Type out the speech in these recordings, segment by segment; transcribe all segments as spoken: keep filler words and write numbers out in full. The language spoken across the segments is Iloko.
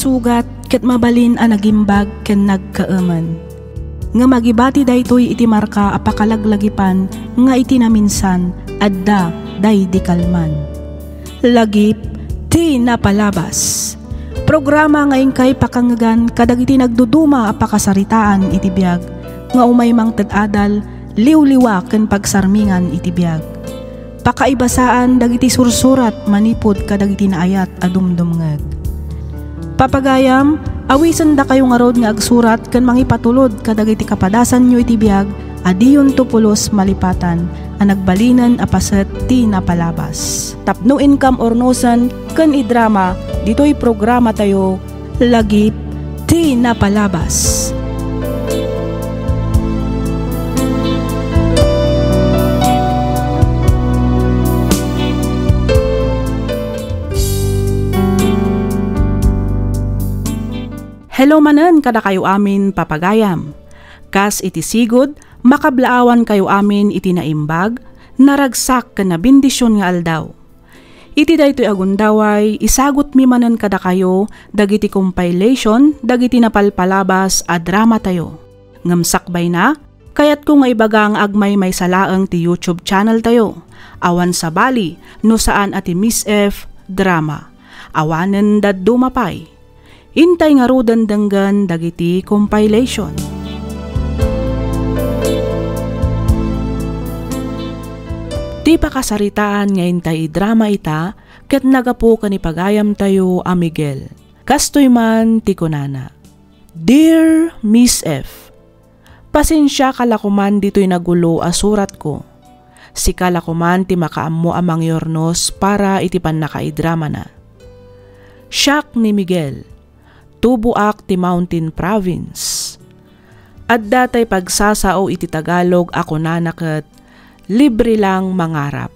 Sugat ket mabalin a nagimbag ken nagkaemen. Ngem agibati daytoy iti marka a pakalaglagipan nga iti naminsan, adda daydi kalman. Lagip ti napalabas. Programa nga inkay pakangngegan kadagiti nagduduma a pakasaritaan iti biag nga umay mangted adal, liwliwa ken pagsarmingan iti biag. Pakaibasaan dagiti sursurat manipud kadagiti naayat a dumdumngeg. Papagayam, awisendakayo ngarud nga agsurat ken mangipatulod kadagiti kapadasanyo iti biag a diyonto pulos malipatan a nagbalinen a paset ti napalabas. Tapno inkam urnosen ken idrama ditoy programatayo, Lagip ti Napalabas. Hello manen kadakayo amin, papagayam. Kas iti sigud, makablaawankayo amin iti naimbag, naragsak ken nabendision nga aldaw. Iti daytoy a gundaway, isagutmi manen kadakayo dagiti compilation dagiti napalpalabas a dramatayo. Ngem sakbayna, kayatko nga ibaga nga agmaymaysa laeng ti YouTube channeltayo. Awan sabali no saan a ti Miss F Drama. Awanen dadduma pay. Intay ngaruden denggen dagiti compilation. Ti pakasaritaan nga intay idrama ita ket naggapu ken ni pagayamtayo a Miguel. Kastoy man ti kunana, "Dear Miss F, pasensiaka la koman ditoy nagulo a suratko. Sika la koman ti makaammo a mangiurnos para iti pannakaidramana. Siak ni Miguel, tuboak ti Mountain Province. Adda tay pagsasao iti Tagalog a kunana ket, 'Libre lang mangarap.'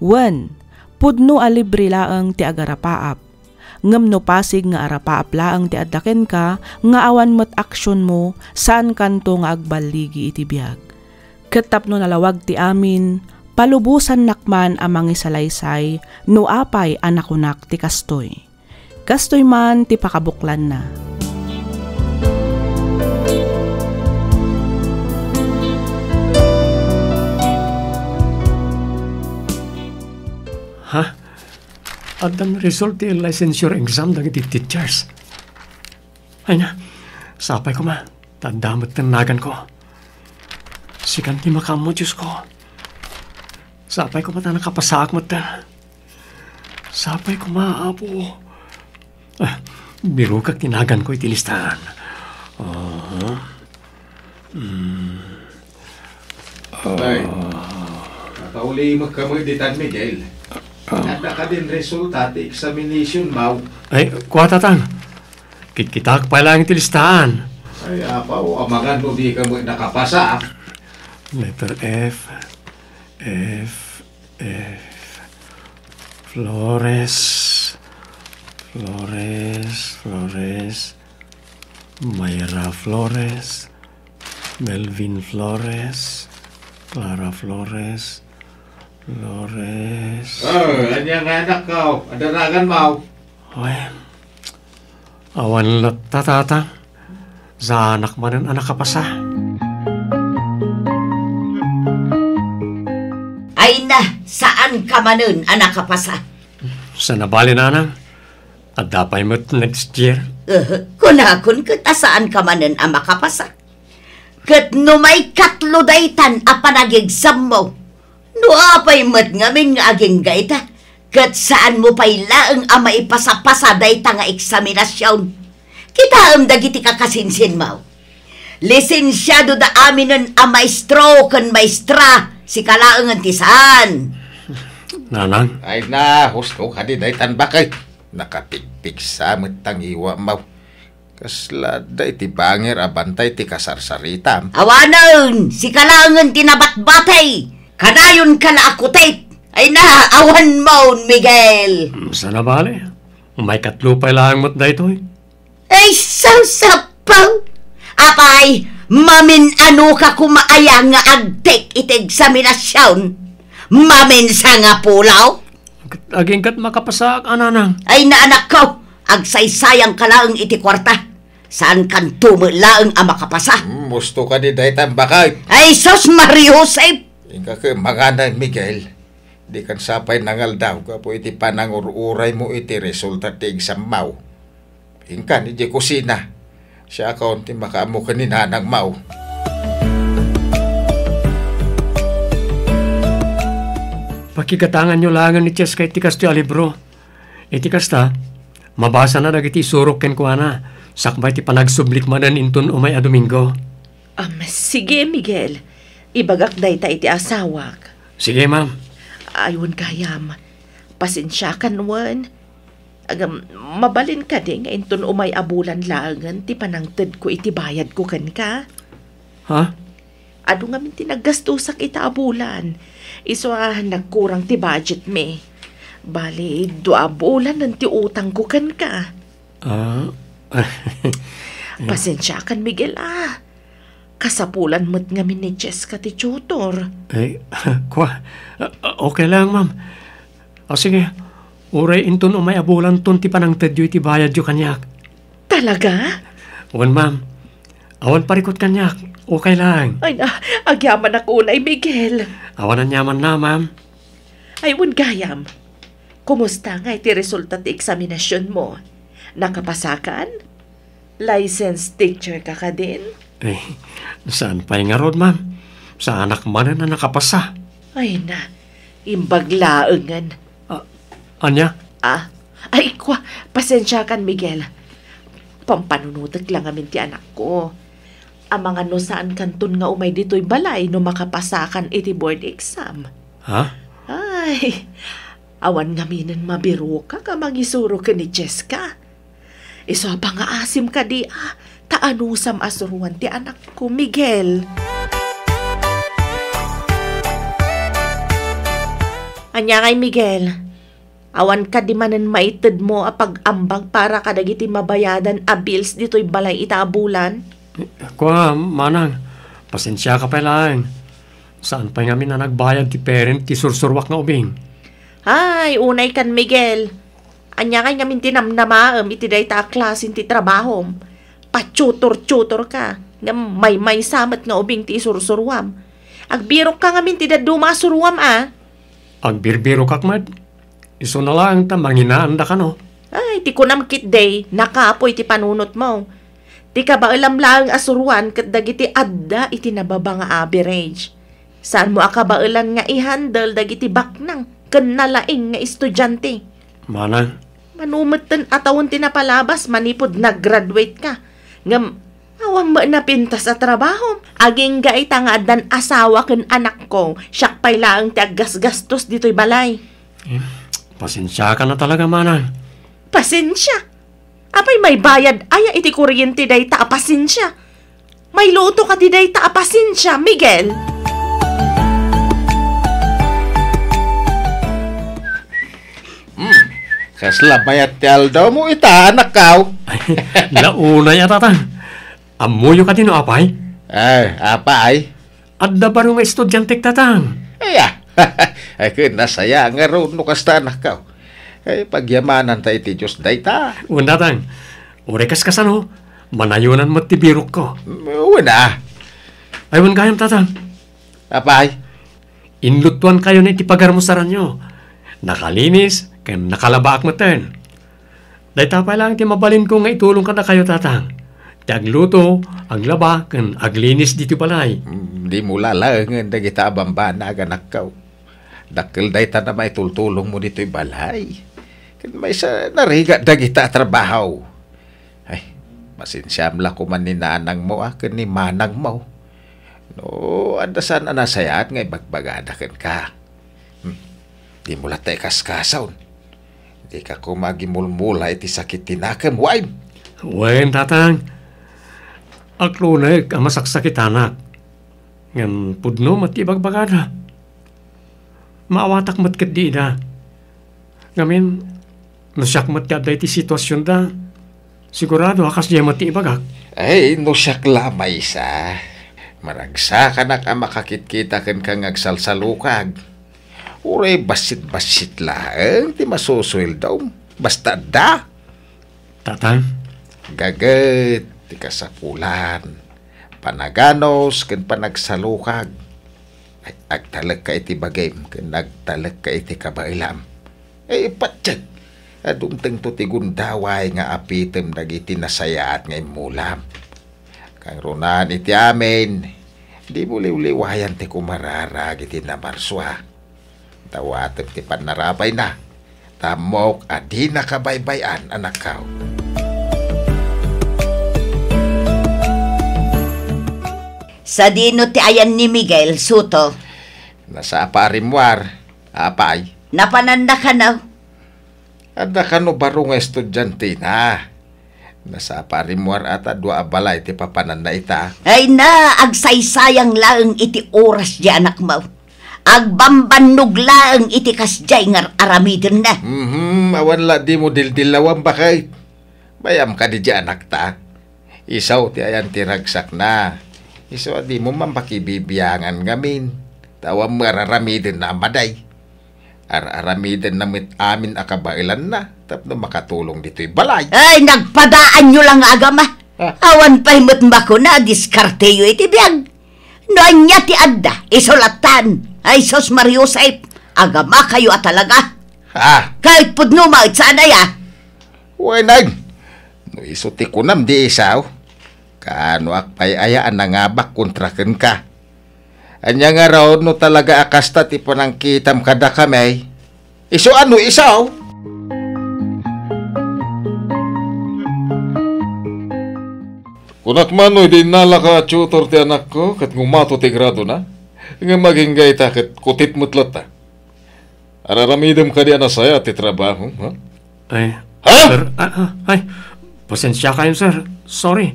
Wen, pudno a libre laeng ti agarapaap. Ngem no pasig nga arapaap laeng ti adda kenka nga awan met aksionmo, saankanto nga agballigi iti biag. Ket tapno nalawag ti amin, palubosannak man a mangisalaysay no apay a nakunak ti kastoy." Kastoy man ti pakabuklanna. Ha? Addan result ti licensure exam dagiti teachers. Ay na, sapay koma, ta adda met ti naganko. Sikan ti makaammo, Diosko. Sapay koma ta nakapasaak met. Sapay koma, Apo. Ah, birokak ti naganko iti listaan. Aha. Hmm. Ay, nakaulimek kamo ditan, Miguel. Ah. Adda kadin resulta ti examination maw? Ay, kua, Tatang. Kikitaak pay laeng iti listaan. Ay, apaw, amangan no di kamo nakapasa, ah. Letter F, F, F. Flores, Flores, Flores. Mayra Flores, Melvin Flores, Clara Flores, Flores. Oh, ania nga anak ko? Adda nagan maw? Oy, awan latta, Tata. Saanak manen a nakapasa. Ay na, saanka manen a nakapasa. Saan a bale, Nanang. Adda pay met next year. Eh, kunakon ket a saanka manen a makapasa. Ket no maikatlo daytan a panagigsammo, no apay met ngamin nga agingga ita, ket saanmo pay laeng a maipasapasa dayta nga eksaminasion. Kitaem dagiti kakasinsinmo. Lisensiado da aminen a maestro ken maestra, sika laengen ti saan. Nanang? Ay na, husto kadi daytan, baket. Nakapigpigsa met ta ngiwam. Kasla adda iti bangir a bantay ti kasarsaritam. Awanen, sika laengen ti nabatbati. Kanayonka la a kutit. Ay na, awan maon, Miguel. Saan a bale. Maikatlo pay laeng met daytoy. Ay, sasappaw! Apay, mamin-anoka koma aya nga agtik iti eksaminasion? Maminsan nga pulaw? Agingga't makapasaak a, Nanang. Ay, naanakko! Agsaysayangka laeng iti kuarta. Saankanto met laeng a makapasa. Hmm, husto kadi dayta, imbakay. Ay, sus, Maria Josep! Inka ket mangana, Miguel. Dikan sa pay nangaldaw gapu iti panangur-uraymo iti resulta ti exammo. Inkan idiay kusina. Siakon ti makaammo ken ni nanangmo. Pakigatanganyo laengen ni Cheska iti kastoy a libro. Iti kasta, mabasana dagiti isurok kenkuana, sakbay ti panagsublik manen inton umay a Domingo. Am, sige, Miguel. Ibagak dayta iti asawak. Sige, ma'am. Ay, wen gayam. Pasensiakan wen. Agam, mabalin kadi nga inton umay a bulan laengen ti panangtedko iti bayadko kenka? Ha? Adu ngamin ti naggastosak ita a bulan. Isu a nagkurang ti budget mi. Bali, dua a bulanen ti utangko kenka. Ah. Pasensiakan, Miguel, ah. Kasapulan met ngamin ni Cheska ti tutor. Ay, kua, ah, okay lang, ma'am. Ah, sige, uray inton umay a bulanton ti panangtedyo iti bayadyo kaniak. Talaga? Wen, ma'am. Awan parikut kaniak. Okay lang. Ay na, agyamanak unay, Miguel. Awan aniamanna, ma'am. Ay, wen gayam. Kumusta nga iti resulta ti eksaminasionmo? Nakapasakan? Licensed teacher ka kadin? Eh, saan pay ngarud, ma'am? Saanak manen a nakapasa. Ay na, imbag laengen. Ah, ania? Ah, ay, kua, pasensiakan, Miguel. Pampanunotek lang amin ti anakko. Amangan no saankanton nga umay ditoy balay no makapasakan iti board exam. Ha? Ay, awan ngaminen mabirokak a mangisuro ken ni Cheska. Isu a pangaasim kadi a, ta anusam a suroan ti anakko, Miguel. Ania ngay, Miguel? Awan kadi manen maitedmo a pag-ambag para kadagiti mabayadan a bills ditoy balay ita a bulan? Kua, manang, pasensiaka pay laeng. Saan pay ngamin a nagbayad ti parent ti sursuruak nga ubing? Ay, unay kan, Miguel. Ania ngay ngamin ti namnamaem iti dayta a klasen ti trabahom? Patutor-tutor ka, ngem maymaysa met nga ubing ti isursuruam. Agbirok ka ngamin ti dadduma a suruam, a? Agbirbirokak met. Isuna laeng ta manginaanda kano. Ay, ti kunam ketdi, nakapoy ti panunotmo. Ti kabaelam laeng a suruan ket dagiti adda iti nababa nga average. Saanmo a kabaelan nga i-handle dagiti baknang ken nalaing nga estudiante. Manang. Mano metten a tawen ti napalabas manipud nag-graduate ka. Ngem, awan met napintas a trabahom. Agingga ita nga addan asawa ken anakko, siak pay laeng ti aggasgastos ditoy balay. Eh, pasensiaka na talaga, manang. Pasensia? Apay, maybayad aya iti kuryente dayta a pasensia? Mayluto kadi dayta a pasensia, Miguel? Hmm, kasla mayat ti aldawmo ita, anakko. Naunay a, tatang. Ammoyo kadi no apay? Ay, apay? Adda baro nga estudiantek, tatang. Aya. Ay, ken nasaya ngarud no kasta, anakko. Ay, pagyamananta iti Dios dayta. Wen, tatang. Uray kaskasano, manayonan met ti birokko. Wen a. Ay, wen gayam, tatang. Apay? Inlutuankayon iti pagarmusaranyo. Nakalinis ken nakalabaak metten. Dayta pay laeng ti mabalinko nga itulong kadakayo, tatang. Ti agluto, aglaba, ken aglinis ditoy balay. Mm, dimo lalaengen dagita a bambanag, anakko. Dakkel dayta a maitultulongmo ditoy balay. Ken maysa, narigat dagita a trabaho. Ay, pasensiam la koman ni nanangmo a ken ni manangmo. No adda saan a nasayaat nga ibagbagada kenka. Hmm. Dimo latta ikaskason. Dika koma agimulmula iti sakit ti nakem, wen? Wen, tatang. Aklonek a masaksakitanak. Ngem pudno met ti ibagbagada. Maawatak met ketdi ida. Ngamin, no siak met ti adda iti situasionda, sigurado a kasdiay met ti ibagak. Ay, no siak la maysa, managsakanak a makakitkita kenka nga agsalsalukag. Uray bassit-bassit laeng ti masusueldom. Basta adda. Tatang? Gaget ti kasapulan, panaganus ken panagsalukag. Ay, agtalekka iti bagim ken agtalekka iti kabaelam. Ay, patiek a dumtengto ti gundaway nga apitem dagiti nasayaat nga immulam. Kangrunaan iti amin, dimo liwliwayan ti kumararag iti namarsua. Dawatek ti pannarabayna, ta ammok a dina kabaybay-an, anakko. Sadino ti ayan ni Miguel, Suto? Nasapa a rimmuar, apay. Napananna kano? Adda kano baro nga estudiantena. Nasapa a rimmuar a ta dua a balay ti papananna ita. Ay na, agsaysayang laeng iti oras di anakmo. Agbambannog laeng iti kasdiay nga ar-aramidenna. Mhm, awan la dimo dildillawan, baket. Bayam kadi di anakta. Isu ti ayan ti ragsakna. Isu a dimo man pakibibiangan ngamin. Ta awan met ar-aramidenna a madi. Ar-aramidenna met amin a kabaelanna tapno makatulong ditoy balay. Ay, nagpadaanyo la nga agama. Ah. Awan pay met makuna a diskarteyo iti biag. No ania ti adda, isu lattan. Ay, sus, Maria Josep, agamakayo a talaga. Ah. Ket pudno met saan aya? Wen, no isu ti kunam di isu, kaanoak pay aya a nangabak kontra kenka? Ania ngarud no talaga a kasta ti panangkitam kadakami? Isu a no isu? Kunak man no idi innalaka a tutor ti anakko ket ngumato ti gradona, ngem agingga ita ket kutit met latta. Ar-aramidem kadi a nasayaat ti trabaho, ha? Ay, Ha? Sir, ah, ah, ay, pasensiakayon, sir. Sorry.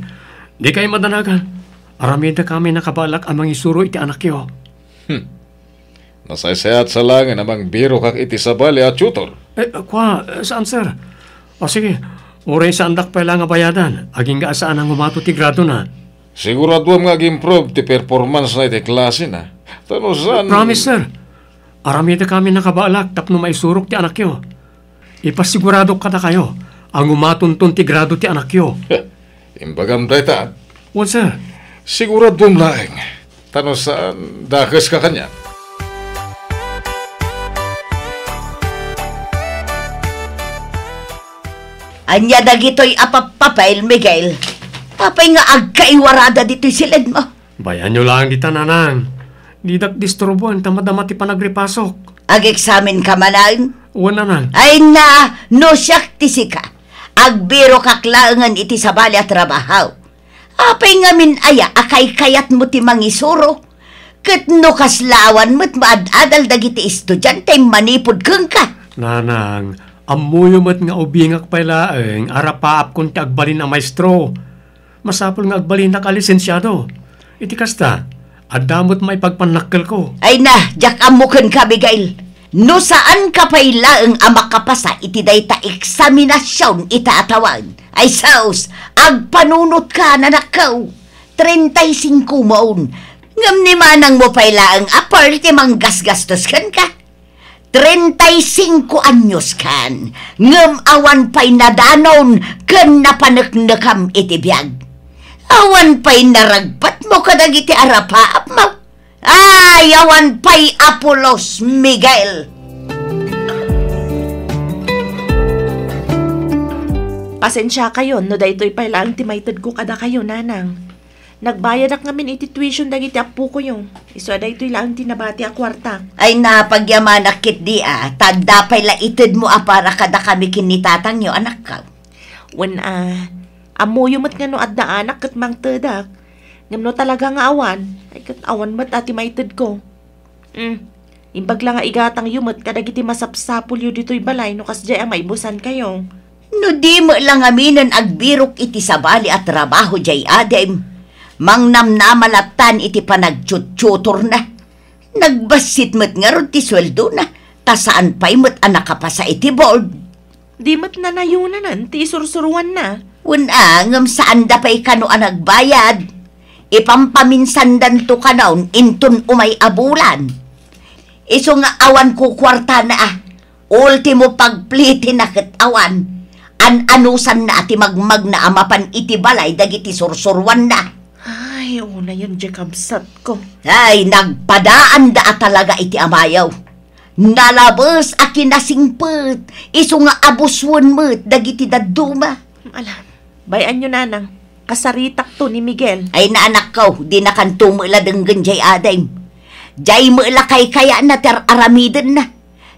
Dikay madanagan. Aramidek amin a kabaelak a mangisuro iti anakyo. Hmm. Nasaysayaat sa laengen a mangbirokak iti sabali a tutor. Eh, kua, eh, saan, sir? O sige, uray saandak pay la nga bayadan, agingga a saan a ngumato ti gradona. Siguraduam nga ag-improve ti performance-na iti klasena. Ta no saan Promise, sir. Aramidek amin a kabaelak tapno maisurok ti anakyo. Ipasiguradok kadakayo a ngumatonton ti grado ti anakyo. Imbagam dayta? Wen, sir. Siguraduam laeng. Ta no saan, dakeska kaniak. Ania dagitoy a pappapel, Miguel? Apay nga agkaiwarada ditoy siledmo? Bayanyo laeng dita, nanang. Didak disturboen ta madama ti panagripasok. Ag-eksamenka manen? Wen, nanang. Ay na, no siak ti sika, agbirokak laengen iti sabali a trabaho. Apay ngamin aya a kaykayatmo ti mangisuro? Ket no kasla awan met maad-adal dagiti estudiante manipud kenka. Nanang, ammoyo met nga ubingak pay laeng a rapaapkon ti agbalin a maestro. Masapul nga agbalinak a lisensiado. Iti kasta, adda met maipagpannakkelko. Ay na, diak ammo kenka, Miguel. No saanka pay laeng a makapasa iti dayta eksaminasion ita a tawen, ay sus, agpanunotka, nanakko. Treinta y cinco mon. Ngem ni manangmo pay laeng a parte manggasgastos kenka. Treinta y cinco anyos kan, ngem awan pay nadanon ken napaneknekam iti biag. Awan pay naragpetmo kadagiti arapaapmo. Ay, awan pay a pulos, Miguel! Pasensiakayon no daytoy pay laeng ti maitedko kadakayo, nanang. Nagbayadak ngamin iti tuition dagiti appokoyo. Isu a daytoy laeng ti nabati a kuartak. Ay, napagyamanak ketdi a, ta adda pay la itedmo a para kadakami ken ni tatangyo, anakko. Wen a, ammoyo met nga no adda anak ket mangtedak. Ngem no talaga nga awan, ay ket awan met a ti maitedko. Mm. Imbag la nga igatangyo met kadagiti masapsapulyo ditoy balay no kasdiay a maibusankayo. No di met la ngaminen agbirok iti sabali a trabaho diay adim, mangnamnama lattan iti panagtuttutorna. Nagbassit met ngarud ti sueldona, ta saan pay met a nakapasa iti board. Di met nanayonanan ti isursuruanna. Wen a, ngem saanda pay kano a nagbayad. Ipampaminsandanto kanon inton umay a bulan. Isu nga awan kukuartana a, ultimo pagplitina ket awan. an-anusanna a ti magmagna a mapan iti balay dagiti sursuruanna. Ay, unayen diay kabsatko. Ay, nagpadaanda a talaga iti amayo. Nalabes a kinasingpet, isu nga abusuen met dagiti dadduma. Ala, bay-anyo, nanang, kasaritakto ni Miguel. Ay, naanakko, dinakanto met la denggen diay adim. Diay met la kaykayatna ti ar-aramidenna.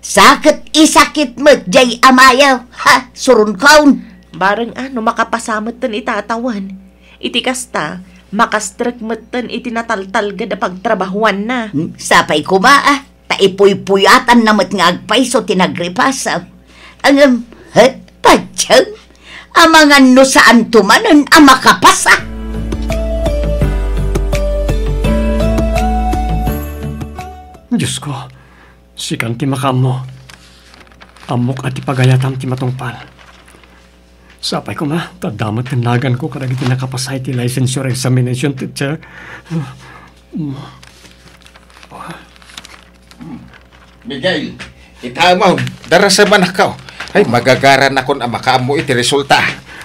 Sa ket isakit met diay amayo. Ha, suronkon. Bareng a no makapasa metten ita a tawen. Iti kasta, makastrek metten iti nataltalged a pagtrabahuanna. Hmm, sapay koma a, ta ipuypuyatanna met nga agpayso ti nagripasaw. Ngem, het, patien, amangan no saanto manen a makapasa. Diosko, sikan ti makaammo. Ammok a ti pagayatam ti matungpal. Sapay koma, ta adda met ti naganko kadagiti nakapasa iti licensure examination, teacher. Miguel, ita man, darasem, anakko. Ay, magagaranakon a makaammo iti resulta.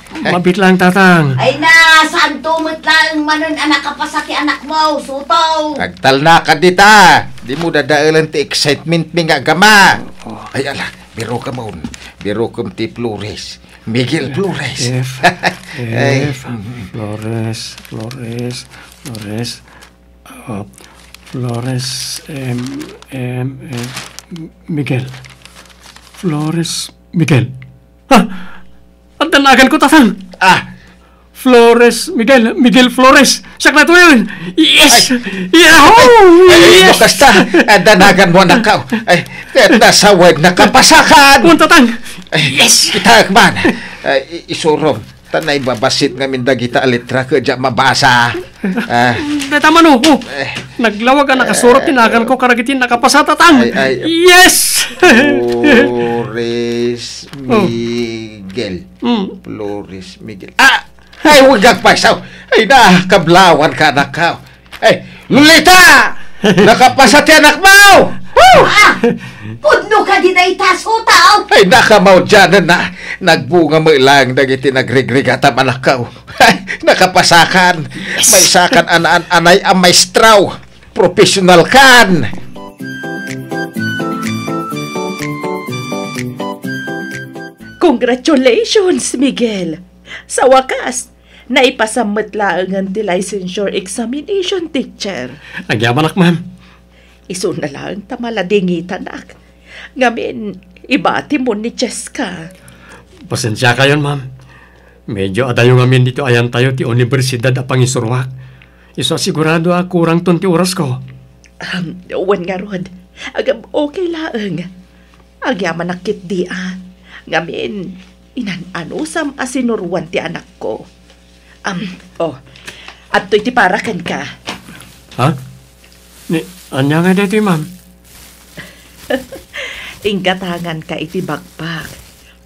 Mabiit laeng, Tatang. Ay na, saanto met laeng manen a nakapasa ti anakmo, Suto. Agtalnaka dita. Dimo dadaelen ti excitement mi nga agama. Oh. Ay, ala, birokem on. Birokem ti Flores. Miguel Flores. F, Ay. F, Flores, Flores, Flores, uh, Flores, M, M, M, Miguel. Flores, Miguel. Ha? Adda naganko, Tatang. Ah. Flores, Miguel, Miguel Flores. Siak la tuyen. Yes! Ay. Yahoo! Ay, ay, Yes! Kasta, adda naganmo, anakko. Ay, ket nasawen, nakapasakan. Wen, Tatang. Ay, Yes! Itaek man. Ay, i-, isurom. Ta naibabassit ngamin dagita a letra ket diak mabasa. Ah. Dayta man, oh, oh. Eh. Naglawag a nakasurat ti naganko kadagiti nakapasa, Tatang. Ay, ay. Yes! Flores Oh. Miguel. Mm. Flores Miguel. Ah! Ay, wen agpayso. Ay, nakablawanka, anakko. Ay, Lolita! Nakapasa ti anakmo! Woo! Ah! Pudno kadi dayta, Suto? Ay, nakamaudianenna. Nagbunga met laeng dagiti nagrigrigatam, anakko. Ay, nakapasakan. Yes! Maysakan a naan-anay a maestro. Professionalkan. Congratulations, Miguel! Sa wakas, naipasam met laengen ti licensure examination, teacher. Agyamanak, ma'am. Isuna laeng ta maladingitanak. Ngamin, ibatimon ni Cheska. Pasensiakayon, ma'am. Medyo adayo ngamin ditoy ayantayo ti universidad a pangisuruak. Isu a sigurado a kurangton ti orasko. Um, wen ngarud, agam okay laeng. Agyamanak ketdi a. Ngamin, inan-anusam a sinuroan ti anakko. Am, oh, adtoy ti para kenka. Ha? Ni, ania ngay daytoy, ma'am? Inggatanganka iti bakbak.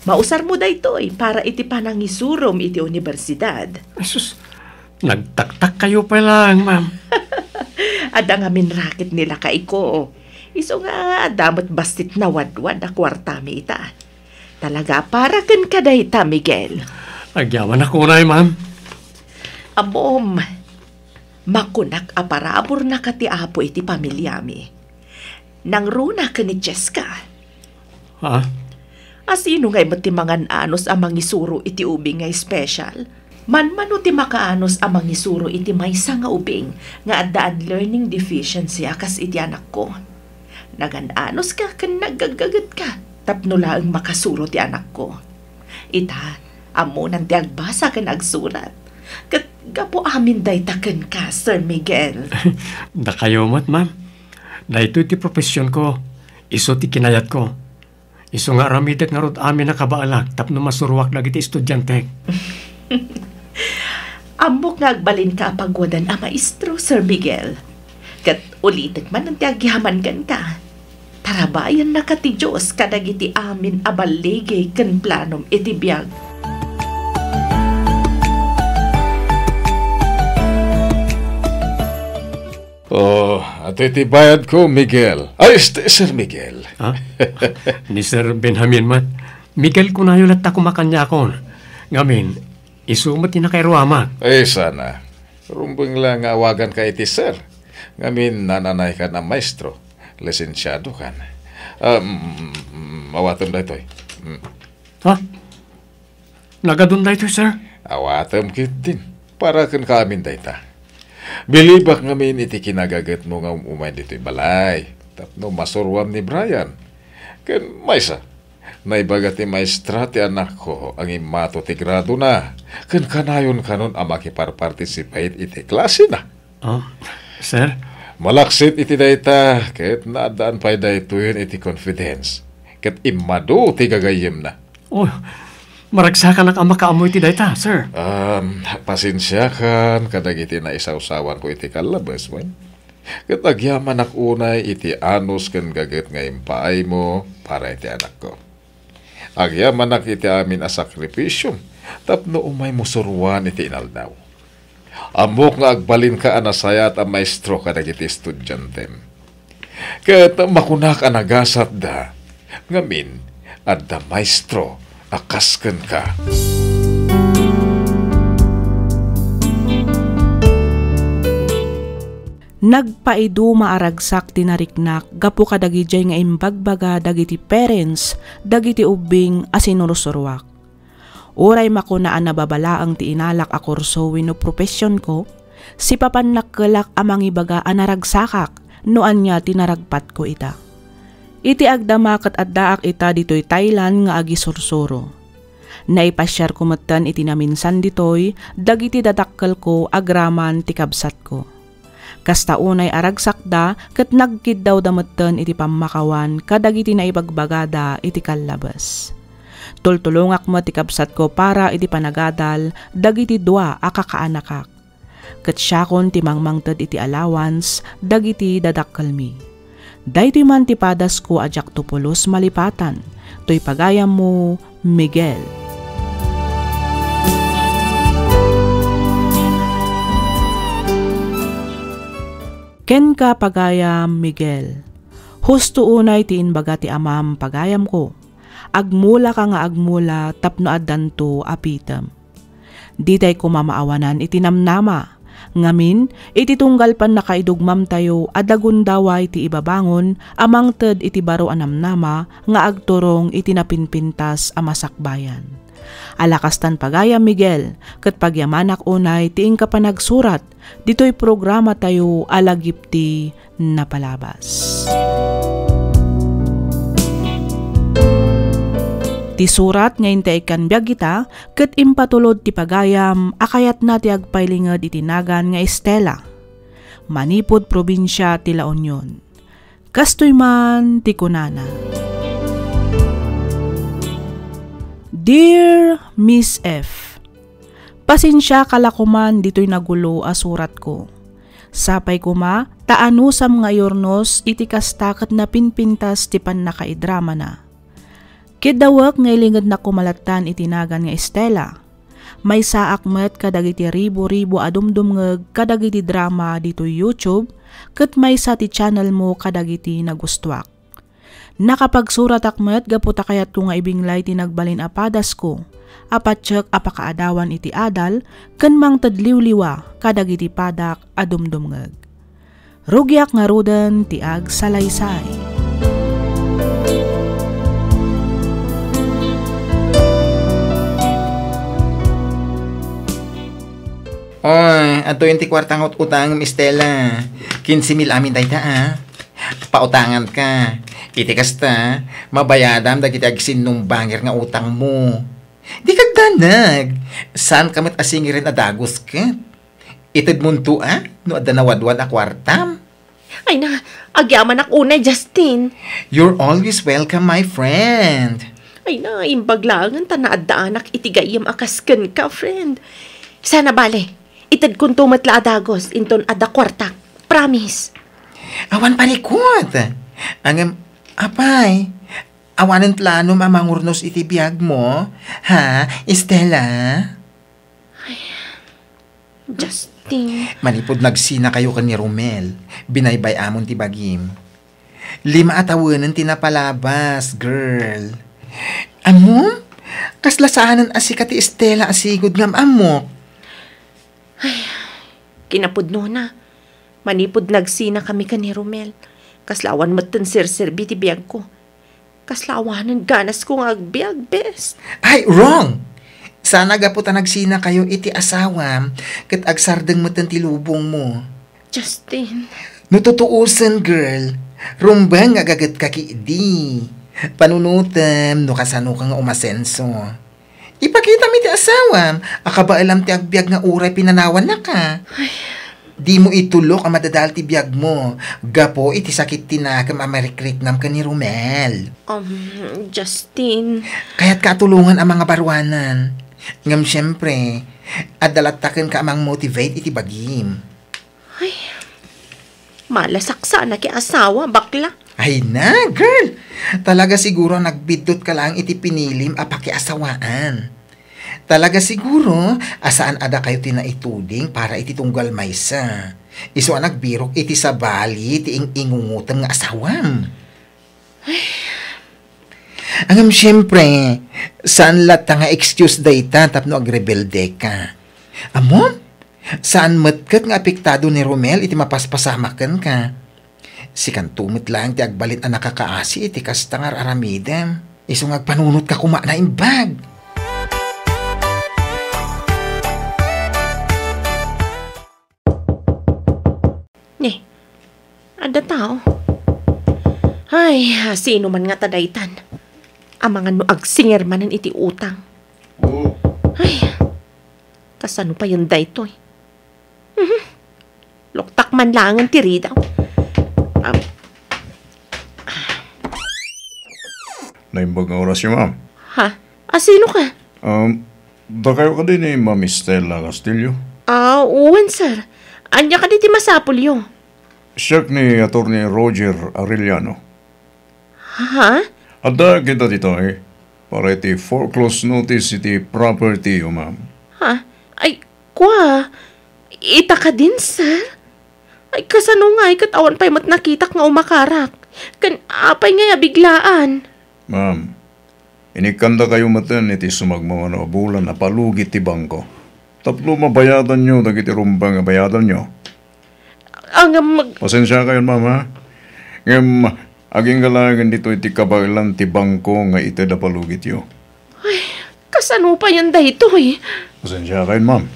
Mausarmo daytoy para iti panangisurom iti universidad. Ay, sus, nagtaktakkayo pay laeng, ma'am. Adda ngamin raket ni lakaiko. Isu nga adda met bassit nawadwad a kuartami ita. Talaga a para kenka dayta, Miguel. Agyamanak unay, ma'am. Ammom, makunak a paraburna ka ti Apo iti pamiliami. Nangruna ken ni Cheska. Ha? A sino ngay met ti mangan-anus a mangisuro iti ubing nga special? Manmano ti makaanus a mangisuro iti maysa nga ubing nga addaan learning deficiency a kas iti anakko? Nagan-anus ka ken naggaggaget ka tapno laeng makasuro ti anakko. Ita, ammonan ti agbasa ken agsurat. Ket gapu amin dayta kenka, Sir Miguel. Dakayo met, ma'am. Daytoy ti professionko. Isu ti kinayatko. Isu nga aramidek ngarud amin a kabaelak tapno masuroak dagiti estudiantek. Ammok nga agbalinka a paguadan a maestro, Sir Miguel. Ket ulitek manen ti agyaman kenka. Tarabayennaka ti Dios kadagiti amin a balligi ken planom iti biag. Oh, atoy ti bayadko, Miguel. Ay, este, Sir Miguel. Ha? Ni Sir Benjamin met. Miguel, kunayo latta koma kaniakon. Ngamin, isu met ti nakairuamak. Ay, sana. Rumbeng la nga awaganka iti sir. Ngamin, nananaykan a maestro. Lisensiadokan. Um, awatem daytoy. Mm. Ha? Nagadun daytoy, sir? Awatem ketdin. Para kenka amin dayta. Bilibak ngamin iti kinagagetmo nga um-umay ditoy balay. Tapno masuroam ni Brian. Ken maysa, naibaga ti maestra ti anakko a ngimmato ti gradona, ken kanayon kanon a makiparparticipate iti klasena. Ah, sir? Malaksid iti dayta, ket naaddaan pay daytoyen iti confidence, ket immadu ti gagayyemna. Oh, maragsakanak a makaammo iti dayta, sir. Um, pasensiakan kadagiti naisawsawanko iti kallabes, wen? Ket agyamanak unay iti anus ken gaget nga impaaymo para iti anakko. Agyamanak iti amin a sakripisiom tapno umaymo suroan iti inaldaw. Ammok nga agbalinka a nasayaat a maestro kadagiti estudiantem. Ket makunak a nagasatda, ngamin, adda maestro a kas kenka. Nagpaiduma a ragsak ti nariknak gapu kadagidiay nga imbagbaga dagiti parents dagiti ubbing a sinursuroak. Uray makuna a nababalaeng ti inalak a kurso wenno professionko, sipapannakkelak a mangibaga a naragsakak no ania ti naragpatko ita. Iti agdama ket addaak ita ditoy Thailand nga agisursuro. Naipasiarko metten iti naminsan ditoy dagiti dadakkelko agraman ti kabsatko. Kasta unay a ragsakda ket nagkiddawda metten iti pammakawan kadagiti naibagbagada iti kallabes. Tultulongak met ti kabsatko para iti panagadal dagiti dua a kakaanakak. Ket siakon ti mangmangted iti allowance dagiti dadakkelmi. Daytoy man ti padasko a diakto pulos malipatan, toy pagayammo, Miguel. Kenka, pagayam Miguel, husto unay ti imbaga ti amam, pagayamko. Agmulaka nga agmula tapno addanto a pitem. Ditay koma maawanan iti namnama. Ngamin, iti tunggal pannakaidugmamtayo, adda gundaway ti ibabangon a mangted iti baro a namnama nga agturong iti napinpintas a masakbayan. Ala kastan, pagayam Miguel, ket pagyamanak unay ti inka panagsurat ditoy programatayo a Lagipdi Napalabas. Ti surat nga intay ikkan biag ita ket impatulod ti pagayam a kayatna ti agpailinged iti nagan nga Estela, manipud probinsia ti La Union. Kastoy man ti kunana, Dear Miss F, pasensiaka la koman ditoy nagulo a suratko. Sapay koma ta anusam nga ayurnos iti kasta ket napinpintas ti pannakaidramana. Kiddawek nga ilingednak koma lattan iti nagan nga Estela. Maysaak met kadagiti ribu-ribu a dumdumngeg kadagiti drama ditoy YouTube, ket maysa ti channelmo kadagiti nagustuak. Nakapagsuratak met gapu ta kayatko nga ibinglay ti nagbalin a padasko a patiek a pakaadawan iti adal ken mangted liwliwa kadagiti padak a dumdumngeg. Rugiak ngaruden ti agsalaysay. Oy, adtoyen ti kuarta nga ut-utang, Miss Stella. Quince mil amin dayta, a. Pautanganka. Iti kasta, mabayadam dagiti agsinnumbanger nga utangmo. Dika agdanag. Saanka met a singiren a dagus ket. Itedmonto, a, no adda nawadwad a kuartam. Ay na, agyamanak unay, Justin. You're always welcome, my friend. Ay na, imbag laengen ta naaddaanak iti gayyem a kas kenka, friend. Sana bale, itedkonto met la a dagus inton adda kuartak. Promise. Awan parikut. Ngem, apay, awanen planom a mangurnos iti biagmo, ha, Stella? Justin. Manipud nagsinakayo ken ni Romel, binaybay-amon ti bagim. Lima a tawenen ti napalabas, girl. Ammom? Kasla saanen a sika ti Estela a sigud nga am-ammok. Kinapudnona, manipud nagsinakami ken ni Romel, kasla awan metten serserbi ti biagko. Kasla awanen ganasko nga agbiag, bes. Ay, wrong! Sana gapu ta nagsinakayo iti asawam ket agsardeng metten ti lubongmo. Justin. No tutuosen, girl, rumbeng nga agagetka ketdi. Panunotem no kasanoka nga umasenso. Ipakitami ti asawam a kabaelam ti agbiag nga uray pinanawannaka. Ay. Dimo itulok a madadael ti biagmo gapu iti sakit ti nakem a marikriknam ken ni Romel. Um, Justin. Kayatka a tulongan a mangabaruanan. Ngem siempre, adda latta kenka a mang-motivate iti bagim. Ay, malasaksanak ti asawa, bakla. Ay na, girl! Talaga siguro a nagbiddutka laeng iti pinilim a pakiasawaan. Talaga siguro a saan a dakayo ti naituding para iti tunggal maysa. Isu a nagbirok iti sabali ti ing-ingungotem nga asawam. Ngem siempre, saan latta nga excuse dayta tapno agrebeldeka. Ammom? Saan met ket nga apektado ni Romel iti mapaspasamak kenka. Sikanto met laeng ti agbalin a nakakaasi iti kasta nga ar-aramidem. Isu nga agpanunotka koma naimbag. Ni, adda tao. Ay, sino man ngata daytan? Amangan no agsingir manen iti utang. Oh. Ay, kasano payen daytoy? Mhm. Luktak man laengen ti ridaw. Am. Naimbag nga orasyo, ma'am. Ha? A, sino ka? Um, dakayo kadi ni Ma'am Estela Castillo? Ah, wen, sir. Ania kadi ti masapulyo? Siak ni Attorney Roger Arellano. Ha? Adda kita ditoy para iti foreclosed notice iti property-yo, ma'am. Ha? Ay, kua, ita kadin, sir? Ay, kasano ngay ket awan pay met nakitak nga umakarak? Ken apay ngay a biglaan? Ma'am, inikkandakayo metten iti sumagmamano a bulan a palugit ti bangko tapno mabayadanyo dagiti rumbeng a bayadanyo. Ngem mag- Pasensiakayon, ma'am, ha? Ngem agingga laengen ditoy ti kabaelan ti bangko nga ited a palugityo. Ay, kasano payen daytoy? Pasensiakayon, ma'am.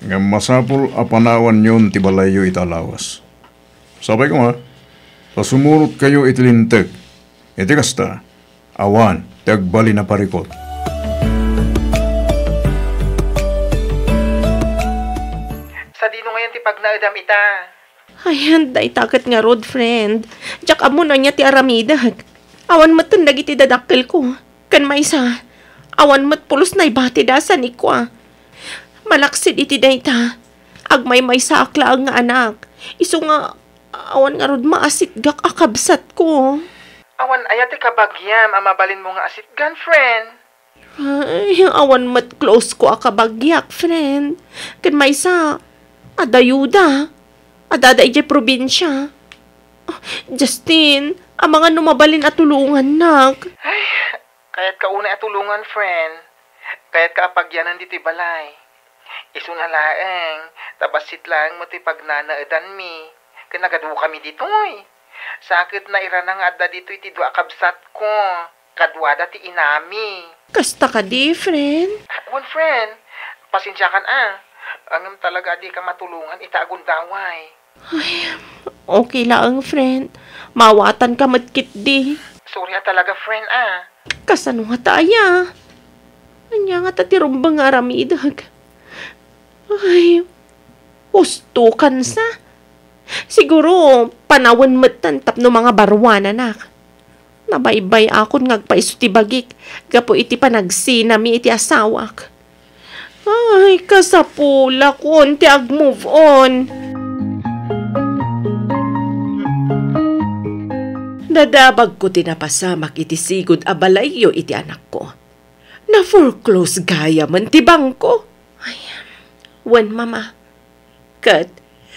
Ngem masapul a panawanyon ti balayyo ita a lawas. Sapay koma, ta sumurotkayo iti linteg. Iti kasta, awan ti agbalin a parikut. Sadino ngayon ti pagnaedam ita? Ay, dayta ket ngarud, friend. Diak ammo no ania ti aramidek. Awan metten dagiti dadakkelko. Ken maysa, awan met pulos naibatida a sanikua. Malaksid iti dayta, agmaymaysaak laeng nga anak. Isu nga, awan ngarud maasitgak a kabsatko. Awan aya ti kabagiam a mabalinmo nga asitgan, friend? Ay, awan met close ko a kabagiak, friend. Ken maysa, adda ayuda. Adda idiay probinsia. Ah, Justin, amangan no mabalin a tulongannak. Ay, kayatka unay a tulongan, friend. Kayatka a pagyanan ditoy balay. Isuna laeng, ta bassit laeng met ti pagnanaedanmi. Ken nagadukami ditoy. Sakit na irana nga adda ditoy ti dua a kabsatko. Kaduada ti inami. Kasta kadi, friend? Wen, friend. Pasensiakan a. Ngem talaga a dika matulongan ita a gundaway. Ay, okay laeng, friend. Maawatanka met ketdi. Sorry a talaga, friend, a. Kasano ngata aya? Ania ngata ti rumbeng nga aramidek? Ay, husto kansa. Siguro, panawen metten tapno mangabaruananak. Nabaybay-akon nga agpaiso ti bagik gapu iti panagsinami iti asawak. Ay, kasapulakon ti ag-move on. Nadabagko ti napasamak iti sigud a balayyo iti anakko. Na-foreclose gayamen ti bangko. Ay, wen, Mama. Ket,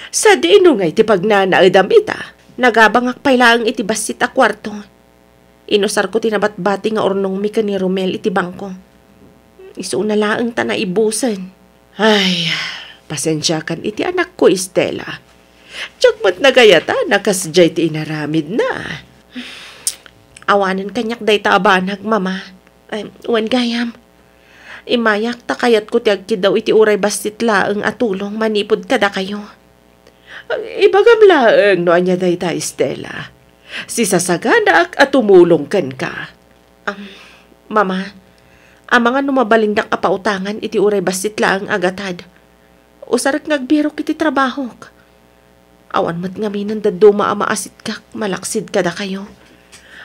sadino ngay ti pagnanaedam ita? Nagabangak pay laeng iti bassit a kuarto. Inusarko ti nabatbati nga urnongmi ken ni Romel iti bangko. Isuna laeng ta naibusen. Ay, pasensiakan iti anakko, Estela. Diak met nagayatan a kasdiay ti inaramidna. Awanen kaniak dayta a banag, Mama. Ay, wen gayam. Immayak ta kayatko ti agkiddaw iti uray bassit laeng a tulong manipud kadakayo. Ibagam laeng no ania dayta, Estela. Sisasaganaak a tumulong kenka. Am, Mama, amangan no mabalindak a pautangan iti uray bassit laeng a gatad. Usarek nga agbirok iti trabahok. Awan met ngamin dadduma a maasitkak malaksid kadakayo.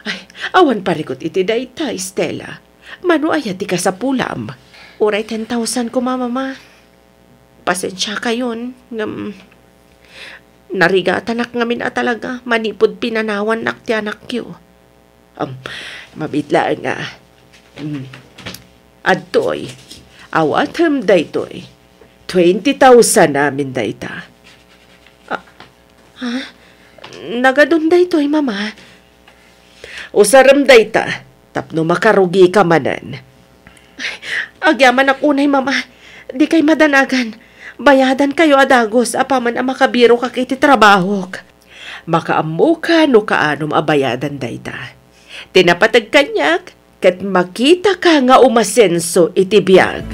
Ay, awan parikut iti dayta, Estela. Mano aya ti kasapulam? Uray ten thousand koma, Mama. Pasensiakayon, ngem narigatanak ngamin a talaga manipud pinanawannak ti anakyo. Am, mabiit laeng nga. Mm. Adtoy, awatem daytoy. Twenty thousand amin dayta. Ah, ha? Nagadun daytoy, Mama. Usarem dayta tapno makarugika manen. Agyamanak unay, Mama. Dikay madanagan. Bayadankayo a dagus apaman a makabirokak iti trabahok. Makaammoka no kaanum a bayadan dayta. Ti napateg kaniak, ket makitaka nga umasenso iti biag.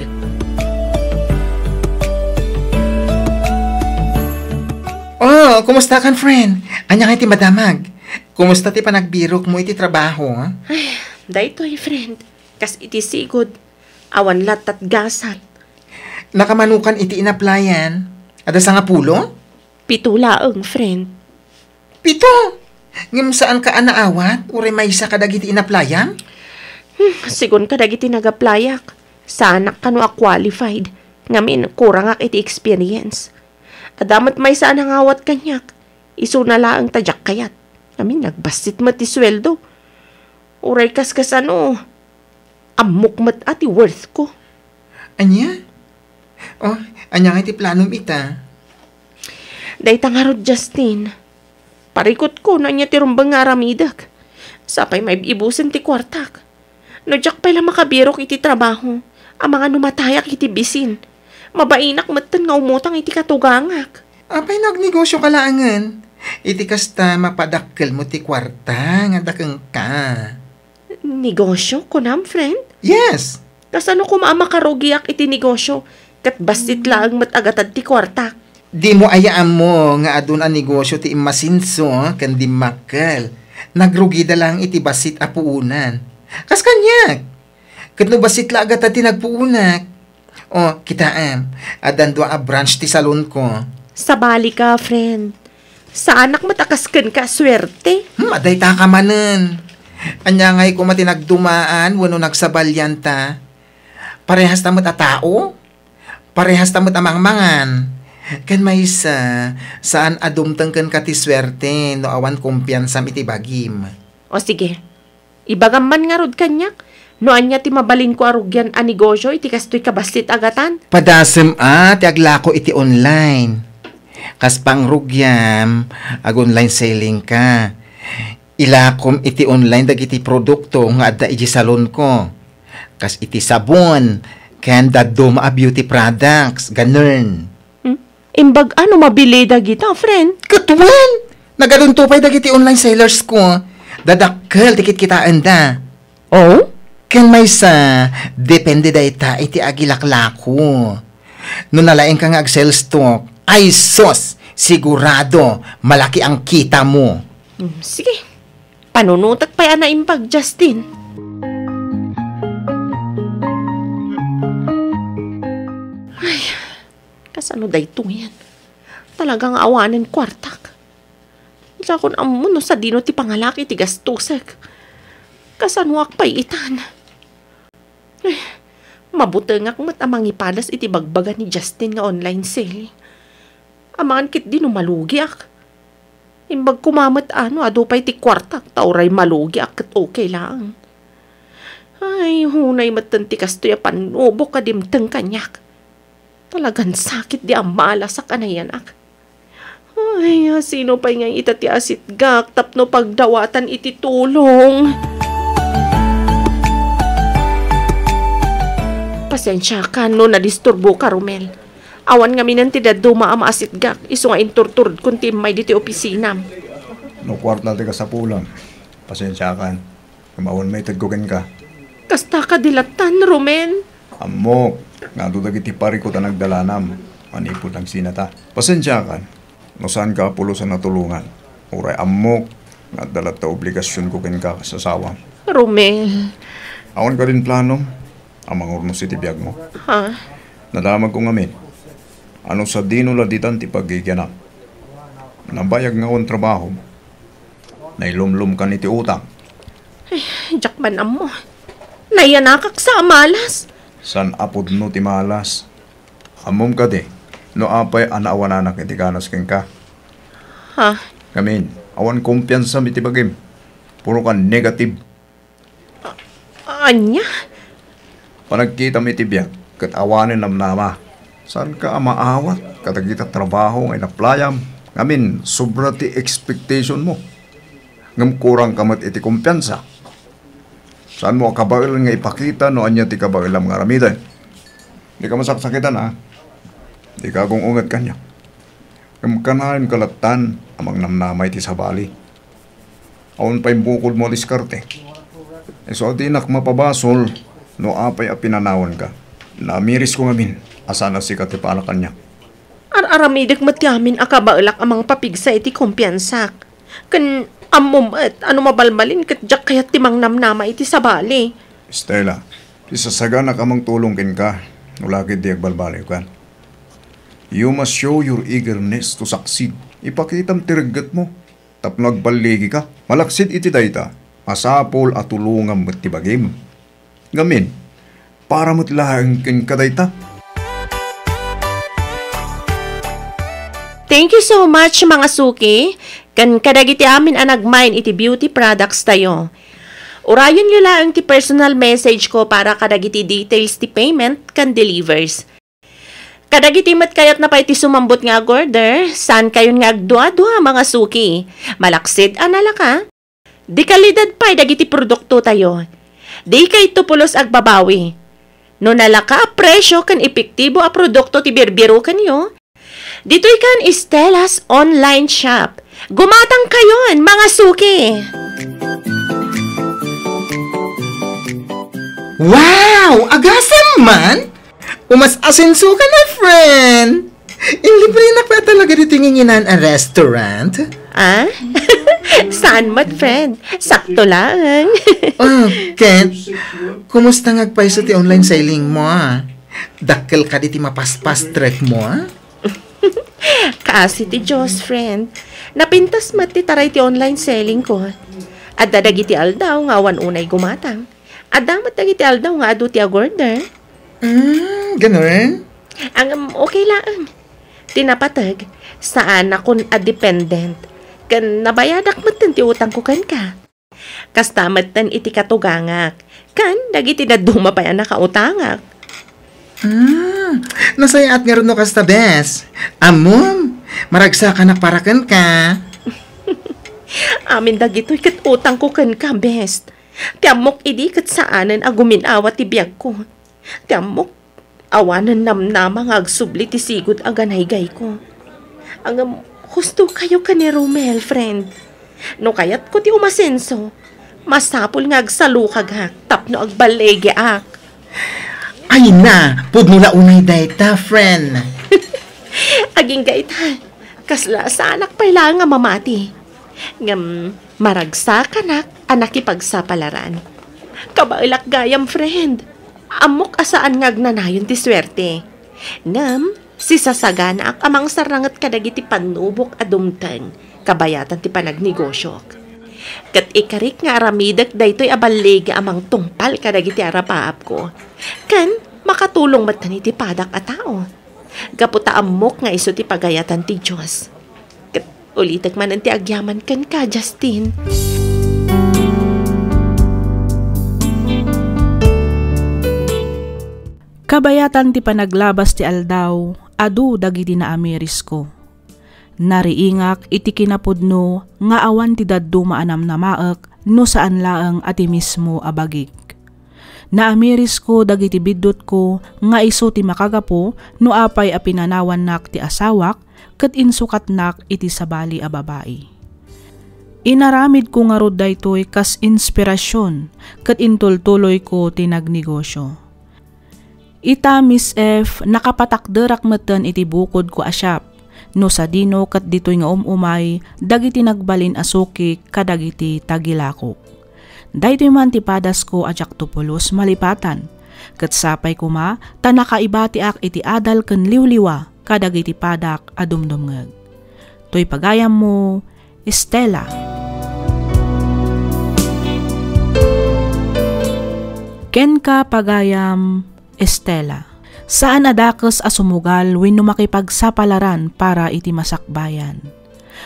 Oh, kumustakan, friend? Ania ngay ti madamag? Kumusta ti panagbirokmo iti trabaho, ha? Ay, daytoy, friend. Kas iti sigud, awan lattat gasat. Nakamanukan iti inaplayan? Adda sangapulo? Pito laeng, friend. Pito? Ngem saanka a naawat, uray maysa kadagiti inaplayam? Hmm, sigun kadagiti nagaplayak, saanak kano a qualified, ngamin kurangak iti experience. Adda met maysa a nangawat kaniak, isuna laeng ta diak kayat. Ngamin nagbassit met ti sueldo. Uray kas kasano, ammok met a ti worth ko. Ania? Oh, ania ngay ti planom ita? Dayta ngarud, Justin. Parikutko no ania ti rumbeng nga aramidek. Sapay maib-ibusen ti kuartak. No diak pay la makabirok iti trabaho, amangan no matayak iti bisin. Mabainak metten nga umutang iti katugangak. Apay no agnegosio ka laengen? Iti kasta, mapadakkelmo ti kuarta nga dakengka. Negosio, kunam, friend? Yes. Kasano koma a makarugiak iti negosio? Ket bassit laeng met a gatad ti kuartak. Dimo aya ammo nga adun a negosio ti immasinso ken dimmakkel. Nagrugida laeng iti bassit a puonan. Kas kaniak. Ket no bassit la a gatad ti nagpuonak. Oh, kitaem, addan dua a branch ti salonko. Sabali ka, friend. Saanak met a kas kenka a suerte. Hmm, adda ita ka manen. Ania ngay koma ti nagdumaan wenno nagsabalian ta? Parehas ta met a tao? Parehas ta met a mangmangan? Ken maysa, saan a dumteng kenka ti suerte no awan kumpiansam iti bagim. O sige, ibagam man ngarud kaniak, no ania ti mabalinko a rugian a negosio iti kastoy kabassit a gatan? Padasem a ti aglako iti online. Kas pangrugiam, ag-online selling ka. Ilakom iti online dagiti produkto nga adda iti salonko. Kas iti sabon, ken dadduma a beauty products, ganun. Hmm? Imbag a no mabili dagita, friend? Ket wen, nagadunto pay dagiti online sellers ko. Dadakkel ti kitkitaenda. Oh? Ken maysa, depende dayta iti agilaklako. No nalaingka nga ag-sales talk, ay sus, sigurado, malaki ang kita mo. Hmm, sige. Panunotek pay a naimbag, Justin. Ay, kasano daytoyen? Talaga nga awanen kuartak. Diakon ammo no sadino ti pangalaki ti gastosek. Kasanoak pay itan? Eh, mabutengak met a mangipadas iti bagbaga ni Justin nga online selling. Amangan ketdi no malugiak. Imbag koma met a no adu pay ti kuartak ta uray malugiak ket okay laeng. Ay, hunay metten ti kastoy a pannubok a dimteng kaniak. Talagan sakit di a malasak a nayanak. Ay, sino pay nga ita ti asitgak tapno pagdawatan iti tulong? Pasensiakan no nadisturboka, Romel. Awan ngaminen ti dadduma a maasitgak isu nga inturturedkon ti immay ditoy opisinam. No kuarta ti kasapulam, pasensiakan. Ngem awan maitedko kenka. Kasta kadi lattan, Romel? Ammok nga adu dagiti parikut a nagdalanam manipud nagsinata. Pasensiakan no saanka a pulos a natulongan. Uray ammok nga adda latta obligasionko kenka kas asawam. Romel. Awan kadin planom a mangurnos iti biagmo? Ha? Nadamagko ngamin a no sadino la ditan ti paggigianam. Nabayag nga awan trabahom. Nailumlomkan iti utang. Ay, diak man ammo. Nayanakak sa a malas. Saan a pudno ti malas? Ammom kadi no apay a naawananak iti kanas kenka? Ha? Ngamin, awan kumpiansam iti bagim. Puro ka negative. Ania? Panagkitam iti biag ket awanen namnama. Saanka a maawat kadagita trabaho nga inaplayam? Ngamin, sobra ti expectation mo. Ngem kurangka met iti kumpiansa. Saanmo a kabaelan nga ipakita no ania ti kabaelam nga aramiden? Dika masaksakitan, a. Dika agung-unget kaniak. Ngem kanayon ka lattan a mangnamnama iti sabali. Awan pay bukodmo a diskarte. Isu a dinak mapabasol no apay a pinanawanka. Naamirisko ngamin a saan a sika ti para kaniak. Ar-aramidek met ti amin a kabaelak a mangpapigsa iti kumpiansak. Ken ammom met a no mabalbalin ket diak kayat ti mangnamnama iti sabali. Stella, sisasaganak a mangtulong kenka no la ket di agbalbaliwkan. You must show your eagerness to succeed. Ipakitam ti reggetmo tapno agballigika. Malaksid iti dayta, masapul a tulongam met ti bagim. Ngamin, para met laeng kenka dayta. Thank you so much, mga suki, ken kadagiti amin a nagmain iti beauty products tayo. Urayonyo laeng ti personal message ko para kadagiti details ti payment ken delivers. Kadagiti met kayatna pay ti sumambut nga agorder, saankayon nga agduadua, mga suki. Malaksid a nalaka. Dekalidad pay dagiti produktotayo. Dikayto pulos agbabawi. No nalaka a presyo ken epektibo a produkto ti birbirokenyo, ditoy kan Estella's online shop. Gumatangkayon, mga suki! Wow! Agasem man! Umas-asenso ka na, friend! Inlibrenak pay talaga ditoy nginginaan a restaurant? Ah? Saan met, friend? Sakto lang. Oh, Ken, kumusta nga agpayso ti online selling mo, a? Dakkel kadi ti mapaspas trip mo, a? Kaasi ti Diyos, friend. Napintas met ti taray ti online selling ko. Adda dagiti aldaw nga awan unay gumatang. Adda met dagiti aldaw nga adu ti agorder. Mm, ganun? Ang, um, okay laeng. Ti napateg, saanakon a dependent. Ken nabayadak metten ti utangko kenka. Kasta metten iti katugangak. Ken dagiti dadduma pay a nakautangak. Mm, nasayaat ngarud no kasta, bes. Ammom, maragsakanak para kenka. Amin dagitoy ket utangko kenka, bes. Ti ammok idi ket saanen a gumin-awa ti biagko. Ti ammok, awanen namnama nga agsubli ti sigud a ganaygayko. Ngem, husto kayo ken ni Romel, friend. No kayatko ti umasenso, masapul nga agsalukagak tapno agballegiak. Ay na, pudno la unay dayta, friend. Agingga ita, kasla saanak pay laeng a mamati. Ngem, maragsakanak a nakipagsapalaran. Kabaelak gayam, friend. Ammok a saan nga agnanayon ti suerte. Ngem, sisasaganaak a mangsarnanget kadagiti pannubok a dumteng kabayatan ti panagnegosyok. Ket ikarik nga aramidek daytoy a balligi a mangtungpal kadagiti arapaapko. Ken, makatulong metten iti padak a tao. Gapu ta ammok nga isu ti pagayatan ti Dios. Ket ulitek manen ti agyaman kenka, Justin. Kabayatan ti panaglabas ti aldaw, adu dagiti naamirisko. Nariingak iti kinapudno nga awan ti dadduma a namnamaek no saan laeng a ti mismo a bagik. Naamirisko dagiti biddutko nga isu ti makagapu no apay a pinanawannak ti asawak ket insukatnak iti sabali a babai. Inaramidko ngarud daytoy kas inspirasion ket intultuloyko ti nagnegosio. Ita, Miss F, nakapatakderak metten iti bukodko a shop, no sadino ket ditoy nga um-umay dagiti nagbalin a suki kadagiti tagilakok. Daytoy man ti padasko a diakto pulos malipatan, ket sapay koma ta nakaibatiak iti adal ken liwliwa kadagiti padak a dumdumngeg. Toy pagayammo, Estela. Kenka, pagayam, Estela. Saan a dakes a sumugal wenno makipagsapalaran para iti masakbayan.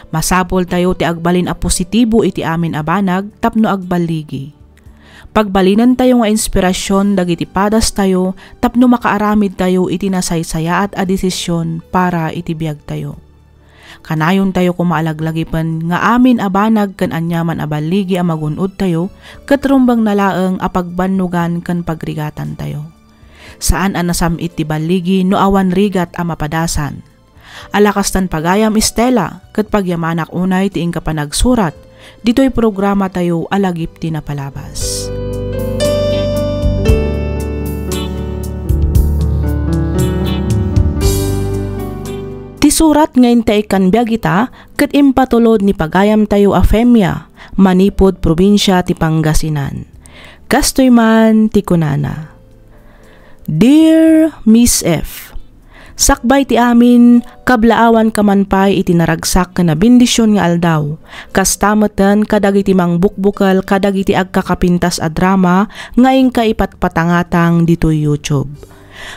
Masapultayo ti agbalin a positibo iti amin a banag tapno agballigi. Pagbalinentayo nga inspirasion dagiti padastayo tapno makaaramidtayo iti nasaysayaat a desisyon para iti biagtayo. Kanayontayo koma a laglagipen nga amin a banag ken aniaman a balligi a magun-odtayo ket rumbengna laeng a pagbannogan ken pagrigatantayo. Saan a nasam-it ti balligi no awan rigat a mapadasan. Ala kastan pagayam, Estela, ket pagyamanak unay ti inka panagsurat ditoy programatayo a Lagip ti Napalabas. Ti surat nga intaikkan biag ita ket impatulod ni pagayamtayo a Femia, manipud probinsia ti Pangasinan. Kastoy man ti kunana, Dear Miss F, sakbay ti amin, kablaawanka man pay iti naragsak ken nabendision nga aldaw. Kasta metten kadagiti mangbukbukel kadagiti agkakapintas a drama nga inka ipatpatangatang ditoy YouTube.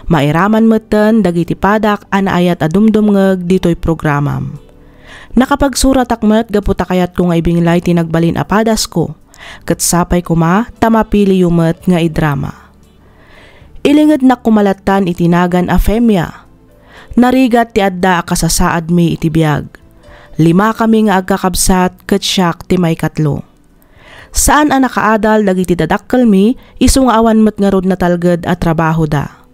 Mairaman metten dagiti padak a naayat a dumdumngeg ditoy programam. Nakapagsuratak met gapu ta kayatko nga ibinglay ti nagbalin a padasko, ket sapay koma ta mapiliyo met nga idrama. Ilingednak koma lattan iti nagan a Femia. Narigat ti adda a kasasaadmi iti biag. Limakami nga agkakabsat ket siak ti maikatlo. Saan a nakaadal dagiti dadakkelmi isu nga awan met ngarud natalged a trabahoda.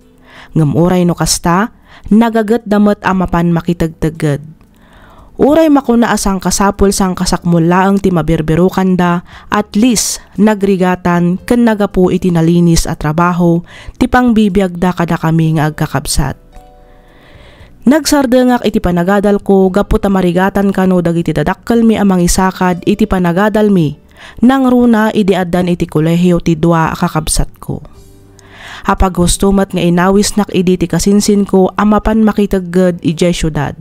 Ngem uray no kasta, nagagetda met a mapan makitegtegged. Uray makuna a sangkasapul sangkasakmol laeng ti mabirbirokanda, at least nagrigatan ken nagapu iti nalinis a trabaho ti pangbibiagda kadakami nga agkakabsat. Nagsardengak iti panagadalko gapu ta marigatan kano dagiti dadakkelmi a mangisakad iti panagadalmi nangruna idi addan iti kolehio ti dua a kakabsatko. Apaghusto met nga inawisnak idi ti kasinsinko a mapan makitegged idiay siudad.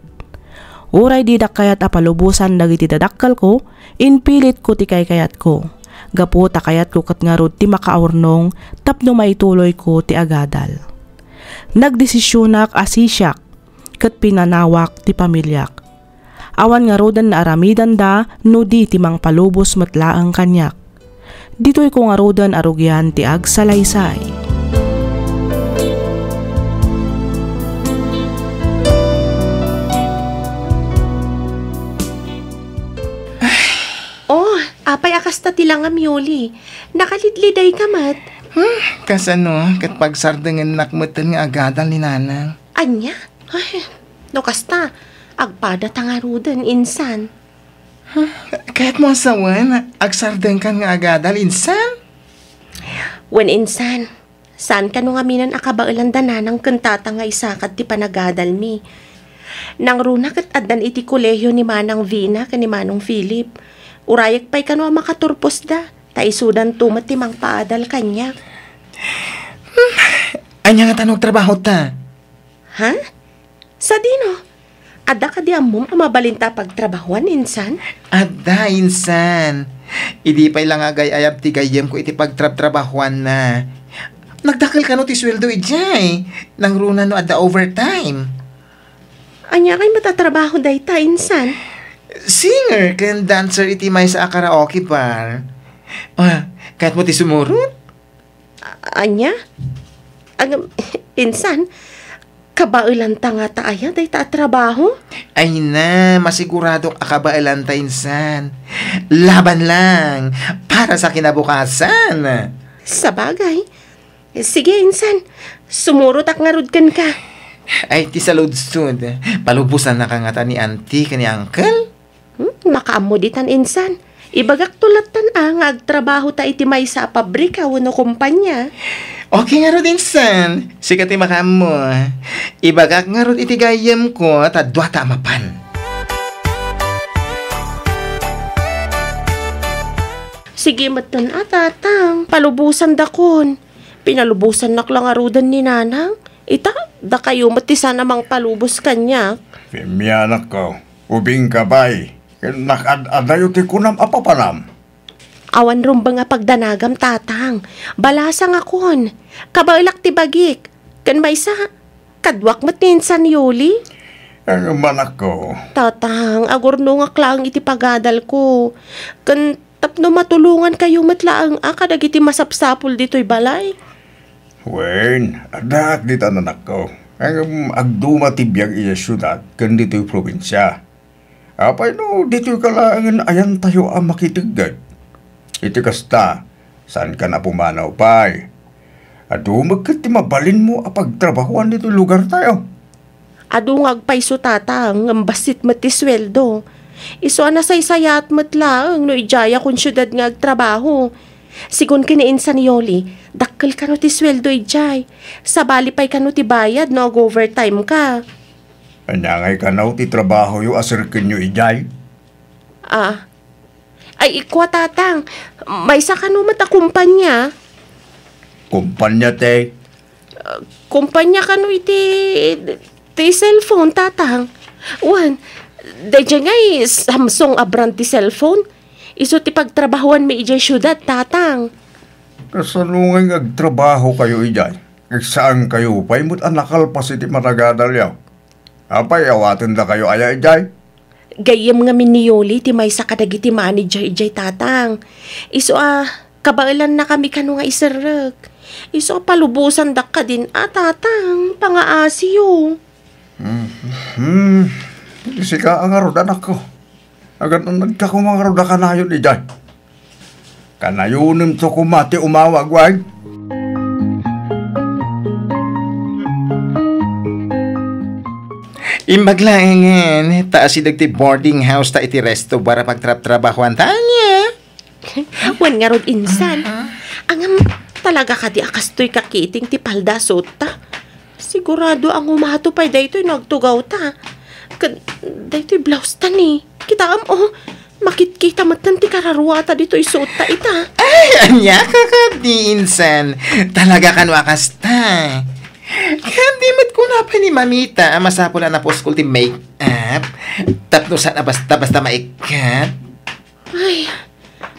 Uray didak kayat a palubosan dagiti dadakkelko, impilitko ti kaykayatko, gapu ta kayatko ket ngarud ti makaurnong tapno maituloyko ti agadal. Nagdesisionak a sisiak ket pinanawak ti pamiliak. Awan ngaruden naaramidanda no di ti mangpalubos met laeng kaniak. Ditoyko ngaruden a rugian ti agsalaysay. Oh, apay a kasta ti langam, Yoli? Nakalidlidayka met. Hmm, kasano, ket pagsardengennak metten nga agadal ni Nanang. Ania? Ay, no kasta, agpada ta ngaruden, insan. Kayatmo a sawen, agsardengkan nga agadal, insan? Wen, insan, saan kano ngaminen a kabaelan da Nanang ken Tata nga isakad ti panagadalmi. Nangruna ket addan iti kolehio ni Manang Vina ken ni Manong Philip. Urayek pay kano a makaturposda, ta isudanto met ti mangpaadal kaniak. Ania ngata no agtrabaho ta? Ha? Sadino? Adda kadi ammom a mabalinta a pagtrabahuan, insan? Adda, insan. Idi pay la nga agay-ayab ti gayyemko iti pagtrabtrabahuanna. Nagdakkel kano ti sueldo idiay. Nangruna no adda overtime. Ania kay met a trabaho dayta, insan? Singer ken dancer iti maysa a karaoke bar. Ah, kayatmo ti sumurot? A-, ania? Agam, insan, kabaelanta ngata aya dayta a trabaho? Ay na, masiguradok a kabaelanta, insan. Laban lang, para sa kinabukasan. Sabagay, Sige, insan. Sumurotak ngarud kenka. Ay, ti saludsod. Palubosannaka ngata ni auntie ken ni uncle? Hmm, makaammo ditan, insan. Ibagakto lattan a nga agtrabahota iti maysa a pabrika wenno kompania. Okay ngarud, insan. Sika ti makaammo. Ibagak ngarud iti gayyemko ta duata a mapan. Sige metten a, tatang. Palubosandakon. Pinalubosannak la ngaruden ni nanang. Ita, dakayo met ti saan a mangpalubos kaniak. Femi, anakko, ubingka pay. Ken nakaad-adayo ti kunam a papanam. Awan rumbeng a pagdanagam, tatang. Balasangakon. Kabaelak ti bagik. Ken maysa, kaduak met ni insan Yoli. Ngem, anakko. Tatang, agurnongak laeng iti pagadalko. Ken tapno matulongankayo met laeng a kadagiti masapsapul ditoy balay. Wen, addaak ditan, anakko. Ngem agduma ti biag idiay siudad ken ditoy probinsia. Apay no ditoyka laengen ayantayo a makitegged? Iti kasta, saankan a pumanaw pay. Adu met ket ti mabalinmo a pagtrabahoan ditoy lugartayo. Adu nga agpayso, tatang, ngem bassit met ti sueldo. Isu a nasaysayaat met laeng no idiayakon siudad nga agtrabaho. Sigun ken ni insan Yoli, dakkel kano ti sueldo idiay. Sabali pay kano ti bayad no ag-overtime ka. Ania ngay kano ti trabahoyo a serkenyo idiay? Ah. Ay, ikua, tatang. Maysa kano met a kumpanya? Kumpanya, te? Ah, kumpanya kano iti, ti cellphone, tatang? Wen, daydiay ngay Samsung a brand ti cellphone? Isu ti pagtrabahoanmi idiay siudad, tatang. Kasano ngay nga agtrabahokayo idiay? Ket saankayo pay met a nakalpas iti managadalyo. Apay, awatendakayo aya idiay? Gayyem ngamin ni Yoli ti maysa kadagiti manager idiay, tatang. Isu a, kabaelannakami kano nga iserrek. Isu a palubosandak kadin a, tatang, pangaasiyo. Hmm. Hmm. Sika a ngarud, anakko. Agan-annadka koma ngarud a kanayon idiay. Kanayonemto koma ti umawag, wen? Imbag laengen, ta asideg ti boarding house ta iti resto bar a pagtraptrabahoanta, ania? Wen ngarud, insan. Aha. Ngem, talaga kadi a kastoy kakiting ti palda a suotta? Sigurado a ngumato pay daytoy no agtugawta. Ket daytoy blouse ta ni. Kitaem, oh. Makitkita metten ti kararuata ditoy suotta ita. Ay, ania ka kadi, insan? Talaga kano a kasta? Kadi met kuna pay ni mamita a masapul a napuskol ti make-up tapno saan a basta-basta maikkat. Ay,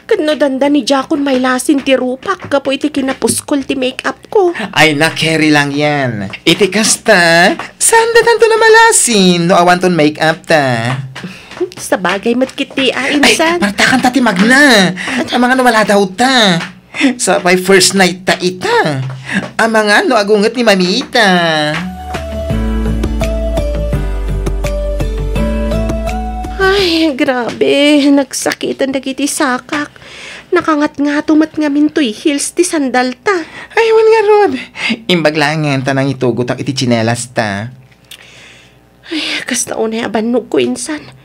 ket no dandani diakon mailasin ti rupak gapu iti kinapuskol ti make-up ko. Ay, na, carry lang yan. Iti kasta, saan datanto na malasin no awanton make-up ta? Sabagay met ketdi a, ay, insan. Partakan ta ti magna. Amangan no maladaw ta. Sa pay first night ta ita. Amangan no agunget ni mamita. Ay, grabe. Nagsakiten dagiti sakak. Nakangatngato met ngamin toy heels ti sandalta. Ay, wen ngarud. Imbag laengen ta nangitugotak iti tsinelas ta. Ay, kasta unay a bannogko, insan.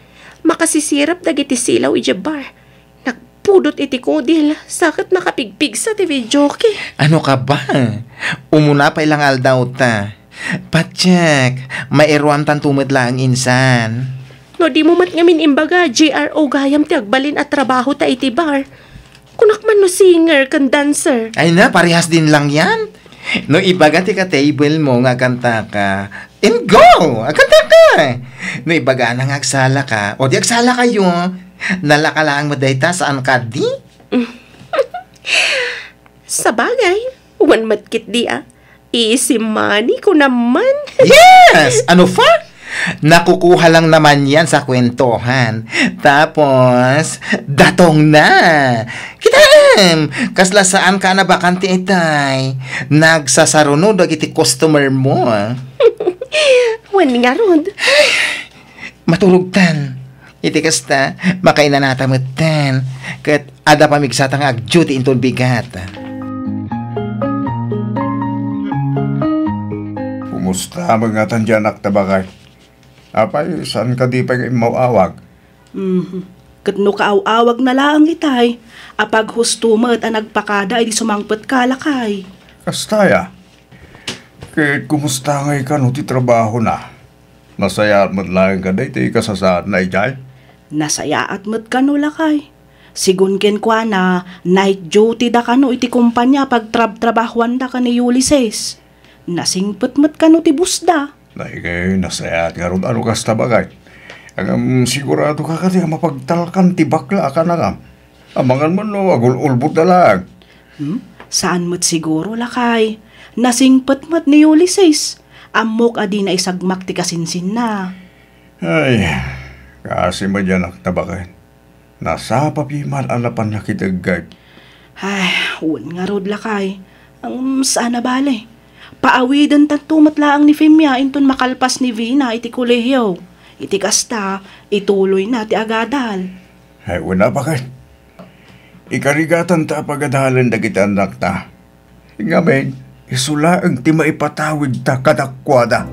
Makasisirap dagiti silaw idiay bar. Nagpudot iti kudil, sa ket nakapigpigsa ti videoke. Ano ka ba? Umuna pay lang aldaw ta. Patiek, mairuamtanto met laeng, insan. No dimo met ngamin imbaga, J R O gayam ti agbalin a trabaho ta iti bar. Kunak man no singer ken dancer. Ay na, parehas din lang yan. No ibaga ti ka-table mo nga agkantaka, and go! Agkantaka! No ibagana nga agsalaka, o di agsalakayo. Nalaka laeng met dayta, saan kadi? Sabagay, wen met ketdi a. Easy money ko naman. Yes! Ano pa? Nakukuha lang naman yan sa kwentohan. Tapos, datong na. Kitaem, kasla saan ka a nabakante itay. Nagsasaruno dagiti customer mo. Wen ngarud. Maturogtan. Iti kasta, makainanata metten. Ket adda pamigsata nga agduty inton bigat. Musta met ngatan ti anakta, baket? Apay, saan kadi pay nga immaw-awag? Mhm. Ket no kaaw-awagna laeng itay, apaghusto met a nagpakada idi sumangpetka, lakay. Kasta aya. Ket kumusta ngay kano ti trabahona? Nasayaat met laeng kadi ti kasasaadna idiay? Nasayaat met kano, lakay. Sigun kenkuana, night duty da kano iti kompania a pagtrabtrabahuanda ken ni Ulysses. Nasingpet met kano ti boss da. Ay, nasayaat ngarud a no kasta, baket. Ngem sigurado ka kadi a mapagtalkan ti bakla a kanangam. Amangan man no agul-ulbod da laeng. Hmm? Saan met siguro, lakay. Nasingpet met ni Ulysses. Ammok a dina isagmak ti kasinsinna. Ay, kaasi met ti anakta, baket. Nasapa pay man a napan nakitegged. Ay, wen ngarud, lakay. Ngem saan a bale. Paawidentanto met laeng ni Femia inton makalpas ni Vina iti kolehiyo. Iti kasta, ituloyna ti agadal. Ay, wen a, baket. Ikarigatanta a pagadalen dagiti annakta. Ngamin, isu laeng ti maipatawidta kadakuada.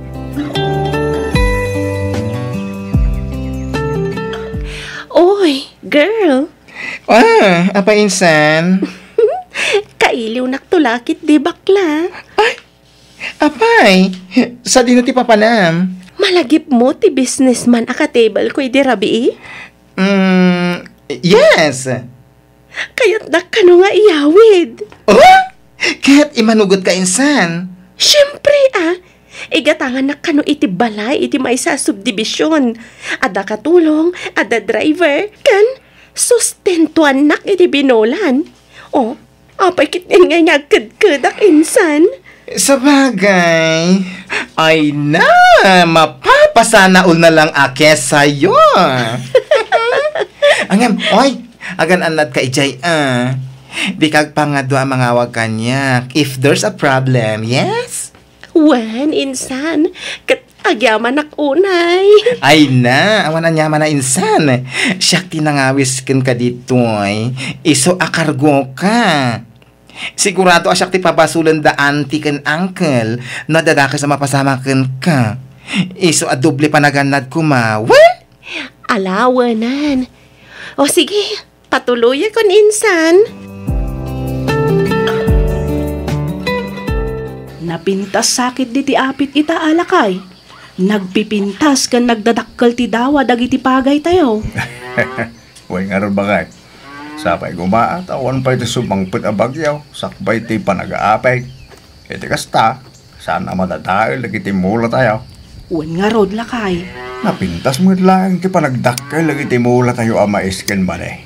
Oy, girl! Ah, apay insan? Kailiwnakto la ketdi, bakla. Ay, apay, sadino ti papanam? Malagipmo ti businessman a ka-table ko idi rabii? Mm, yes. Kayatnak kano nga iyawid. Oh? Ket imanugotka insan? Siempre, a. Igatangannak kano iti balay iti maysa a subdivision. Adda katulong, adda driver, ken sustentuannak iti binolan. Oh, apay ketdin ngay nga agkedkedak insan? Sabagay, ay na, mapapasana all na lang a kesayo. Ngem, oy, agan-annadka idiay, a. Dika agpangadua a mangawag kaniak if there's a problem, yes? Wen, insan, ket agyamanak unay. Ay na, awan aniamanna insan. Siak ti nangawis kenka ditoy, isu a kargoka. Sigurado a siak ti pabasolen da auntie ken uncle no adda dakes a mapasama kenka. Isu a doble panagannad koma, wen? Ala, wenan. O sige, patuloyakon insan. Napintas sa ketdi ti apit ita a lakay. Nagpipintas ken nagdadakkel ti dawa dagiti pagaytayo. Wen ngarud, baket. Sapay koma ta awan pay ti sumangpet a bagyo sakbay ti panagaapek. Iti kasta, saan a madadael dagiti mulatayo. Wen ngarud, lakay. Napintas met laeng ti panagdakkel dagiti mulatayo a mais ken mani.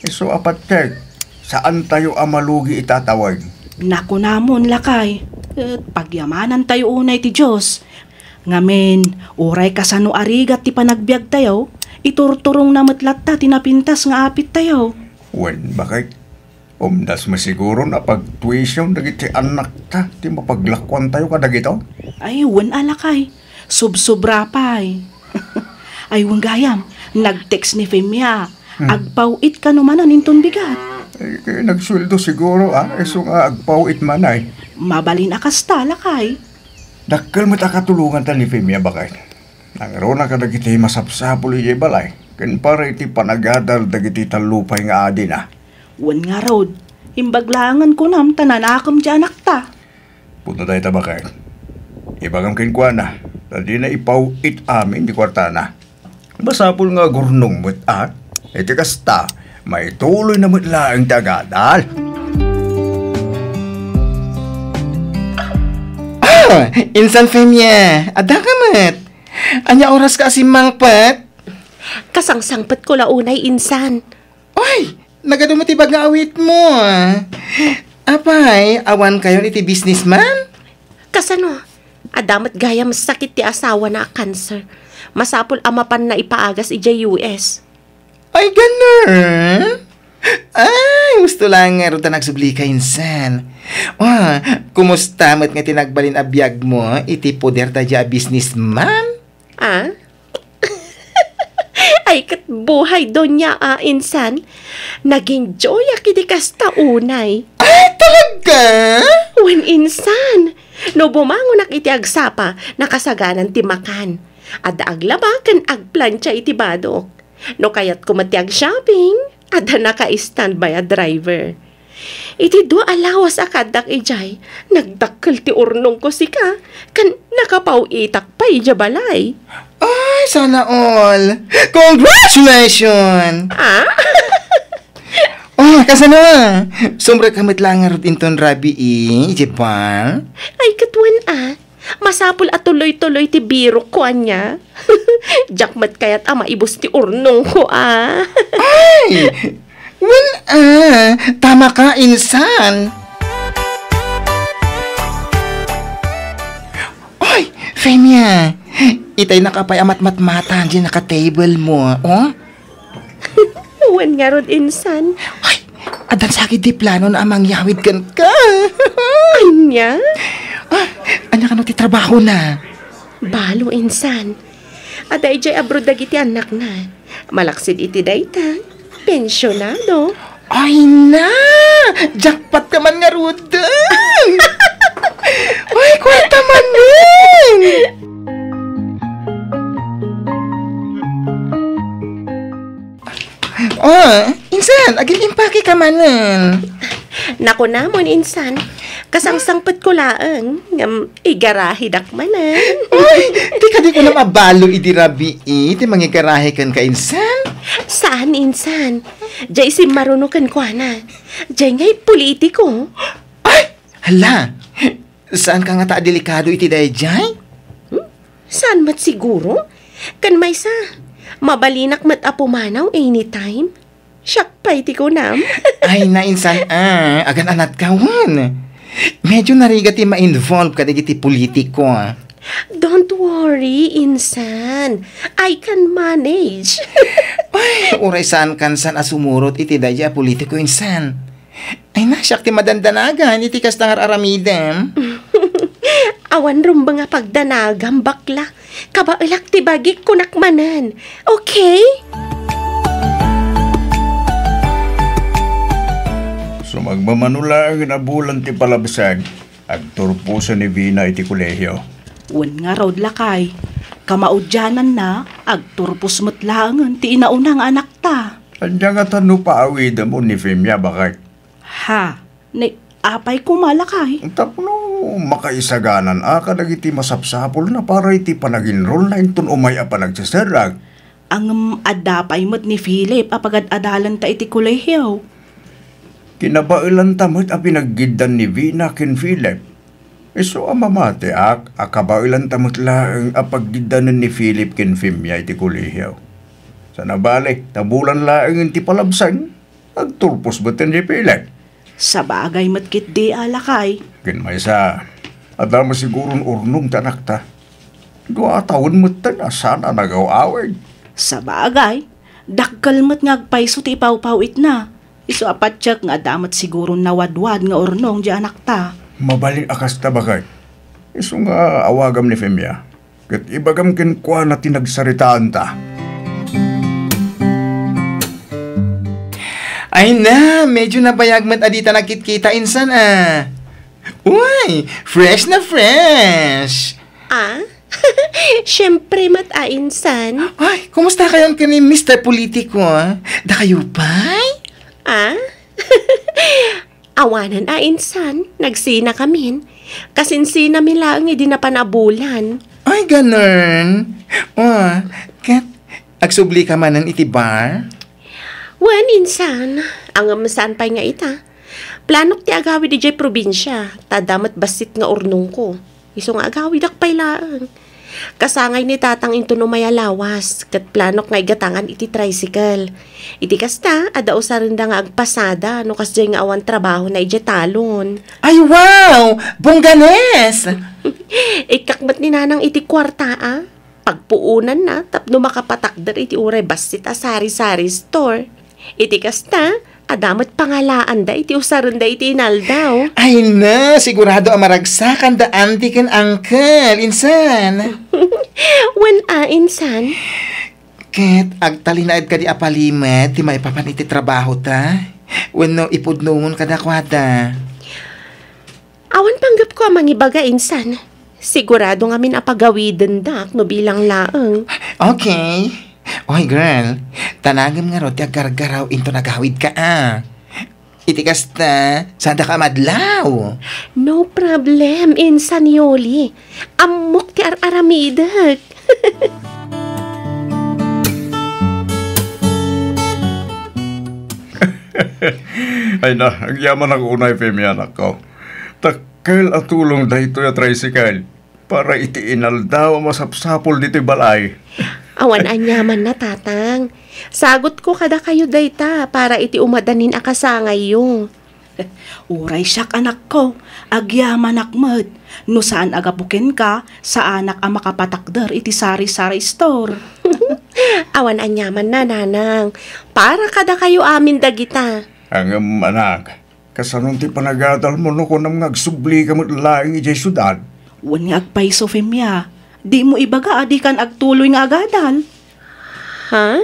Isu a patgek, saantayo a malugi ita a tawen. Nakunamon, lakay, ket pagyamanantayo unay ti Dios. Ngamin, uray kasano a rigat ti panagbiagtayo, iturturongna met latta ti napintas nga apittayo. Wen, baket. Umdas met siguron a pagtuition dagiti annakta ti mapaglakuantayo kadagito? Ay, wen a lakay. Subsobra pay. Ay, wen gayam, nag-text ni Femia. Hmm. Agpaw-it kano manen inton bigat. Ay, kay nagsueldo siguro, a. Isu nga agpaw-it man ay. Mabalin a kasta, lakay. Dakkel met a katulonganta ni Femia, baket. Nangruna kadagiti masapsapul idiay balay, ken para iti panagadal dagiti tallo pay nga adina. Wen ngarud, imbag laengen kunam ta nanakem ti anakta. Pudno dayta, baket. Ibagam kenkuana, ta dina ipaw-it amin ti kuartana. Masapul nga agurnong met, a. Iti kasta, maituloyna met laeng ti agadal. Ah, insan Femia, adda ka met. Ania oraska a simmangpet? Kasangsangpetko la unay insan. Oy, nagadu met ti bag nga awitmo, a. Apay, awankayon iti businessman? Kasano? Adda met gayam sakit ti asawana a cancer. Masapul a mapanna ipaagas idiay U S. Ay, ganun? Ay, husto lang ngarud ta nagsublika insan. Wa, kumusta met nga ti nagbalin a biagmo iti poder daydiay a businessman? Ah? Ay, ket buhay donya a insan. Nag-enjoyak iti kasta unay. Ay, talaga? Wen insan. No bumangonak iti agsapa, nakasaganan ti makan. Adda aglaba ken agplancha iti badok. No kayatko met ti ag-shopping, adda naka-standby a driver. Iti dua a lawas a kaaddak idiay, nagdakkel ti urnongko sika, ken nakapaw-itak pay idiay balay. Ay, sana all! Congratulations! Ah? Oh, kasano? Sumrekka met laeng ngarud inton rabii, idiay bar? Ay, ket wen a. Masapul a tuloy-tuloy ti birokko ania. Diak met kayat a maibus ti urnongko a. Ay! Wen a, tama ka, insan. Oy, Femia! Itay nakapay a matmatmatan diay naka-table mo, oh? Wen ngarud, insan. Ay, addan sakit di plano na a mangyawid kenka. Ania? Ah, ania kano ti trabaho na? Balo, insan. Adda idiay abroad dagiti annakna. Malaksid iti dayta, pensionado. Ay na! Jackpot ka man ngarud! Ay, kwarta manen! Oh, insan, agin-impake ka manen. Nakunamon, insan. Kasangsangpetko laeng, ngem igarahidak manen. Uy, ti kadi kunam a balo idi rabii, ti mangigarahi kenka, insan? Saan, insan. Diay simmaruno kenkuana. Diay ngay politiko. Ay! Hala! Saanka ngata a delikado iti daydiay? Hmm? Saan met siguro? Ken maysa, mabalinak met a pumanaw anytime. Siak pay ti kunam. Ay, nainsan a, agan-anadka wen. Medyo narigat ti ma-involve kadagiti politiko. Don't worry, insan. I can manage. Ay, uray saankan san a sumurot iti daydiay a politiko, insan. Ay na, siak ti madandanagan iti kasta nga ar-aramidem. Awan rumbeng a pagdanagam, bakla. Kabaelak ti bagik, kunak manen. Okay? Sumagmamano laeng a bulan ti palabsag, agturposen ni Vina iti kolehio. Wen ngarud, lakay. Kamaudiananna, agturpos met laengen ti inauna nga anakta. Ania ngata no paawidem ni Femia, baket? Ha? Ni, apay koma, lakay? Tapno makaisaganan a kadagiti masapsapulna para iti panag-enrollna inton umay a panagseserrek. Ngem adda pay met ni Philip a pagad-adalanta iti kolehio. Kinabaelanta met a pinaggiddan ni Vina ken Philip. Isu a mamatiak a kabaelanta met laeng a paggiddanen ni Philip ken Femia iti kolehio. Sana bale, ta bulan laengen ti palabsag, agturpos metten ni Philip. Sabagay met ketdi a, lakay. Ken maysa, adda met siguron urnong ti anakta. Dua a tawen metten a saan a nagaw-awid. Sabagay, dakkel met nga agpayso ti ipawpaw-itna. Isu a patiek nga adda met siguron nawadwad nga urnong diay anakta. Mabalin a kasta, baket. Isu nga awagam ni Femia. Ket ibagam kenkuana ti nagsaritaanta. Ay na, medyo nabayag met a dita nagkitkita, insan a. Uy, fresh na fresh! Ah? Siyempre met a, insan. Ay, kumusta kayon ken ni Mister Politiko, a? Dakayo pay? Ah? Awanen a, insan, nagsinakamin. Kasinsinami laeng idi napan a bulan. Ay, ganun. O, ket agsubli ka manen iti bar? Wen, insan, ngem saan pay nga ita. Planok ti agawid idiay probinsia, ta adda met bassit nga urnongko. Isu nga agawidak pay laeng. Kasangay ni tatang inton umay a lawas, ket planok nga igatangan iti tricycle. Iti kasta, adda usarenda nga agpasada no kasdiay nga awan trabahona idiay talon. Ay, wow! Bongganes! Ikkak met ni nanang iti kuarta a. Pagpuonanna tapno makapatakder iti uray bassit a sari-sari store. Iti kasta, adda met pangalaanda iti usarenda iti inaldaw. Ay na, sigurado a maragsakanda, auntie ken uncle, insan. Wen a, insan. Ket agtalinaed kadi a palimed ti maipapan iti trabahota? Wenno ipudnongon kadakuada? Awan panggepko a mangibaga insan. Sigurado ngamin a pagawidendak no bilang laeng. Okay. Oy, girl, tanagem ngarud ti aggargaraw inton agawidka, a. Iti kasta, saandak a madlaw. No problem, insan Yoli. Ammok ti ar-aramidek. Ay na, agyamanak unay, Femi, anakko. Dakkel a tulong daytoy a tricycle para iti inaldaw a masapsapul ditoy balay. Awan aniamanna, Tatang. Sagutko kadakayo dayta para iti umadanin a kasangayyo. Uray siak, anakko, agyamanak met. No saan a gapu kenka, saanak a makapatakder iti sari-sari store. Awan aniamanna, Nanang. Para kadakayo amin dagita. Ngem, anak, kasanon ti panagadalmo no kunam nga agsublika met laeng idiay siudad? Wen nga agpayso, Femia. Dimo ibaga a dikan agtuloy nga agadal. Ha?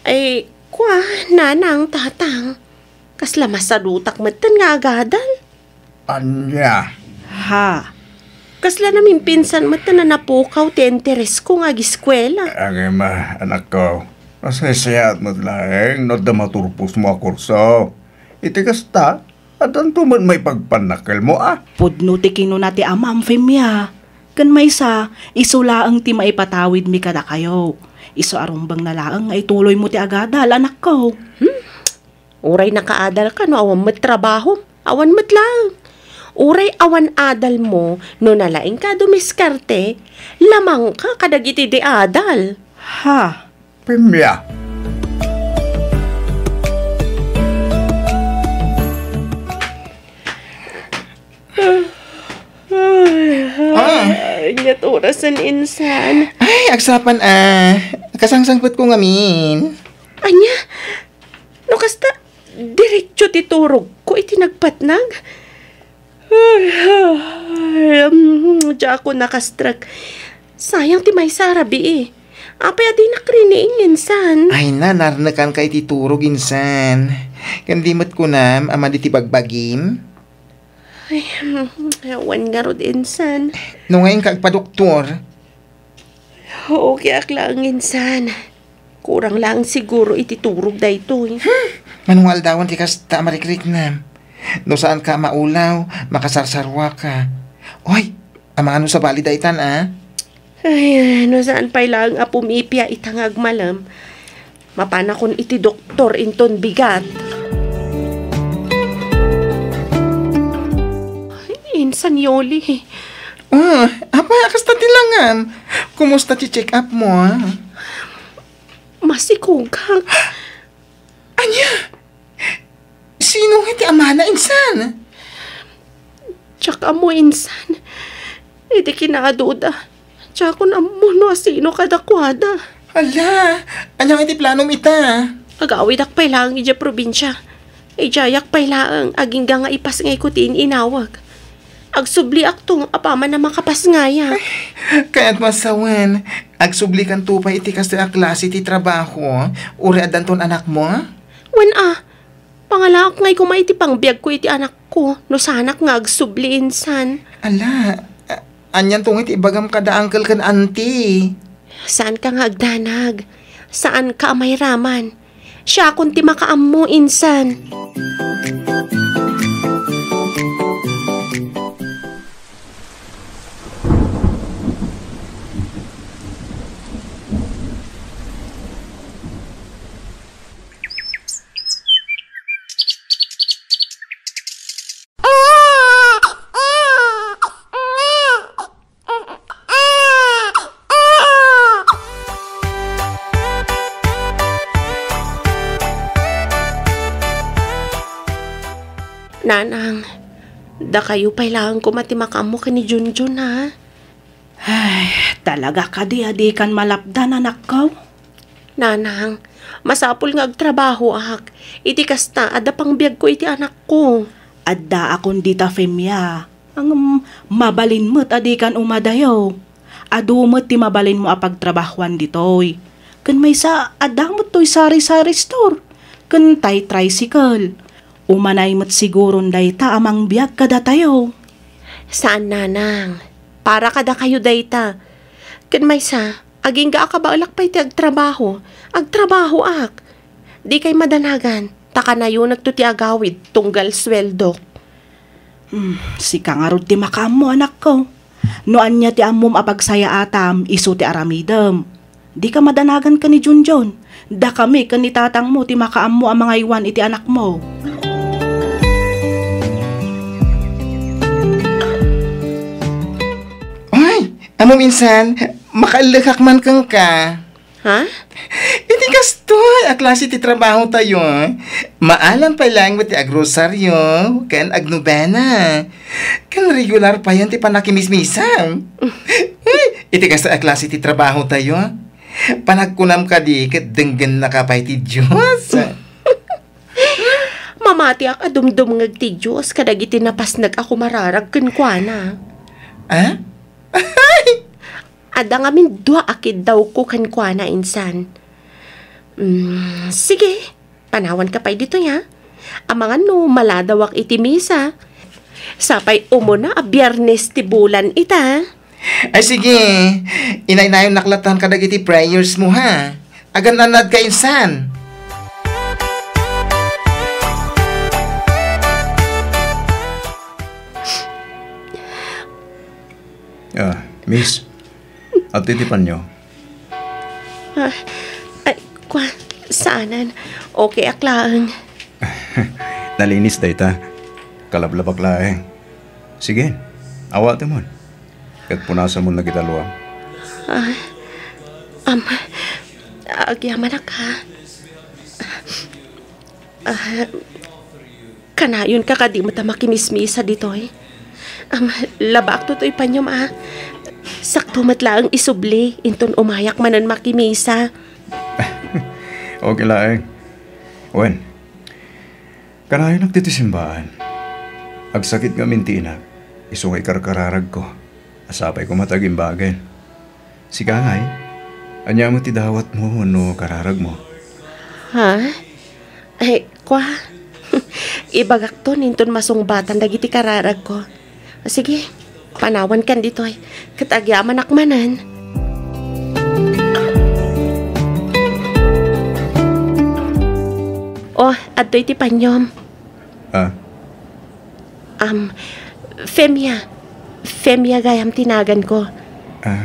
Ay, kua, Nanang, Tatang. Kasla masadutak metten nga agadal. Ania? Ha? Kasla namimpinsan metten a napukaw ti interesko nga agiskuela. Ngem, anakko, masaysayaat met laeng no adda maturposmo a kurso. Iti kasta, addanto met maipagpannakkelmo, a. Pudno ti kinuna ti amam, Femia. Ken maysa, isu laeng ti maipatawidmi kadakayo. Isu a rumbengna laeng nga ituloymo ti agadal, anakko. Hmm? Uray nakaadalka no awan met trabahom, awan met laeng. Uray awan adalmo no nalaingka a dumiskarte, lamangka kadagiti di adal. Ha? Femia. Ay, Ah. Aniat orasen insan. Ay, agsapa, a. Kasangsangpetko ngamin. Ania? No kasta, diretso ti turogko iti nagpatnag. Ay, ay, mm, diakon nakastrek. Sayang ti maysa a rabii. Apay a dinak riniing insan? Ay na, narnekanka iti turog insan. Ken di met kunam a madi ti bagbagim? Ay, mm, awan ngarud insan. No nga inka agpadoktor? Okay ak laeng insan. Kurang laeng siguro iti turog daytoy. Hmm, mano nga aldawen ti kasta a marikriknam? No saanka a maulaw, makasarsaruaka. Oy, amangan no sabali daytan, a? Ay, no saan pay laeng a pumipia ita nga agmalem, mapanakon iti doktor inton bigat. Ay, insan Yoli. Ah, apay a kasta ti langam? Kumusta ti check-up mo, a? Masikog. Ania? Sino nga ti amana insan? Diak ammo insan. Iti kinaaduda, diakon ammo no asino kadakuada. Ala, ania nga iti planom ita? Agawidak pay laeng idiay probinsia. Idiayak pay laeng agingga nga ipasngayko ti in-inawag. Agsubliakto apaman a makapasngayak. Kayatmo a sawen, agsublikanto pay iti kastoy a klase ti trabaho, uray addanton anakmo? Wen a, pangalaak ngay koma iti pangbiagko iti anakko, no saanak nga agsubli insan. Ala, a-, anianto nga iti ibagam kada uncle ken auntie? Saanka nga agdanag. Saanka a mairaman. Siakon ti makaammo insan. Nanang, dakayo pay laeng koma ti makaammo ken ni Junjun, ha? Ay, talaga kadi a dikan malapdan, anakko? Nanang, masapul nga agtrabahoak. Iti kasta, adda pangbiagko iti anakko. Addaakon dita, Femia. Ngem, mabalin met a dikan umadayo. Adu met ti mabalinmo a pagtrabahoan ditoy. Ken maysa, adda met toy sari-sari store. Ken tay tricycle. Umanay met siguron dayta a mangbiag kadatayo. Saan, nanang. Para kadakayo dayta. Ken maysa, agingga a kabaelak pay ti agtrabaho. Agtrabahoak. Dikay madanagan, ta kanayonekto ti agawid tunggal sueldok. Hmm, sika ngarud ti makaammo, anakko. No ania ti ammom a pagsayaatam, isu ti aramidem. Dika madanagan ken ni Junjun. Dakami ken ni tatangmo ti makaammo a mangaywan iti anakmo. Ay, ammom insan, makaellekak man kenka. Ha? Iti kastoy a klase ti trabaho tayo, maalam pay laeng met ti agrosaryo ken agnobena. Ken regular payen ti panakimismisa. Uy, iti kastoy a klase ti trabaho tayo, panagkunam kadi ket denggennaka pay ti Dios. Mamatiak a dumdumngeg ti Dios kadagiti napasnek a kumararag kenkuana. Ah? Adda ngamin dua a kiddawko kenkuana, insan. Mm, sige, panawanka pay ditoy, ha? Amangan no maladawak iti misa. Sapay umuna a Biernes ti bulan ita. Ay, sige. Inaynayon latta kadagiti prayers mo, ha? Agan-annadka, insan. Ah, miss, adtoy ti panyo? Ah, ay, kwa, saanen. Okay ak laeng. Nalinis dayta. Kalablabak laeng. Sige, awatemon. Ket punasamon dagiti aluam. Ah, am, agyamanak, ha? Ah, kanayonka kadi met a makimismisa ditoy? Am, labaakto toy panyom, a. Sakto met laeng isubli, inton umayak manen makimisa. Okay laeng. Wen, kanayonak ditoy simbaan. Agsakit ngamin ti inak, isu nga ikarkararagko. Sapay koma ta agimbagen. Sika ngay, ania met ti dawatmo wenno kararagmo? Ha? Ay, kwa? Ibagakton inton masungbatan dagiti kararagko. Sige, panawankan ditoy, ket agyamanak manen. Oh, adtoy ti panyom. Ah? Am, Femia. Femia gayam ti naganko. Ah.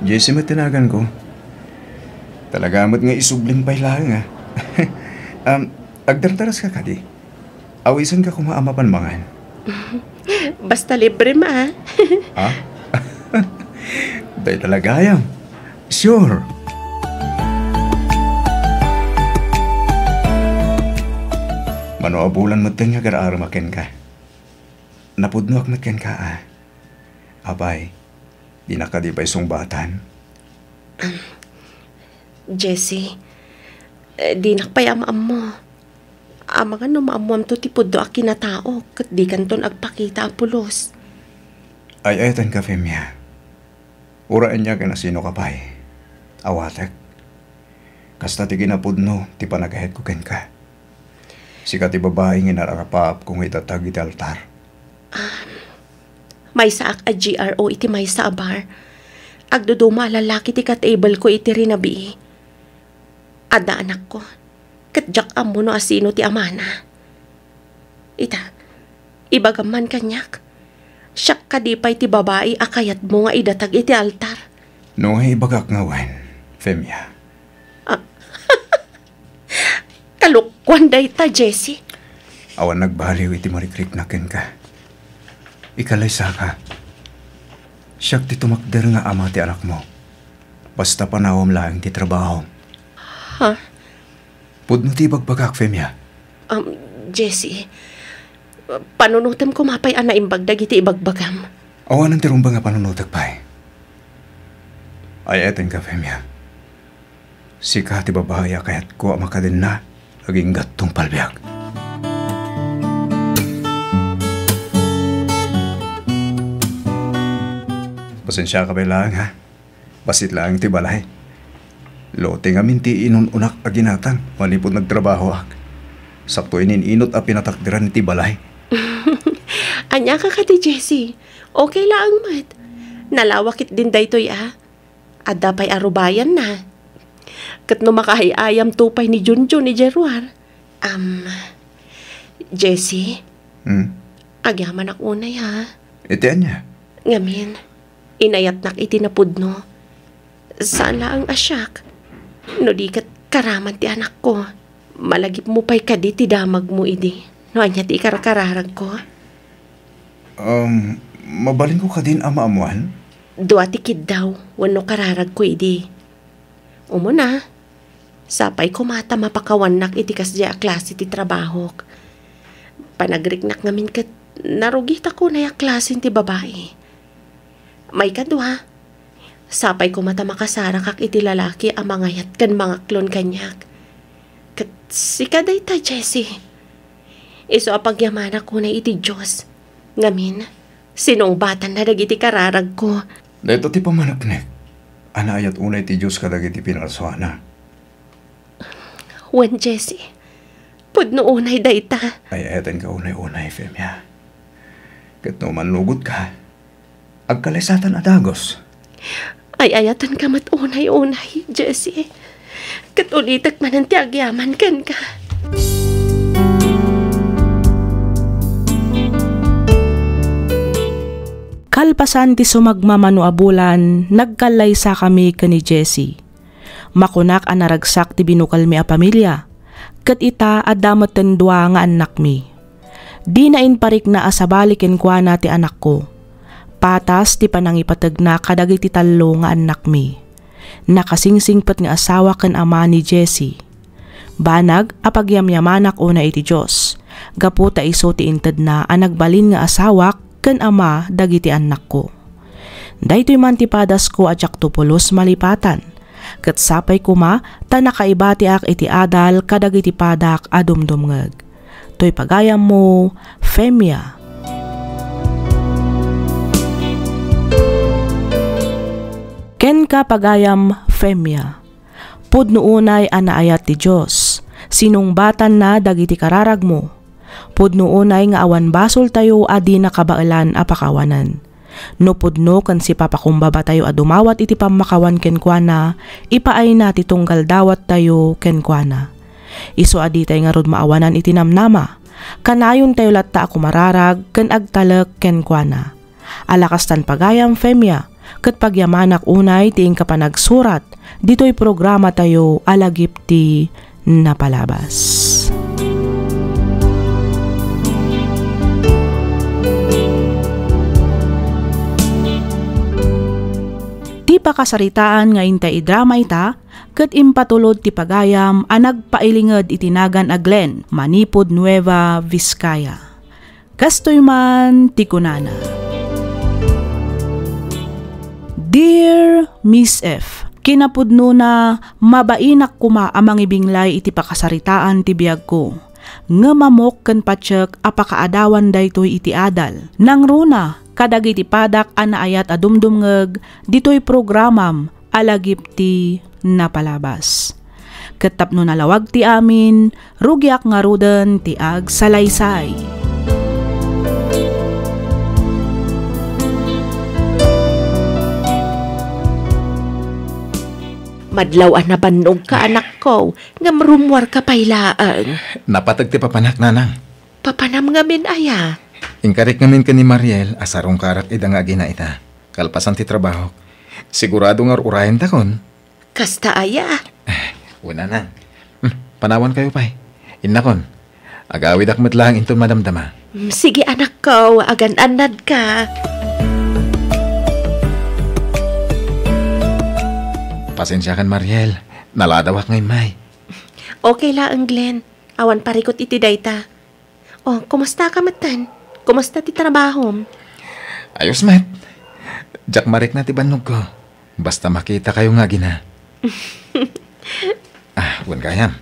Jessie met ti naganko. Talaga met nga isublim pay laeng, a. Am, agdardaras ka kadi? Awisenka koma a mapan mangan. Basta libre ma, a. Ha? Dayta la gayam. Sure. Mano a bulan metten nga agar-arem a kenka. Napudnoak met kenka, a. Apay, dinak kadi pay sungbatan? Jessie, eh, dinak pay am-ammo. Amangan no maammoamto ti pudno a kinataok ket dikanton agpakita a pulos. Ay-ayatenka, Femia. Uray ania ken a sinoka pay, awatek. Kasta ti kinapudno ti panagayatko kenka. Sika ti babai nga inar-arapaapko nga idatag iti altar. Ah, maysaak a G R O iti maysa a bar. Agduduma a lalaki ti ka-table ko iti rinabii. Adda anakko, ket diak ammo no asino ti amana. Ita, ibagam man kaniak, siak kadi pay ti babai a kayatmo nga idatag iti altar? No ibagak nga wen, Femia. Ah. Kalokuan dayta, Jessie. Awan nagbaliw iti marikriknak kenka. Ikalaysaka. Siak ti tumakder nga ama ti anakmo. Basta panawam laeng ti trabahom. Ha? Pudno ti ibagbagak, Femia. Um, Jessie, panunotem koma pay a naimbag dagiti ibagbagam. Awanen ti rumbeng a panunotek pay. Ay-ayatenka, Femia. Sika ti babai a kayatko a makadenna agingga tungpal biag. Pasensiaka pay laeng, ha? Bassit laeng ti balay. Lote ngamin ti inun-unak a ginatang manipud nagtrabahoak. Sakto inin-inut a pinatakderan iti balay. Ania ka kadi, Jessie? Okay laeng met. Nalawak ketdin daytoy a. Adda pay a rubayanna. Ket no makaay-ayamto pay ni Junjun ni Jeruar. Am, Jessie, Hmm? agyamanak unay, ha? Iti ania? Ngamin, inayatnak iti napudno. Saan laeng a siak, no di ket karaman ti anakko. Malagipmo pay kadi ti damagmo idi no ania ti ikarkararagko? Um, mabalinko kadin a maammoan? Dua ti kiddaw wenno kararagko idi. Umuna, sapay koma ta mapakawannak iti kasdiay a klase ti trabahok. Panagriknak ngamin ket narugitak unay a klasen ti babai. Maikadua, sapay koma ta makasarakak iti lalaki a mangayat ken mangaklon kaniak. Ket sika dayta, Jessie. Isu a pagyamanak unay iti Dios. Ngamin, sinungbatanna dagiti kararagko. Dayta ti pammaneknek a naayat unay ti Dios kadagiti pinalsuana. Wen, Jessie, pudno unay dayta. Ay-ayatenka unay-unay, Femia. Ket no mannugotka, agkalaysatan a dagus. Ay-ayatenka met unay-unay, Jessie. Ket ulitek manen ti agyaman kenka. Kalpasan ti sumagmamano a bulan, nagkallaysakami ken ni Jessie. Makunak a naragsak ti binukelmi a pamilia, ket ita, adda metten dua nga annakmi. Dina imparikna a sabali kenkuana ti anakko. Patas ti panangipategna kadagiti tallo nga annakmi. Nakasingsingpet nga asawa ken ama ni Jessie. Banag a pagyamyamanak unay iti Dios, gapu ta isu ti intedna a nagbalin nga asawak ken ama dagiti annakko. Daytoy man ti padasko a diakto pulos malipatan, ket sapay koma ta nakaibatiak iti adal kadagiti padak a dumdumngeg. Toy pagayammo, Femia. Kenka, pagayam, Femia. Pudno unay a naayat ti Dios. Sinungbatanna dagiti kararagmo. Pudno unay nga awan basoltayo a dina kabaelan a pakawanen. No pudno ken sipapakumbabatayo a dumawat iti pammakawan kenkuana, ipaayna ti tunggal dawattayo kenkuana. Isu a ditay ngarud maawanan iti namnama, kanayontayo latta a kumararag ken agtalek kenkuana. Ala kastan pagayam, Femia, ket pagyamanak unay ti inka panagsurat ditoy programatayo a Lagip ti Napalabas. Ti pakasaritaan nga intay idrama ita ket impatulod ti pagayam a nagpailinged iti nagan a Glenn manipud Nueva Vizcaya. Kastoy man ti kunana, "Dear Miss F, kinapudnona, mabainak koma a mangibinglay iti pakasaritaan ti biagko. Ngem ammok ken patiek a pakaadawan daytoy iti adal. Nangruna kadagiti padak a naayat a dumdumngeg ditoy programam a Lagip ti Napalabas. Ket tapno nalawag ti amin, rugiak ngaruden ti agsalaysay." Madlaw a nabannogka, anakko, ngem rummuarka pay laeng. Napateg ti papanak, nanang. Papanam ngamin aya? Inkarik ngamin ken ni Mariel a sarungkarak ida nga agina ita. Kalpasan ti trabahok, sigurado nga ur-urayentakon. Kasta aya? Eh, wen, nanang. Hmm, panawankayo pay. Innakon, agawidak met laeng inton madamdama. Hmm, sige, anakko, agan-annadka. Pasensiakan, Mariel. Naladawak nga immay. Okay laeng, Glenn. Awan parikut iti dayta. Oh, kumusta ka metten? Kumusta ti trabahom? Ayos met. Diak marikna ti bannogko. Basta makitakayo nga agina. Ah, wen gayam.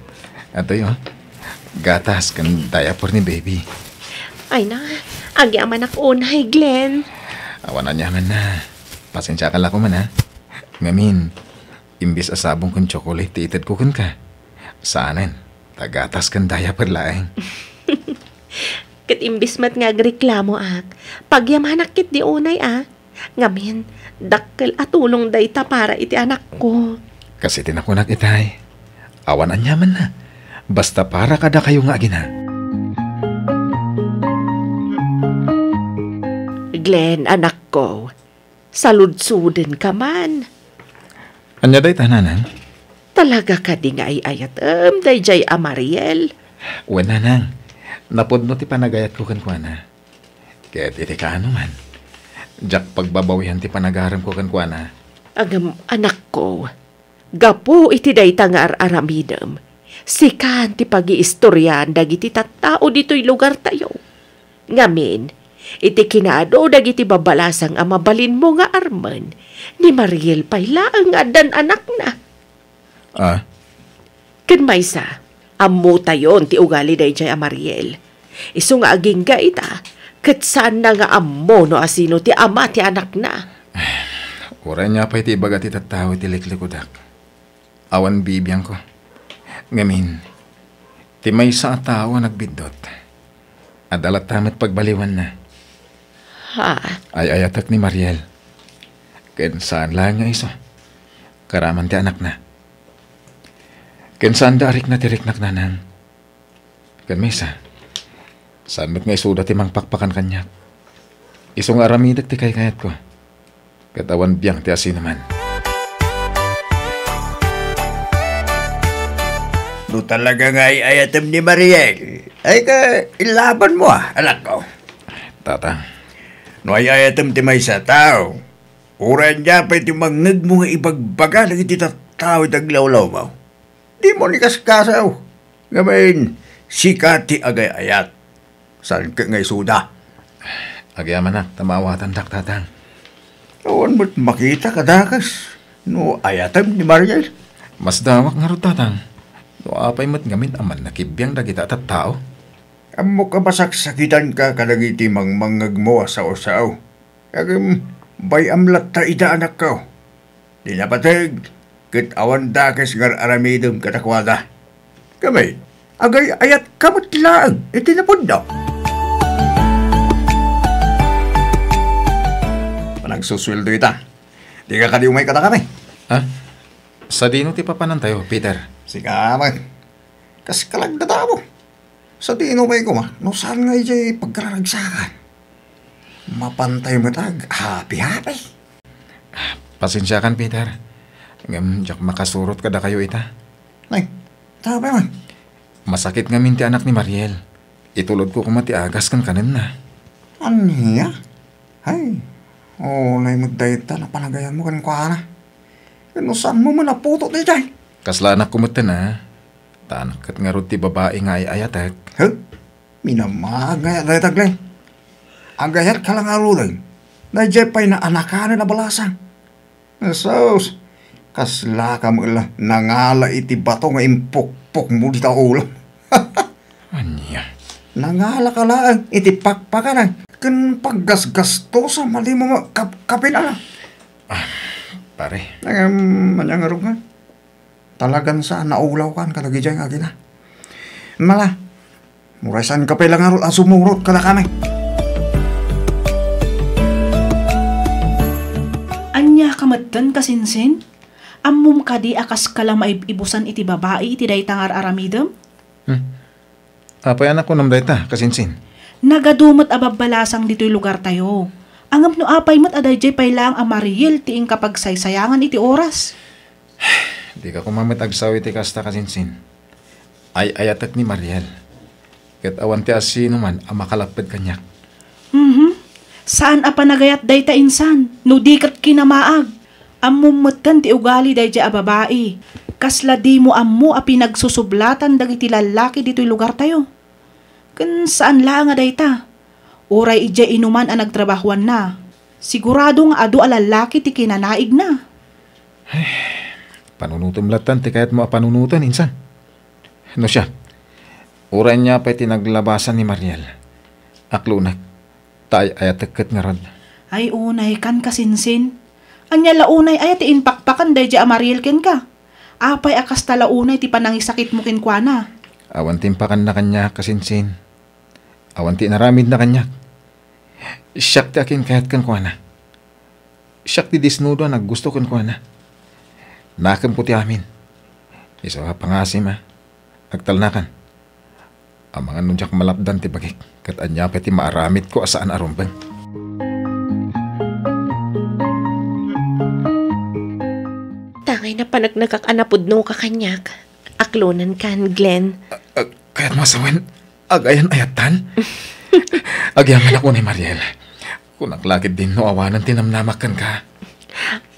Adtoy, oh. Gatas ken diaper ni baby. Ay na, agyamanak unay, Glenn. Awan aniamanna. Pasensiakan la koma, ha. Ngamin, imbes a sabong ken tsokolate ti itedko kenka, saanen. Ta gatas ken diaper laeng. Ket imbes met nga agreklamoak, pagyamanak ketdi unay a. Ngamin, dakkel a tulong dayta para iti anakko. Kas iti nakunak itay, awan aniamanna. Basta para kadakayo nga agina. Glenn, anakko, saludsuden ka man. Ania dayta, nanang? Talaga kadi nga ay-ayatem daydiay a Mariel? Wen, nanang. Napudno ti panagayatko kenkuana. Ket iti kaano man, diak pagbabawian ti panagaremko kenkuana. Ngem, anakko, gapu iti dayta nga ar-aramidem, sikan ti pagiistoriaan dagiti tattao ditoy lugartayo. Ngamin, iti kinaadu dagiti babalasang a mabalinmo nga armen, ni Mariel pay laeng nga addan anakna. Ah? Ken maysa, ammotayon ti ugali daydiay a Mariel. Isu nga agingga ita, ket saanna nga ammo no asino ti ama ti anakna. Uray ania pay ti ibaga ti tattao iti liklikudak. Awan bibiangko. Ngamin, ti maysa a tao a nagbiddut, adda latta met pagbaliwanna. Ha? Ay-ayatek ni Mariel. Ken saan laeng nga isu. Karaman ti anakna. Ken saanda a rikna ti riknak, nanang. Ken maysa, saan met nga isuda ti mangpakpakan kaniak. Isu nga aramidek ti kaykayatko. Ket awan biang ti asinoman. No talaga nga ay-ayatem ni Mariel, ay ka ilaban mo, ah, anak ko. Tata. No ay-ayatem ti maysa a tao, uray ania pay ti mangngegmo nga ibagbaga dagiti tattao iti aglawlawmo. Dimo ni kaskasaw. Ngamin, sika ti agay-ayat. Saan ket nga isuda? Agyamanak ta maawatandak, Tatang. Awan met makita kadakas no ayatem ni Mariel. Masdawak ngarud, Tatang. No apay met ngamin a mannakibbiang dagita a tattao? Ammok a masaksakitanka kadagiti mangmangngegmo a sao-sao. Ngem bay-am latta ida, anakko. Di napateg, ket awan dakes nga ar-aramidem kadakuada. Kami, agay-ayatka met laeng iti napudno. Panagsusueldo ita. Dika kadi umay kadakami? Ha? Sadino ti papanantayo, Peter? Sika man. Kas kalagdadamo. Sadino pay koma no saan nga idiay pagkararagsakan? Mapantay met ag-api-api. Pasensiakan, Peter. Ngem diak makasurot kadakayo ita. Nay, tapay man. Masakit ngamin ti anak ni Mariel. Itulodko koma ti agas ken kanenna. Ania? Ay, unay met dayta napanagayanmo kenkuana. Ken no saanmo man a putot idiay? Kasla anakko metten a. Ta anak ket ngarud ti babai nga ay-ayatek. Huh? Minamaag nga dayta, Glenn. Agayatka la ngaruden. Daydiay pay naanakanen a balasang. Sus, kaslaka met la nangala iti bato nga impukpokmo dita ulo. Ania? Nangalaka laeng iti pakpakanan ken paggasgastos a madi mo kap-, kapin, ala. Ah, pare. Ngem, ania ngarud nga? Talagan sa naulawkan kadagiti nga agina. Mala, muraysan ka pay la ngarud a sumurot kadakami. Ania ka metten, kasinsin? Ammom kadi a kaska la maib-ibusan iti babai iti dayta nga ar-aramidem? Hmm. Apay a nakunam dayta, kasinsin? Nagadu met a babbalasang ditoy lugartayo. Ngem no apay met a daydiay pay laeng a Mariel ti inka pagsaysayangan iti oras? Dika koma met agsao iti kasta, kasinsin. Ay-ayatek ni Mariel. Ket awan ti asinoman a makalapped kaniak. Mhm. Saan a panagayat dayta insan, no di ket kinamaag. Ammom metten ti ugali daydiay a babai. Kasla dimo ammo a pinagsusublatan dagiti lallaki ditoy lugartayo. Ken saan laeng a dayta. Uray idiay inuman a nagtrabahoanna, sigurado nga adu a lallaki ti kinanaigna. Panunotem lattan ti kayatmo a panunoten, insan. No siak, uray ania pay ti naglabasan ni Mariel, aklonek, ta ay-ayatek ket ngarud. Ay, unaykan, kasinsin. Ania la unay aya ti impakpakan daydiay a Mariel kenka? Apay a kasta la unay ti panangisakitmo kenkuana? Awan ti impakanna kaniak a sinsin. Awan ti inaramidna kaniak. Siak ti akinkayat kenkuana. Siak ti disnudo a naggusto kenkuana. Nakemko ti amin. Isu a pangasim a agtalnakan. Amangan no diak malapdan ti bagik, ket ania pay ti maaramidko a saan a rumbeng? Tangay napaneknekak a napudnoka kaniak. Aklonenkan, Glenn. A, a, kayatmo a sawen, agayan-ayattan? Agyamanak unay, Mariel. Kunak la ketdin no awanen ti namnamak kenka.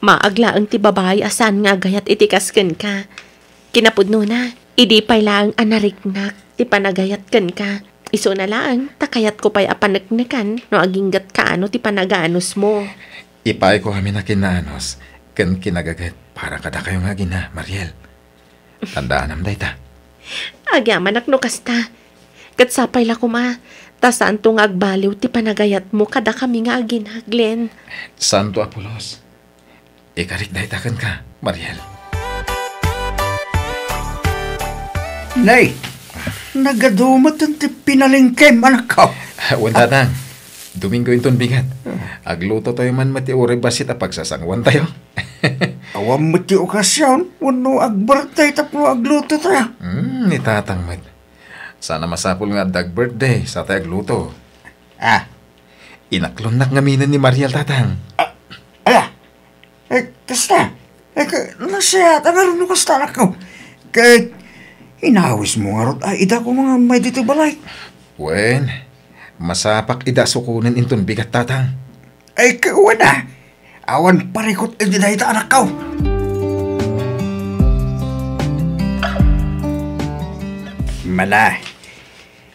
Maag laeng ti babai a saan nga agayat iti kas kenka. Kinapudnona, idi pay laeng a nariknak ti panagayat kenka. Isuna laeng ta kayatko pay a paneknekan no aginggat kaano ti panagaanusmo. Ipaayko amin a kinaanus ken kinagaget para kadakayo nga agina, Mariel. Tandaanam dayta. Agyamanak no kasta. Ket sapay la koma, ta saanto nga agbaliw ti panagayatmo kadakami nga agina, Glenn. Saanto a pulos. Ikarik dayta kenka, Mariel. Nay, nagadu met ti pinalengkem, anakko. Wen, tatang. Domingo inton bigat. Aglutotayo man met ti uray bassit a pagsasanguantayo. Awan met ti okasion wenno agbirthday tapno aglutotayo. Hmm, ni tatang met. Saan a masapul nga adda agbirthday, satay agluto. Ah. Inaklonnak ngaminen ni Mariel, tatang. Ah, ala. Eh, kasta. Eh, ka-, nasiat, angarud no kasta, anakko. Ket, inawismo ngarud a ida koma nga ummay ditoy balay. Wen, masapak ida a sukonen inton bigat, tatang. Ay, kawana. Awan parikut iti dayta, anakko. Mala,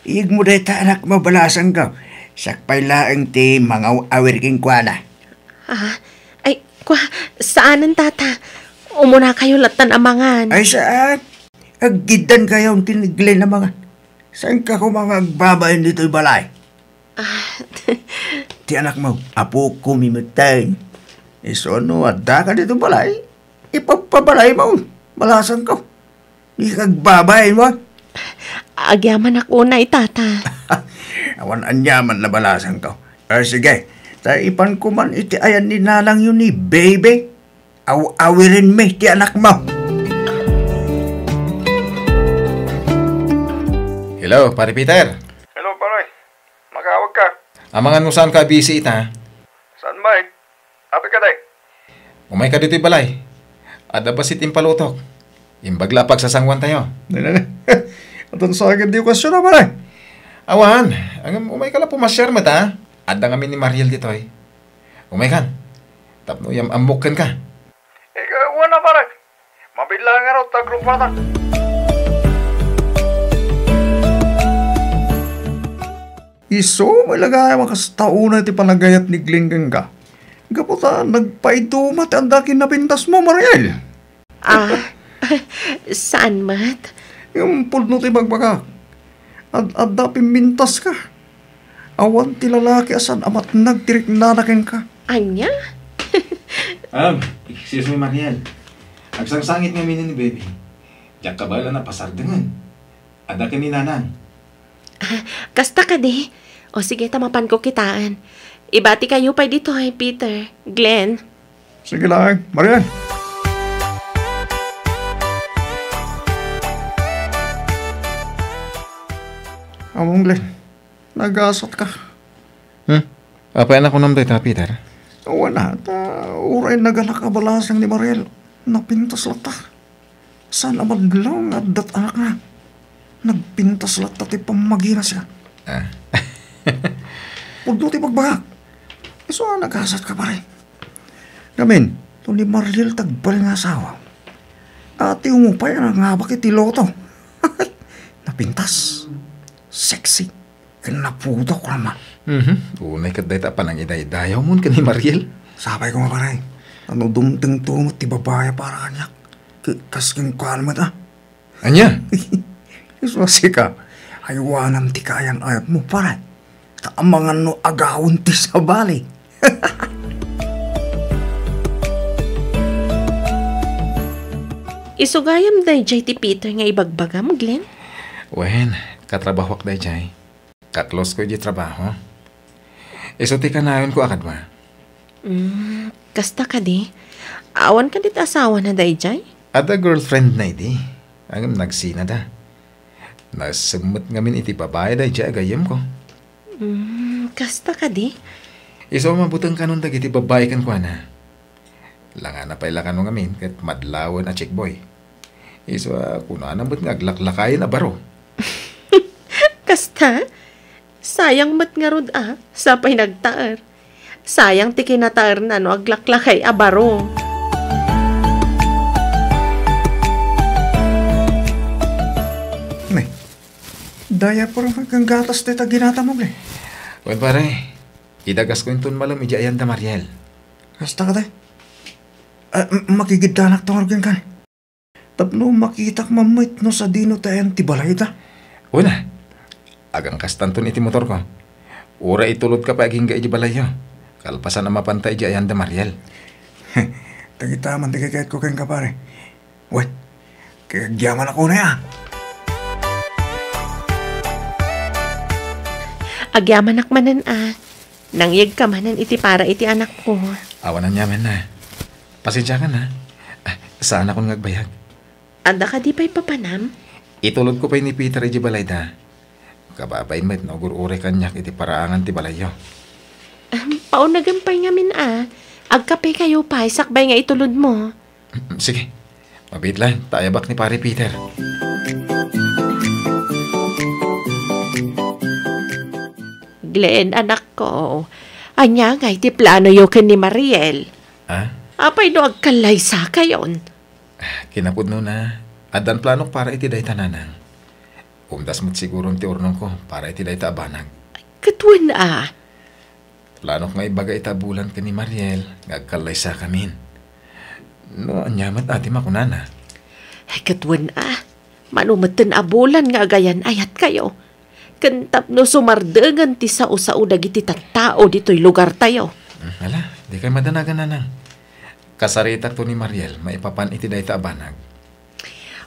iyegmo dayta, anakmo, balasangko. Siak pay laeng ti mangaw-awir kenkuana. Ah, ay, kwa, saanen, tata. Umunakayo lattan a mangan. Ay, saan? Aggiddankayo ken ni Glenn a mangan. Saanka koma nga agbabain ditoy balay? Ah, ti anakmo, apokomi metten. Isu no addaka ditoy balay, ipagpabalaymo. Balasangko. Dika agbabain, wa? Agyamanak unay, tata. Awan aniaman a balasangko. Ah, sige. Ta ipanko man iti ayan ni nanangyo ni Baby. Aw-awirenmi ti anakmo. Hello, Pare Peter. Hello, pare. Makawag ka? Amangan no saan ka busy ita. Saan, Mike? Apay ka, day? Umay ka ditoy balay. Adda bassit impalutok. Imbag la a pagsasanguantayo. Atan sa akin di okasyon, pare. Awan, ngem umay ka la pumasiar met, ha? Adda ngamin ni Mariel ditoy. Umay kan. Tapno iyam-ammok kenka. Eh, ka-, wana, pare. Mabilang nga raw, tagrupatak. Isu, malagayam a kasta unay ti panagayat ni Glenn kenka. Gapu ta nagpaiduma ti adda ken napintasmo, Mariel. Ah, saan met? Ngem pudno ti ibagbagak. Ad-, adda pimmintaska. Awan ti lalaki a saan a matnag ti riknana kenka. Ania? Um, excuse me, Mariel. Agsangsangit ngamin ni Baby. Diak kabaelan a pasardengen. Adda ken ni Nanang. Ah, kasta kadi? O sige, ta mapanko kitaen. Ibatikayo pay ditoy, Peter, Glenn. Sige lang, Marian. Among Glenn, nagasatka. Hmm? Apay a kunam dayta, Peter? Wen a, ta uray nagalak a balasang ni Mariel, napintas latta. Saan a madlaw nga addat anakna? Nagpintas latta ti pammagina siya. Ah. Pudno ti pagbagak. Isu a nagasatka, pare. Ngamin, no ni Mariel ti agbalin nga asawa, ati umupay a nangabak iti loto. Napintas. Sexy. Ken napudok raman. Mhm. Unay ket dayta a panangidaydayawmon ken ni Mariel. Sapay koma, pare. Ano dumtengto met ti babai a para kaniak. Ke-, kas kenkuana met, ah. Ania? Isu a sika, aywanam ti kaayan-ayatmo, pare. Ta amangan no agawon ti sabali. Isu gayam daydiay ti Peter nga ibagbagam, Glenn? Wen, katrabahoak daydiay. Ka-close ko iti trabaho. Isu ti kanayonko a kadua. Mm, kasta kadi? Awan kadi ti asawana daydiay? Adda girlfriend na idi. Ngem nagsinada. Nasemmet ngamin iti babai daydiay a gayyemko. Mm, kasta kadi? Isu a mabuteng kanon dagiti babbai kenkuana. Langana pay la kano ngamin ket madlawen a chickboy. Isu a kunana met nga aglaklakayen a baro. Kasta? Sayang met ngarud a, sapay nagtaer. Sayang ti kinataerna no aglaklakay a baro. Ne, dayapor ken gatas dayta ginatammo, ne? Wen, pare, idagasko inton malem idiay ayan da Mariel. Kasta kadi? Ah, m-, makigiddanak to ngarud kenka. Tapno makitak man met no sadino ti ayan ti balayda. Una, agangkastanton iti motorko. Uray itulodka pay agingga iti balayyo. Kalpasan a mapanta idiay ayan da Mariel. Dagita man ti kayatko kenka, pare. Wen, agyamanak unay a. Agyamanak manen a. Nangyegka manen iti para iti anakko. Awan aniamanna. Pasensiakan a. Ah, saanakon nga agbayag. Adda kadi pay papanam? Itulodko pay ni Peter iti balayda. Kababain met no agur-uray kaniak iti paraangan ti balayyo. Ahem, paunegem pay ngamin a. Agkapekayo pay sakbay nga itulodmo. Sige. Mabiit laeng ta ayabak ni Pare Peter. Glenn, anakko, ania ngay ti planoyo ken ni Mariel? Ah? Apay no agkallaysakayon? Kinapudnona, addan planok para iti dayta, nanang. Umdas met siguron ti urnongko para iti dayta a banag. Ket wen a. Planok nga ibaga ita a bulan ken ni Mariel nga agkallaysakamin. No ania met a ti makunana? Ket wen a, mano metten a bulan nga agayan-ayatkayo. Ken tapno sumardengen ti sao-sao dagiti tattao ditoy lugartayo. Hmm, ala, dikay madanagan, nanang. Kasaritakto ni Mariel maipapan iti dayta a banag.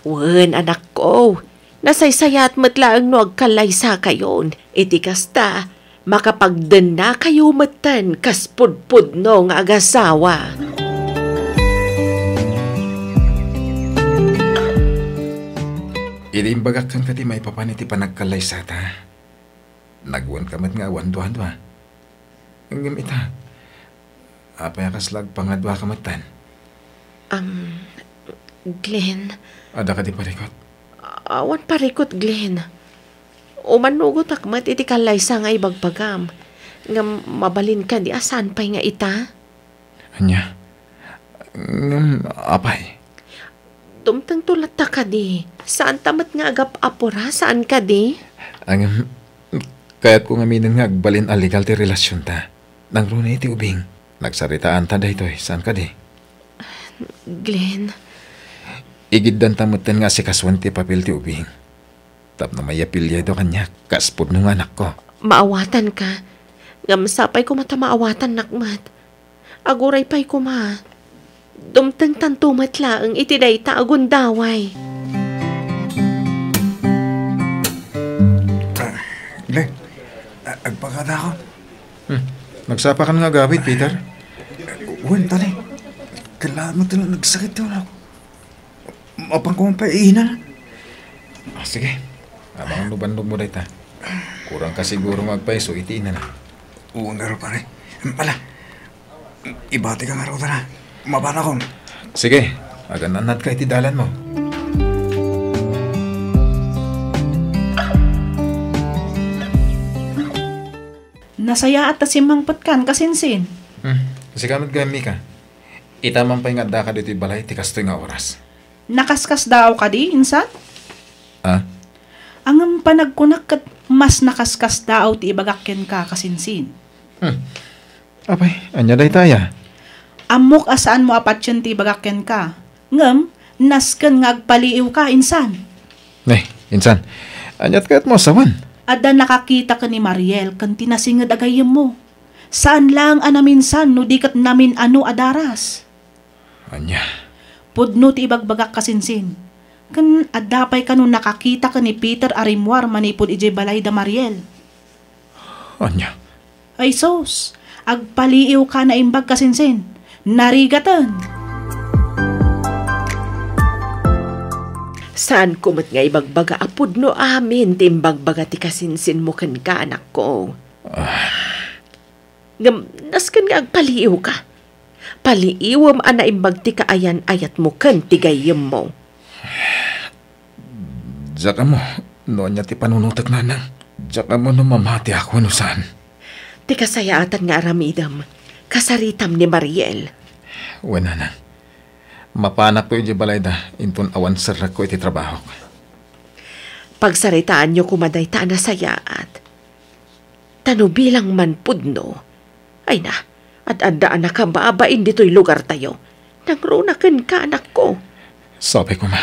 Wen, anakko, nasaysayaat met laeng no agkallaysakayon. Iti kasta, makapagdennakayo metten kas pudpudno nga agasawa. Idi imbagak kenka ti maipapan iti panagkallaysata, nagwenka met nga awan duadua. Ngem ita, apay a kasla agpangaduaka metten? Am, Glenn. Adda kadi parikut? Awan parikut, Glenn. Umannugotak met iti kallaysa nga ibagbagam. Ngem mabalin kadi a saan pay nga ita? Ania? Ngem apay? Dumtengto latta kadi. Saanta met nga agap-apura, saan kadi? Ngem, kayatko ngaminen nga agbalin a legal ti relasionta. Nangruna iti ubing. Nagsaritaanta daytoy, saan kadi? Glenn. Igiddanta metten nga asikasoen ti papel ti ubing. Tapno maiapiliado kaniak, kas pudno nga anakko. Maawatanka. Ngem sapay koma ta maawatannak met. Aguray pay koma. Dumtengtanto met laeng iti dayta a gundaway. Ah, Glenn, a-, agpakadakon. Hmm. Nagsapakan nga agawid, Peter? Wen, tani. Kailangan mo talaga nagsakit yun ako. Mapan ko man pay iinan. Ah, sige. Amangan no bannog mo dayta. Kurang ka siguro nga agpaiso iti inana. Oo nga, pare. Ala, ibati ka nga raw tara. Mapan akon. Sige, agan-annad ka iti dalan mo. Nasayaat ta simmangpetkan, kasinsin. Hmm, sika met gayam, Mika. Ita man pay nga addaka ditoy balay ti kastoy nga oras. Nakaskasdaaw kadi, insan? Ah? Ngem panagkunak ket mas nakaskasdaaw ti ibagak kenka, kasinsin. Hmm. Apay, ania dayta aya? Ammok a saanmo a patien ti ibagak kenka. Ngem, nasken nga agpaliiwka, insan. Ne, insan, aniat kayatmo a sawen? Adda nakakita ken ni Mariel ken ti nasinged a gayyemmo. Saan laeng a naminsan no di ket namin-ano a daras. Ania? Pudno ti ibagbagak, kasinsin. Ken adda pay kano nakakita ken ni Peter a rimmuar manipud idiay balay da Mariel? Ania? Ay sus, agpaliiwka naimbag kasinsin. Narigaten! Saanko met nga ibagbaga a pudno amin ti imbagbaga ti kasinsinmo kenka, anakko. Ah. Ngem nasken nga agpaliiwka. Paliiwem a naimbag ti kaayan-ayatmo ken ti gayyemmo. Diak ammo no ania ti panunotek, nanang. Diak ammo no mamatiak wenno saan. Ti kasayaatan nga aramidem, kasaritam ni Mariel. Wen, nanang. Mapanakto idiay balayda inton awan serrekko iti trabahok. Pagsaritaanyo koma dayta a nasayaat. Ta no bilang man pudno, ay na, ad-adda a nakababain ditoy lugartayo. Nangruna kenka, anakko. Sapay koma,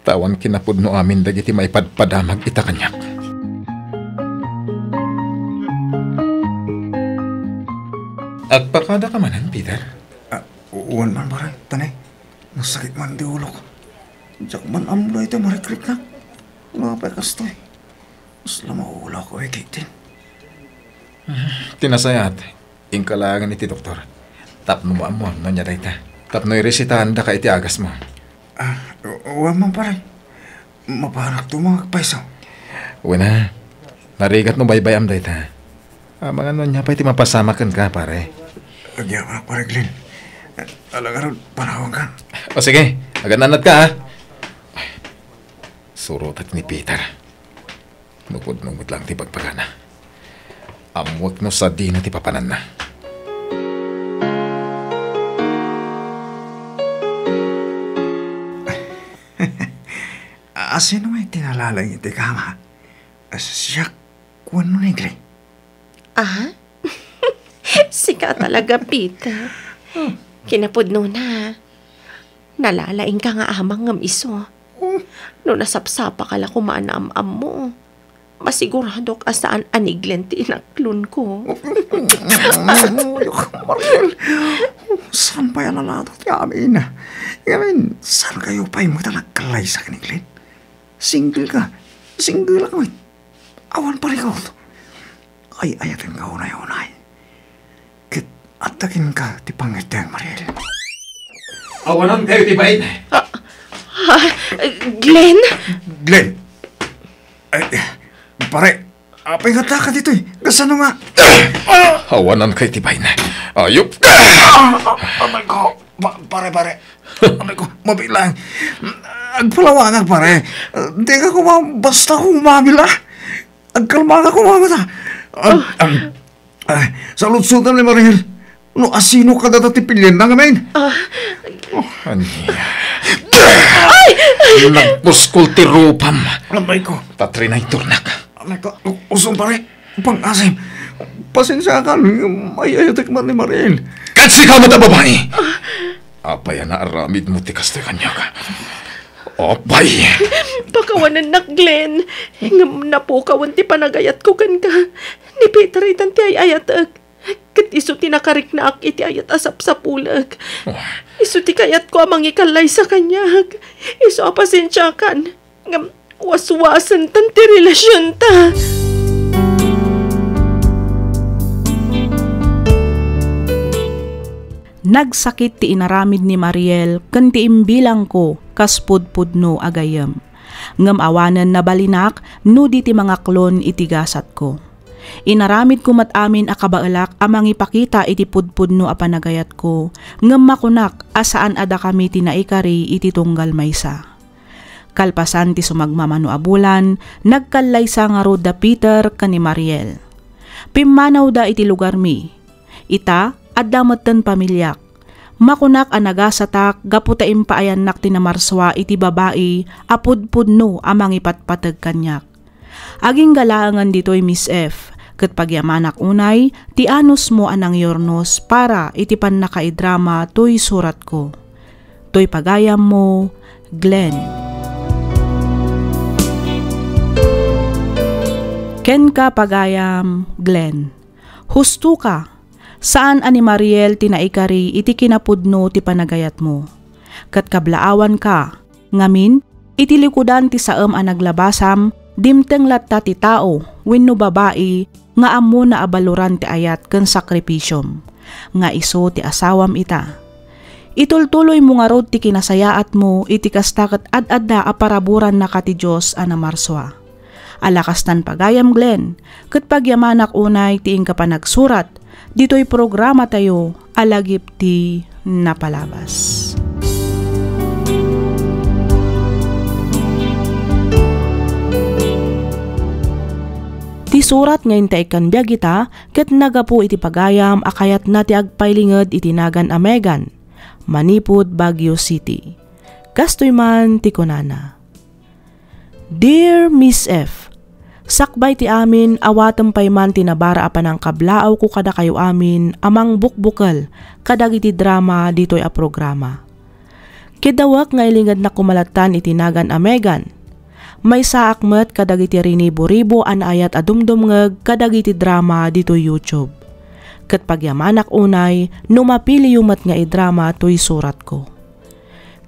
ta awan kinapudno amin dagiti maipadpadamag ita kaniak. Agpakadaka manen, Peter? Ah, wen man, pare, ta ne, nasakit man ti ulok. Diak man ammo dayta marikriknak. Nga pay kastoy. Mas la maulak ko, eh, Caitlin. Ti nasayaat, inka laengen iti doktor. Tapno maammuam no ania dayta. Tapno iresitaandaka iti agasmo. Ah, wa man, pare. Mapanakto nga agpayso. Wen a, narigat no baybay-am dayta. Amangan no ania pay ti mapasamak kenka, pare. Agyamanak, pare Glenn. Ala ngarud, panawankan. O sige, agananat ka, ha? Surotek ni Peter. No pudno met laeng ti bagbagana. Ammoek no sadino ti papananna. Asino ngay ti nalalaing iti kama? Siak wenno ni Glenn? Ah? Sika talaga, Peter. Hmm. Kinapudnona, nalalaingka nga amang ngem isu. Hmm. No nasapsapaka la koma a naam-ammo, masiguradok a saan a ni Glenn ti inaklonko. Mariel, saan pay a nalatak ti amin? Ngamin, saan kayo pay met a nagkallaysa ken ni Glenn? Single ka, single ka met. Awan parikut. Ay-ayatenka unay-unay. Ket adda kenka ti pangitteng, Mariel. Awanankayo ti bain. Ah, ah, Glenn? Glenn. Ay, pare, apay nga taka ditoy? Kasano nga? Awanankayo ti bain. Ayop ka! Ah, ah, aray ko. Pa-, pare, pare. Aray ko, mabilang. Agpalawangak, pare. Di ka kuma-, basta kumamila. Agkalma ka koma ngata. Ag-, Ah. am, ay, salutsotan ni Mariel. No asino kadata ti pilienna ngamin? Ah. Oh, ania? Ay! Nagpuskol ti rupam. Amay ko. Tatrinay turnak. Amay ko. U-, usom, pare. Pang-asim. Pasensiakan. Ay-ayatek man ni Mariel. Ket sika met a babai. Ah. Apay a naaramidmo ti kastoy kaniak? Apay! Pakawanennak, Glenn. Ngem napukawen ti panagayatko kenka. Ni Peter itan ti ay-ayatek. Ket isu ti nakariknaak iti ayat a sapsapulek. Oh. Isu ti kayatko a mangikallaysa kaniak. Isu a pasensiakan. Ngem waswasentan ti relasionta. Nagsakit ti inaramid ni Mariel ken ti imbilangko kas pudpudno a gayyem. Ngem awanen nabalinak no di ti mangaklon iti gasatko. Inaramidko met amin a kabaelak a mangipakita iti pudpudno a panagayatko, ngem makunak a saan a dakami ti naikari iti tunggal maysa. Kalpasan ti sumagmamano a bulan, nagkallaysa ngarud da Peter ken ni Mariel. Pimmanawda iti lugarmi. Ita, adda metten pamiliak. Makunak a nagasatak gapu ta impaayannak ti namarsua iti babai a pudpudno a mangipatpateg kaniak. Agingga laengen ditoy, Miss F, ket pagyamanak unay ti anusmo a nangyurnos para iti pannakaidrama toy suratko. Toy pagayammo, Glenn. Kenka, pagayam, Glenn. Husto ka. Saan a ni Mariel ti naikari iti kinapudno ti panagayatmo. Ket kablaawanka, ngamin, Iti likudan ti saem a naglabasam, dimteng latta ti tao wenno babai nga ammona a baluran ti ayat ken sakripisiom, nga isu ti asawam ita. Itultuloymo ngarud ti kinasayaatmo iti kasta ket ad-adda a paraburannaka ti Dios a namarsua. Ala kastan pagayam, Glenn, ket pagyamanak unay ti inka panagsurat ditoy programatayo a Lagip ti Napalabas. Ti surat nga intaykkan biag ita ket nagapu iti pagayam a kayatna ti agpailinged iti nagan a Megan, manipud Baguio City. Kastoy man ti kunana, Dear Miss F, sakbay ti amin, awatem pay man ti nabara a panangkablaawko kadakayo amin a mangbukbukel kadagiti drama ditoy a programa. Kiddawek nga ilingednak koma lattan iti nagan a Megan. Maysaak met kadagiti riniburibo a naayat a dumdumngeg kadagiti drama ditoy YouTube. Ket pagyamanak unay no mapiliyo met nga idrama toy suratko.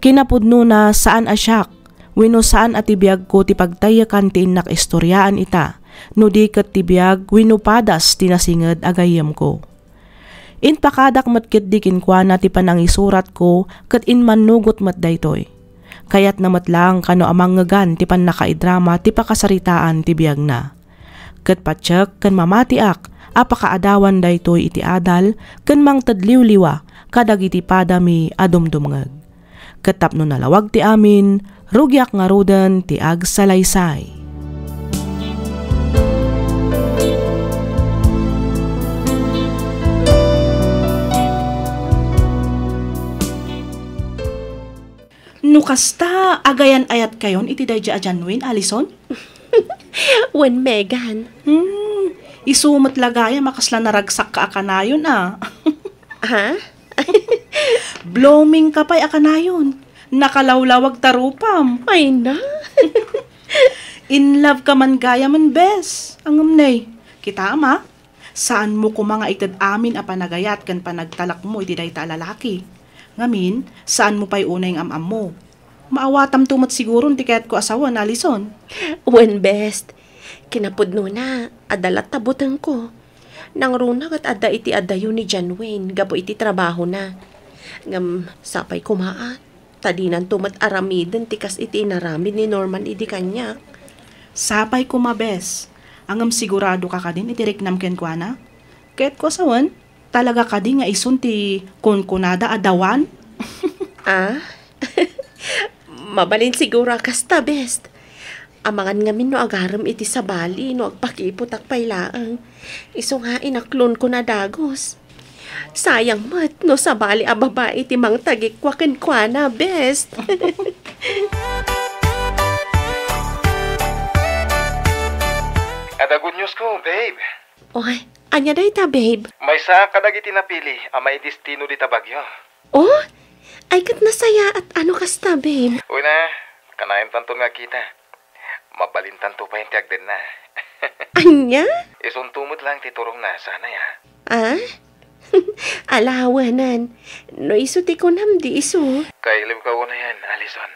Kinapudnona, saan a siak wenno saan a ti biagko ti pagtaykan ti innak istoriaan ita, no di ket ti biag wenno padas ti nasinged a gayyemko. Impakadak met ketdi kenkuana ti panangisuratko ket immannugot met daytoy. Kayatna met laeng kano a mangngegan ti pannakaidrama ti pakasaritaan ti biagna. Ket patiek ken mamatiak a pakaadawan daytoy iti adal ken mangted liwliwa kadagiti padami a dumdumngeg. Ket tapno nalawag ti amin, rugiak ngaruden ti agsalaysay. No kasta, agayan-ayatkayon iti daydi a John Wayne, Alison? Wen, Megan. Hmm, isu met la gayam a kasla naragsakka a kanayon, a. Ha? Bloomingka pay a kanayon. Nakalawlawag ta rupam. Ay na. In love ka man gayamen, bes. Ngem ne, kitam a, saanmo koma nga ited amin a panagayat ken panagtalekmo iti dayta a lalaki. Ngamin, saanmo pay unay nga am-ammo. Maawatamto met siguron ti kayatko a sawen, Alison. Wen, bes. Kinapudnona, adda latta butengko. Nangruna ket adda iti adayo ni John Wayne gapu iti trabahona. Ngem sapay koma a, ta dinanto met aramiden ti kas iti inaramid ni Norman idi kaniak. Sapay koma, bes. Ngem siguradoka kadin iti riknam kenkuana? Kayatko a sawen, talaga kadi nga isun ti kunkunada a dawan? Ah? Mabalin siguro a kasta, bes. Amangan ngamin no agarem iti sabali no agpakiputak pay laeng. Isu nga inaklonko a dagus. Sayang met no sabali a babai ti mangtagikua kenkuana, bes. Adda good news ko, babe. Oy, ania dayta, babe? Maysaak kadagiti napili a maidestino dita Baguio. Oh? Ay, ket nasayaat a no kasta, babe. Uy na, kanayontanton nga agkita. Mabalintanto pay ti agdenna. Ania? Isunto met laeng ti turongna, saan aya? Ah? Ala, awanen. No isu ti kunam, di isu. Kailiwka unayen, Alison.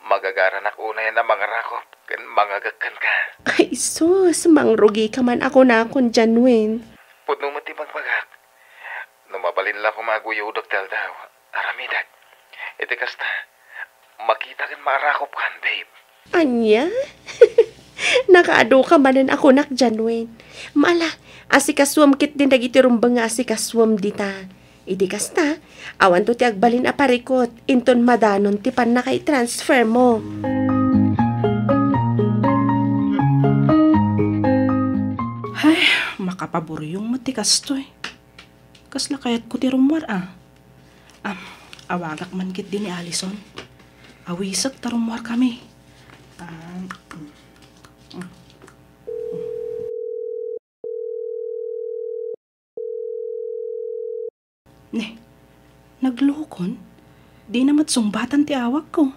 Magagaranak unayen a mangarakop ken mangagek kenka. Ay, sus, mangrugika man a kunakon, John Wayne. Pudno met ti ibagbagak. No mabalin la koma a guyodek ti aldaw, aramidek. Iti kasta, makita ken maarakopkan, babe. Ania? Nakaaduka manen a kunak, John Wayne. Ala, asikasuem ketdin dagiti rumbeng nga asikasuem dita. Iti kasta, awanto ti agbalin a parikut inton madanon ti pannakaitransfermo. Ay, makapaburyong met ti kastoy. Kasla kayatko ti rummuar, a. Am, awagak man ketdi ni Alison. Awisek ta rummuarkami. Ah, mm, mm. Ne, naglukon? Dina met sungbatan ti awagko.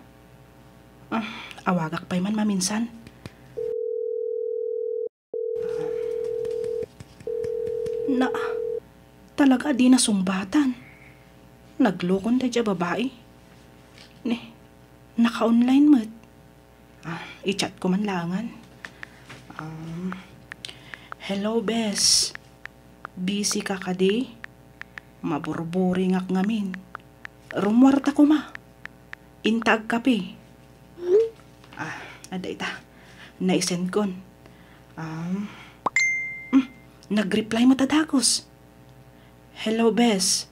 Ah, awagak pay man maminsan. Na, talaga a dina sungbatan. Naglukon daydi a babai. Ne, naka-online met. Ah, i-chat ko man langan. Um, hello, bes. Busy ka kadi? Maburburingak ngamin. Rummuarta koma. Inta agkape. Ah, adda ita. Naisendkon. Um, hmm, nag-reply met a dagus. Hello, bes.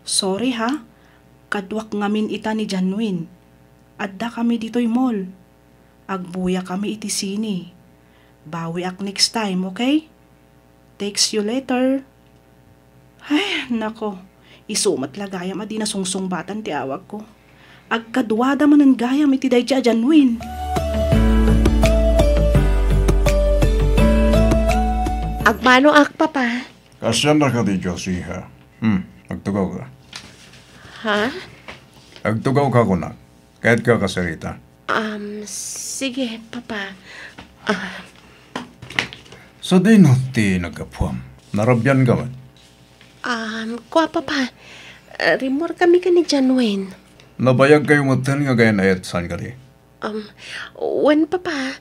Sorry, ha. Kaduak ngamin ita ni Janwin. Adda kami ditoy mall. Agbuya kami iti sine. Bawiak next time, okay? Text you later. Ay, nako. Isu met la gayam a di nasungsungbatan ti awagko. Agkaduada manen gayam iti daydi a Janwin. Agmanoak, Papa. Kaasiannak kadi, Josiah? Hmm, agtugawka. Ha? Agtugawka, kunak. Kayatko a kasarita. Um, sige, Papa. Ah. Sadino ti naggapuam? Narabian ka met? Um, kua, Papa. Ah, rimmuar kami ken ni Janwin. Nabayag kayo metten nga agayan-ayat, saan kadi? Um, wen, Papa.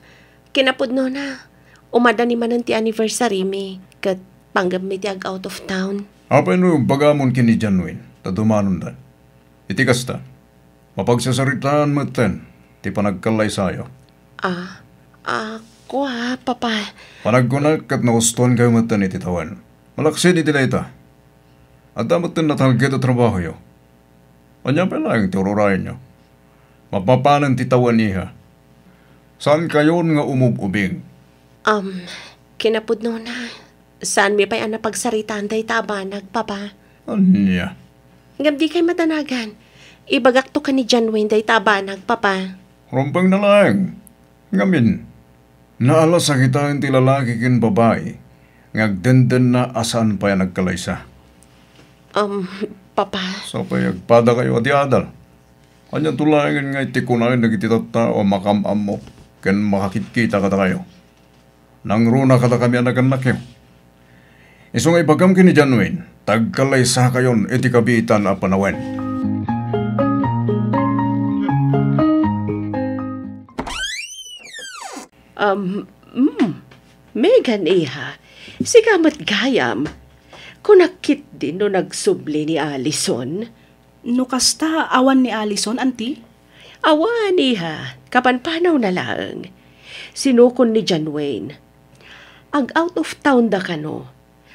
Kinapudnona, umadani manen ti anniversary mi, ket panggepmi ti ag-out of town. Apay no bagamon ken ni Janwin, ta dumanonda. Iti kasta, mapagsasaritaan metten ti panagkallaysayo. Ah, ah, kua, Papa. Panagkunak ket nagustuan kayo metten iti tawen. Malaksid iti dayta, adda metten natalged a trabahoyo. Ania pay laeng ti ururayenyo? Mapapanen ti tawen, iha. Saan kayon nga umub-ubing? Um, kinapudnona, saanmi pay a napagsaritaan dayta a banag, Papa. Ania? Ngem dikay madanagan. Ibagakto ken ni Janwin dayta a banag, Papa. Rumbeng na laeng. Ngamin, naalas a kitaen ti lalaki ken babai nga agdendenna a saan pay a nagkalaysa. Um, Papa. Sapay agpada kayo a di adal. Anianto laengen nga iti kunayo dagiti tattao a makam-ammo ken makakitkita kadakayo? Nangruna kadakami a nagannakyo. Isu nga ibagam ken ni Janwin, ta agkallaysakayon iti kabiitan a panawen. Um, mm, Megan, iha, sika met gayam. Kunak ketdi no nagsubli ni Allison. No kasta, awan ni Allison, anti? Awan, iha. Kapanpanawna laeng. Sinukon ni John Wayne. Ag-out of town da kano.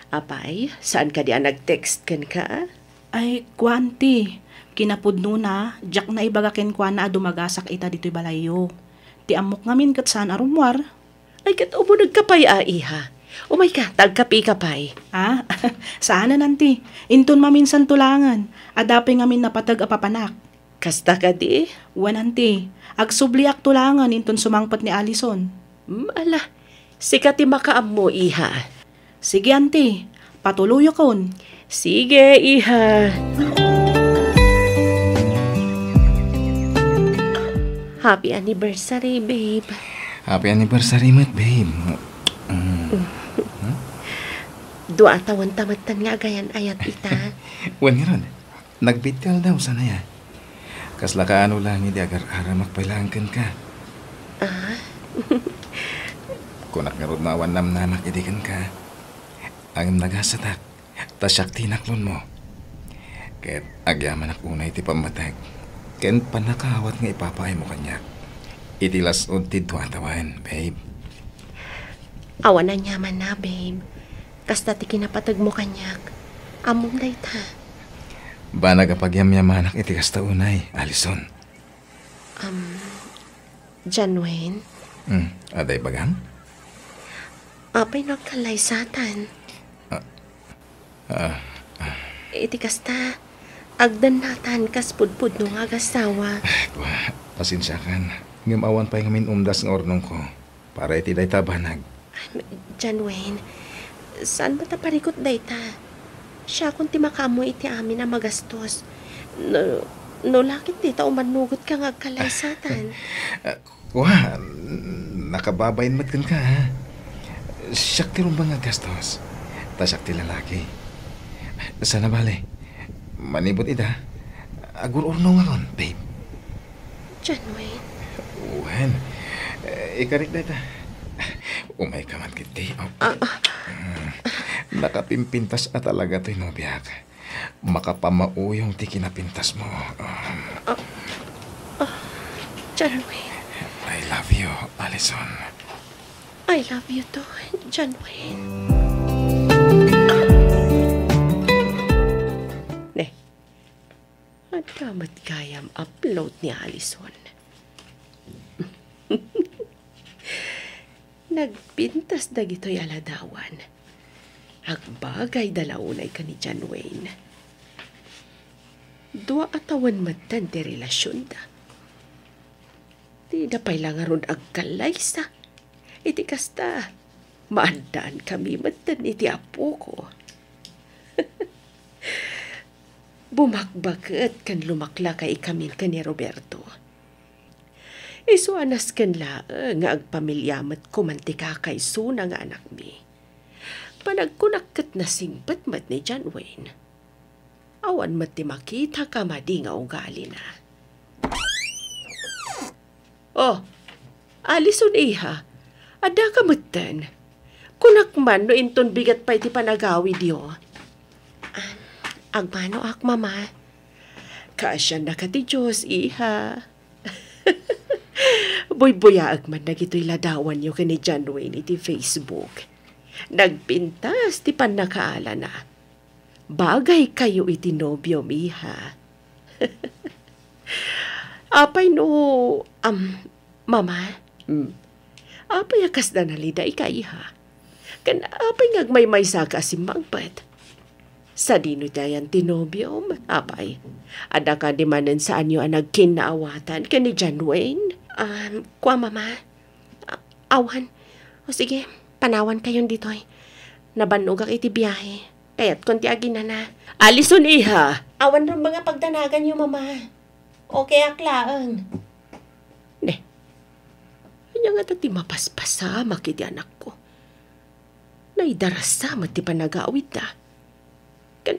Apay, saan kadi a nag-text kenka? Ay, kua, anti. Kinapudnona, diak naibaga kenkuana a dumagasak ita ditoy balayyo. Ti ammok ngamin ket saan a rummuar. Ay, ket umunegka pay a, iha. Umayka, ta agkapeka pay. Ah, saanen, anti. Inton maminsan to laengen. Adda pay ngamin napateg a papanak. Kasta kadi? Wen, anti. Agsubliak to laengen inton sumangpet ni Allison. Hmm, ala. Sika ti makaammo, iha. Sige, anti. Patuloyakon. Sige, iha. Happy anniversary, babe. Happy anniversary met, babe. Mm. Huh? Dua a tawen ta metten nga agayan-ayat ita. Wen ngarud, nagbitti aldaw, saan aya? Kasla kaano laeng idi agar-aramak pay laeng kenka. Ah? Kunak ngarud no awan namnamak idi kenka. Ngem nagasatak, ta siak ti inaklonmo. Ket agyamanak unay ti pammateg ken pannakaawat nga ipapaaymo kaniak iti las-ud ti dua a tawen, babe. Awan aniamanna, babe. Kasta ti kinapategmo kaniak. Ammom dayta. Banag a pagyamyamanak iti kasta unay, Allison. Um, John Wayne? Hmm, adda ibagam? Apay no agkallaysatan? Ah, ah, ah. Iti kasta, agdennatan kas pudpudno nga agassawa. Ay, kua, pasensiakan. Ngem awan pay ngamin umdas nga urnongko para iti dayta a banag. Ay, John Wayne, saan met a parikut dayta? Siakon ti makaammo iti amin a magastos. No, no la ket dita umannugotka nga agkallaysatan. Ah, kua, nakababain met kenka, ha? Siak ti rumbeng nga aggastos. Ta siak ti lalaki. Sana bale, manipud ita, agur-urnongakon, babe. John Wayne. Wen, Eh, ikarik dayta. Umay ka man ketdi. Oh. Ah, ah. Mm. Nakapimpintas a talaga toy nobiak. Makapamauyong ti kinapintasmo. Um, Ah, ah, John Wayne. I love you, Allison. I love you too, John Wayne. Ne, adda met gayam upload ni Allison. Nagpintas dagitoy a ladawan. Agbagayda la unay ken ni John Wayne. Dua a tawen metten ti relasionda. Dida pay la ngarud agkallaysa. Iti kasta, maaddaan kami metten iti apoko. Bumakbaket ken lumaklakay ikamin ken ni Roberto. Isu a nasken laeng nga agpamilia met koman ti kakaysona nga anakmi. Panagkunak ket nasingpet met ni John Wayne. Awan met ti makita a madi nga ugalina. Oh, Allison, iha, adda ka metten. Kunak man no inton bigat pay ti panagawidyo. Ah, agmanoak, Mama. Kaasiannaka ti Dios, iha. Buybuyaek man dagitoy ladawanyo ken ni John Wayne iti Facebook. Nagpintas ti pannakaalana. Bagaykayo iti nobiom, iha. Apay no, am, Mama? Hmm. Apay a kasla nalidayka, iha? Ken apay nga agmaymaysaka a simmangpet? Sadino ti ayan ti nobiom, apay? Adda kadi manen saanyo a nagkinnaawatan ken ni John Wayne? Um, kua, Mama. A-, awan. O sige, panawankayon ditoy. Nabannogak iti biahe. Kayatkon ti aginana. Allison, iha! Awan rumbeng a pagdanaganyo, Mama. Okay ak laeng. Ne, ania ngata ti mapaspasamak iti anakko? Naidarasa met ti panagawidda. Ken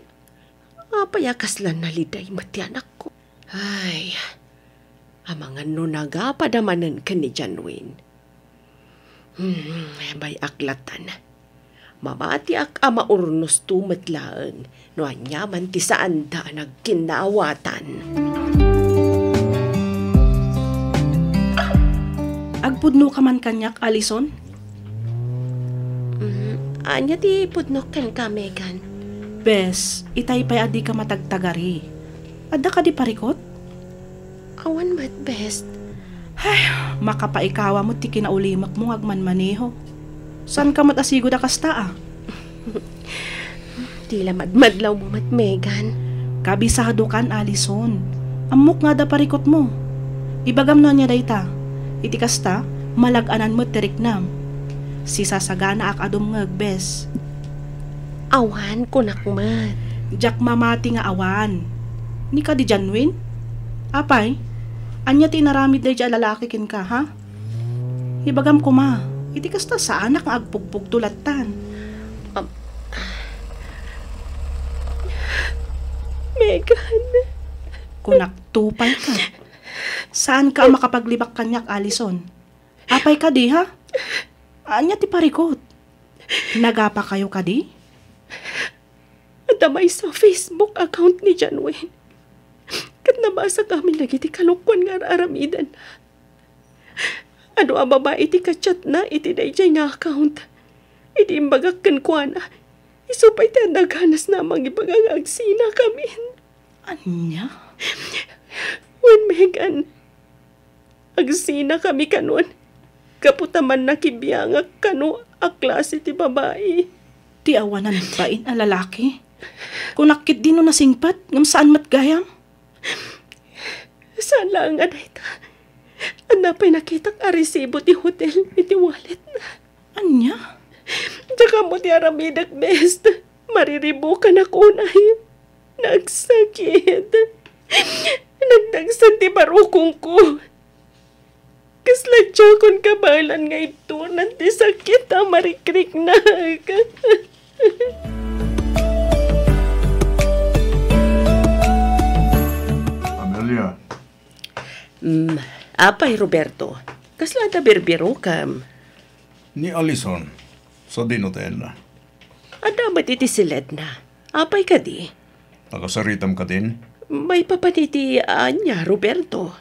apay a kasla naliday met ti anakko? Ay, amangan no nagapada manen ken ni John Wayne. Hmm, bay-ak latan. Mamatiak a maurnosto met laeng no aniaman ti saanda a nagkinnaawatan. Agpudno ka man kaniak, Allison? Mm, ania ti pudnok kenka, Megan? Bes, itay pay a dika matagtagari. Adda kadi parikot? Awan met, Bes. Ay, makapaikawa met ti kinaulimakmo nga agmanmaneho. Saanka met a sigud a kasta, a? Ti la madmadlawmo met, Megan. Kabisadokan, Allison. Ammok nga adda parikotmo. Ibagam no ania dayta. Iti kasta, malag-anan met ti riknam. Sisasaganaak a dumngeg, Bes. Awan, kunak met. Diak mamati nga awan. Ni kadi John Wayne? Apay, ania ti inaramid daydiay a lalaki kenka, ha? Ibagam koma, iti kasta, saanak nga agpugpugto lattan. Um, Megan. Kunak, tupay ka. Saanka a makapaglibak kaniak, Allison. Apay kadi, ha? Ania ti parikot? Nagapakayo kadi? Adda maysa a Facebook account ni John Wayne. Ket nabasakami dagiti kalokuan nga ar-aramidenna. Adu a babai ti ka-chatna iti daydiay nga account. Idi imbagak kenkuana, isu pay ti adda ganasna a mangibaga nga agsinakamin. Ania? Wen, Megan, agsinakami kanon, gapu ta mannakibiangak kano a klase ti babai. Ti awanan bain a lalaki? Kunak ketdi no nasingpet, ngem saan met gayam? Saan laeng a dayta. Adda pay nakitak a resibo ti hotel iti walletna. Ania? Diak ammo ti aramidek, Bes. Mariribukanak unay. Nagsakit. Nagdagsen ti barukongko. Kasla diakon kabaelan nga ituna ti sakit a marikriknak. Amelia. Mm, apay, Roberto. Kasla adda birbirokem? Ni Alison, sadino ti ayanna? Adda met iti siledna. Apay kadi? Nakasaritam kadin? Maipapan iti ania, Roberto?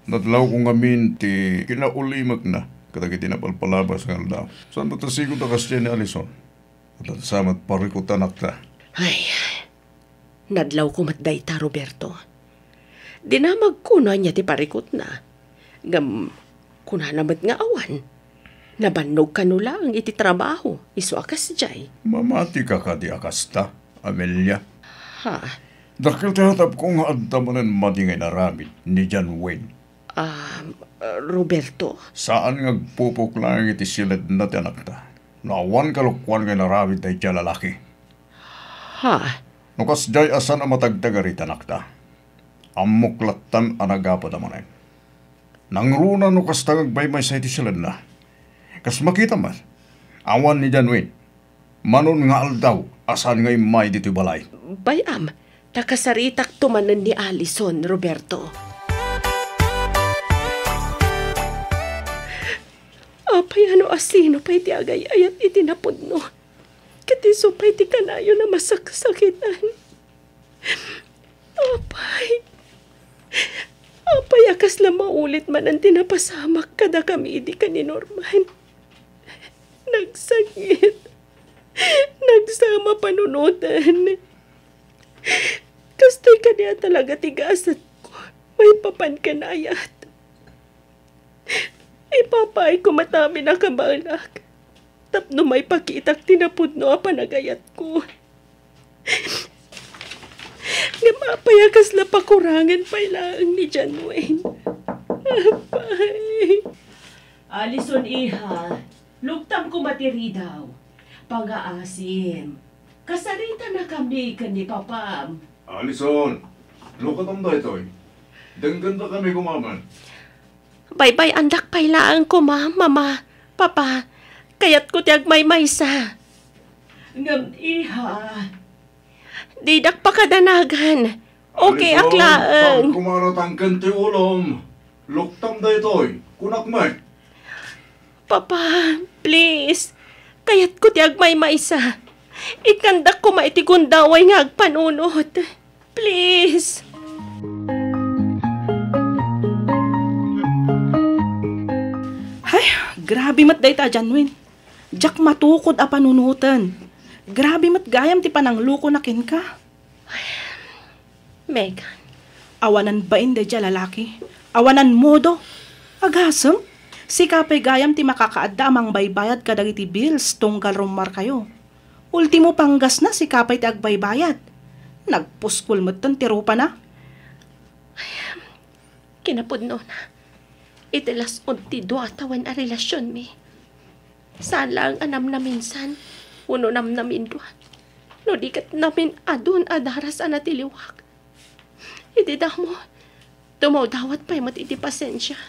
Nadlawko ngamin ti kinaulimekna kadagiti napalpalabas nga aldaw. Saan met a sigo ta kasdiay ni Alison? Adda sa met parikut ti anakta. Ay, nadlawko met dayta, Roberto. Dinamagko no ania ti parikutna. Ngem kunana met nga awan. Nabannog kano laeng iti trabaho, isu a kasdiay. Mamatika kadi a kasta, Amelia? Ha? Dakkel ti atapko nga adda manen madi nga inaramid ni John Wayne. Ah, Roberto? Saan nga agpupok laeng iti siledna ti anakta. No awan kalokuan nga inaramid daydiay a lalaki. Ha? No kasdiay a saan a matagtagari ti anakta, ammok lattan a nagapud a manen. Nangruna no kasta nga agmaymaysa iti siledna. Kas makita met, awan ni John Wayne. Manon nga aldaw a saan nga immay ditoy balay. Bay-am, ta kasaritakto manen ni Alison, Roberto. Apay a no asino pay ti agay-ayat iti napudno, ket isu pay ti kanayon a masaksakitan. Apay, apay a kasla maulit manen ti napasamak kadakami idi ken ni Norman. Nagsakit. Nagsama panunoten. Kastoy kadi a talaga ti gasatko maipapan ken ayat. Ipapaayko met amin a kabaelak tapno maipakitak ti napudno a panagayatko. Ngem apay a kasla pakurangen pay laeng ni John Wayne? Apay. Alison, iha, luktam koma ti ridaw. Pangaasim. Kasaritanakami ken ni papam. Alison, lukatam daytoy. Denggandakami koma met. Baybay-andak pay laeng koma, Mama, Papa. Kayatko ti agmaymaysa. Ngem, iha. Didak pakadanagan. Okay ak Alison, laeng. Saan koma natangken ti ulom? Luktam daytoy. Kunak met. Papa, please. Kayatko ti agmaymaysa. Ikkandak koma iti gundaway nga agpanunot. Please. Ay, grabe met dayta a John Wayne. Diak matukod a panunoten. Grabe met gayam ti pananglukona kenka. Megan. Awanan bain daydiay a lalaki. Awanan modo. Agasem, sika pay gayam ti makakaadda a mangbaybayad kadagiti bills tunggal rummuarkayo. Ultimo panggasna, sika pay ti agbaybayad. Nagpuskol metten ti rupana. Kinapudnona, iti las-ud ti dua a tawen a relasionmi, saan laeng a namnaminsan wenno namnamindua, no di ket namin-adun a daras a natiliwak. Iti damo, dumawdawat pay met iti pasensia.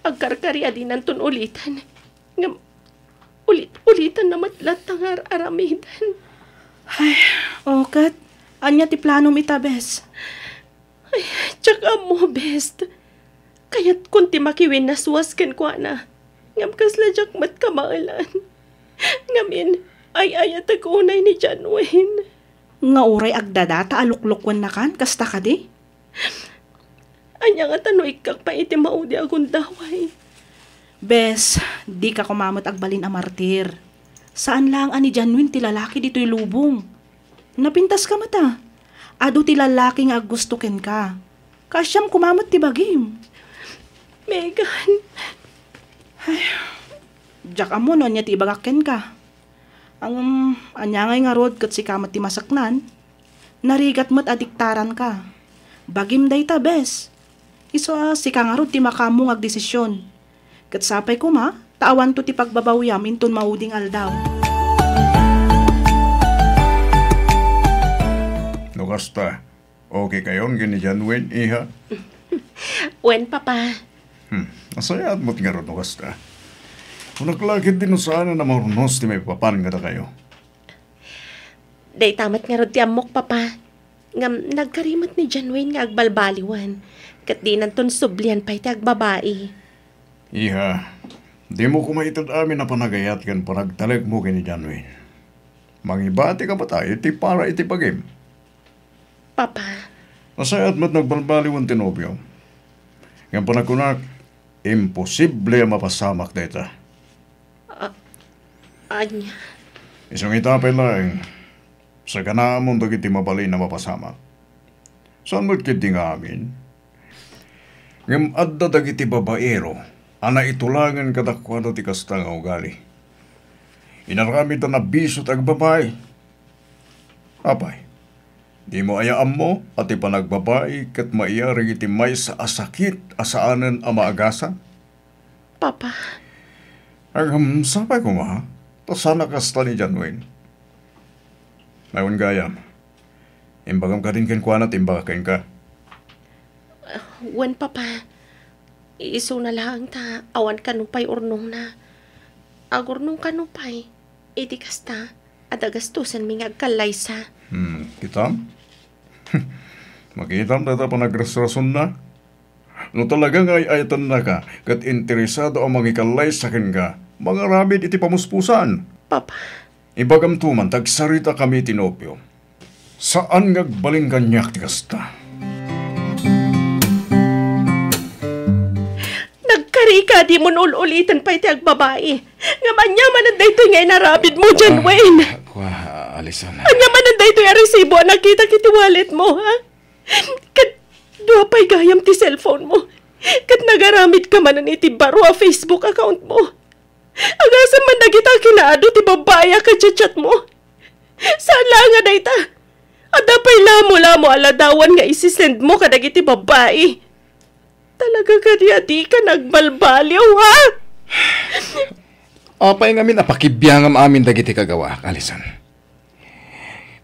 Agkarkari a dinanton uliten. Ngem ulit-ulitanna met latta nga ar-aramiden. Ay, o ket, ania ti planom ita, bes? Ay, diak ammo, bes. Kayatkon ti makiwinnaswas kenkuana. Ngem kasla diak met kamaelan. Ngamin, ay-ayatek unay ni John Wayne. Nga uray agdadata a luklukwennakan, kasta kadi? Ania ngata no ikkak pay iti maudi a gundaway? Bes, dika koma met agbalin a martir. Saan laeng a ni John Wayne ti lalaki ditoy lubong. Napintaska met a. Adu ti lalaki nga aggusto kenka. Kaasiam koma met ti bagim. Megan. Ay, diak ammo no ania ti ibagak kenka. Ngem, ania ngay ngarud ket sika met ti maseknan? Narigat met a diktaranka. Bagim dayta, bes. Isu a sika ngarud ti makaammo nga agdesisyon. Ket sapay koma ta awanto ti pagbabawiam inton maudi nga aldaw. No kasta, okay kayon ken ni John Wayne, iha? Wen, Papa. Hmm, nasayaat met ngarud no kasta. Kunak la ketdi no saan a namurnos ti maipapan kadakayo. Dayta met ngarud ti ammok, Papa. Ngem nagkari met ni John Wayne nga agbalbaliwen, ket dinanton sublian pay ti agbabai. Iha, dimo koma ited amin a panagayat ken panagtalekmo ken ni Janwin. Mangibatika met iti para iti bagim. Papa. Nasayaat met nga agbalbaliwen ti nobio. Ngem panagkunak, imposible a mapasamak dayta. A-, ania? Isu nga ita pay laeng, saganaamon dagiti mabalin a mapasamak. Saan met ketdi nga amin? Ngem adda dagiti babaero a naitulangen kadakuada ti kasta nga ugali. Inaramidda a bisio ti agbabai. Apay, dimo aya ammo a ti panagbabai ket maiyar iti maysa a sakit a saanen a maagasat? Papa. Agam, sapay koma, ta saan a kasta ni John Wayne. Maywan gayam. Imbagam kadin kenkuana ti imbagak kenka. Wen, Papa. Isuna laeng ta awan kano pay urnongna. Agurnong kano pay. Iti kasta, adda gastusenmi nga agkallaysa. Hmm, kitam? Makitam dayta panagrasrasonna? No talaga nga ay-ayatennaka ket interesado a mangikallaysa kenka, mangaramid iti pamuspusan. Papa. Ibagamto man, ta agsaritakami iti nobio. Saan nga agbalin kaniak ti kasta. Nagkari ka, dimon ul-uliten pay ti agbabai. Ngem ania manen daytoy nga inaramidmo, John Wayne? Ah, kua, Alison. Ania manen daytoy a resibo a nakitak iti walletmo, ha? Ket dua pay gayam ti cellphone mo. Ket nagaramid ka manen iti baro a Facebook account mo. Agasem man dagita kinaadu ti babbai a kachatchat mo. Saan laeng a dayta. Adda pay lamo-lamo a ladawan nga isisend mo kadagiti babbai. Talaga kadi a dika nagbalbaliw, ha? Apay ngamin a pakibiangam amin dagiti kagawaak, Alison?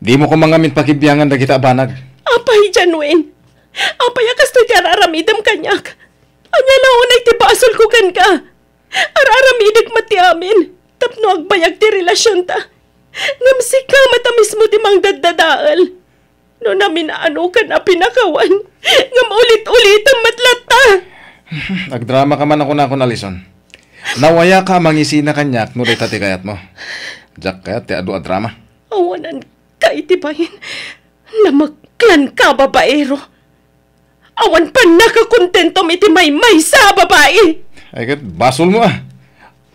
Dimo koma ngamin pakibiangan dagita a banag. Apay, John Wayne? Apay a kastoy ti ar-aramidem kaniak? Ania la unay ti basolko kenka? Ar-aramidek met ti amin tapno agbayag ti relasionta. Ngem sika met a mismo ti mangdaddadael. No namin-anokan a pinakawan, ngem ulit-ulitem met latta. Agdramaka man a kunakon, Alison. Nawayaka a mangisina kaniak no dayta ti kayatmo. Diak kayat ti adu a drama. Awananka iti bain. Namaklanka, babaero. Awan pannakakontentom iti maymaysa a babai. Ay ket, basolmo a.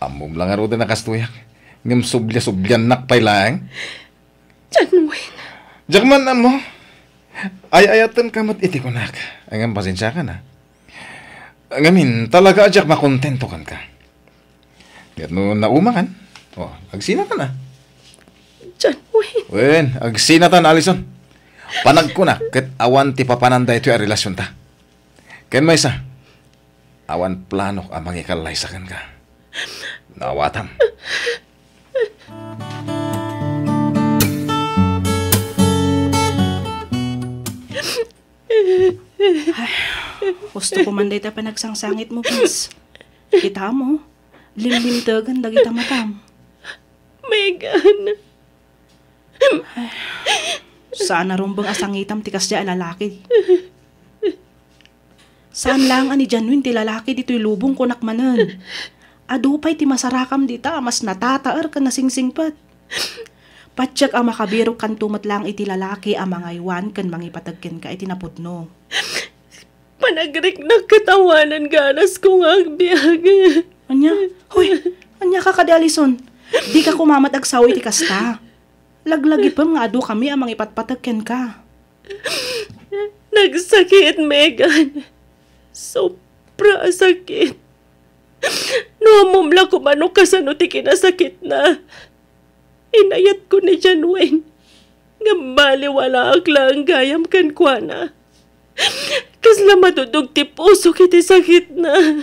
Ammom la ngaruden a kastoyak. Ngem subliasubliannak pay laeng. John Wayne. Diak man ammo. Ay-ayatenka met iti kunak. Ngem pasensiakan a. Ngamin, talaga a diak makontento kenka. Ket no naumakan, o, agsinatan a. John Wayne. Wen, agsinatan, Alison. Panagkunak ket awan ti papanan daytoy a relasionta. Ken maysa, awan planok a mangikallaysa kenka. Naawatam. Ay, husto ko man dayta panagsangsangitmo, Pins. Kitamo, limlimtegen dagita matam. Megan. Ay, saan a rumbeng a sangitam ti kasdiay a lalaki. Saan laeng a ni Janwin ti lalaki ditoy lubong, kunak manen. Adu pay ti masarakam dita a mas natataer ken nasingsingpet. Patiek a makabirokkanto met laeng iti lalaki a mangaywan ken mangipateg kenka iti napudno. Panagriknak ket awanan ganasko nga agbiag. Ania? Hoy, ania ka kadi, Alison? Dika koma met agsao iti kasta. Laglagipem nga adu kami a mangipatpateg kenka. Nagsakit, Megan. Sobra a sakit. No ammom la koma no kasano ti kinasakitna. Inayatko ni John Wayne. Ngem baliwalaak laeng gayam kenkuana. Kasla madudog ti pusok iti sakitna.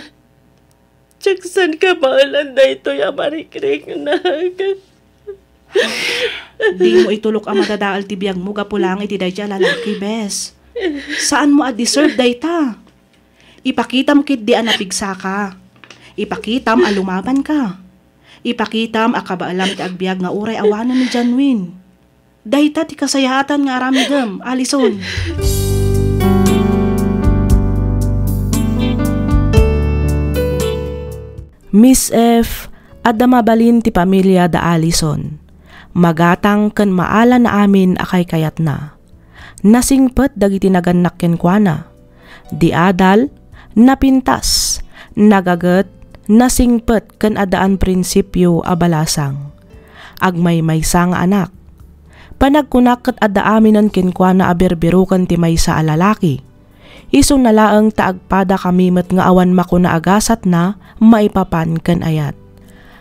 Diak saan kabaelan daytoy a marikriknak. Dimo itulok a madadael ti biagmo gapu laeng iti daytoy a lalaki, bes. Saanmo a deserve dayta. Ipakitam ketdi a napigsaka. Ipakitam a lumabanka. Ipakitam a kabaelam ti agbiag nga uray awanen ni Janwin. Dayta ti kasayaatan nga aramidem, Alison. Miss F, adda mabalin ti pamilia da Alison. Magatang ken maala na amin a kaykayatna. Nasingpet dagiti nagannak kenkuana. Di adal, napintas, nagaget, nasingpet ken addaan prinsipio a balasang. Agmaymaysa nga anak. Panagkunak ket adda aminen kenkuana a birbiroken ti maysa a lalaki. Isuna laeng ta agpadakami met nga awan makuna a gasatna maipapan ken ayat.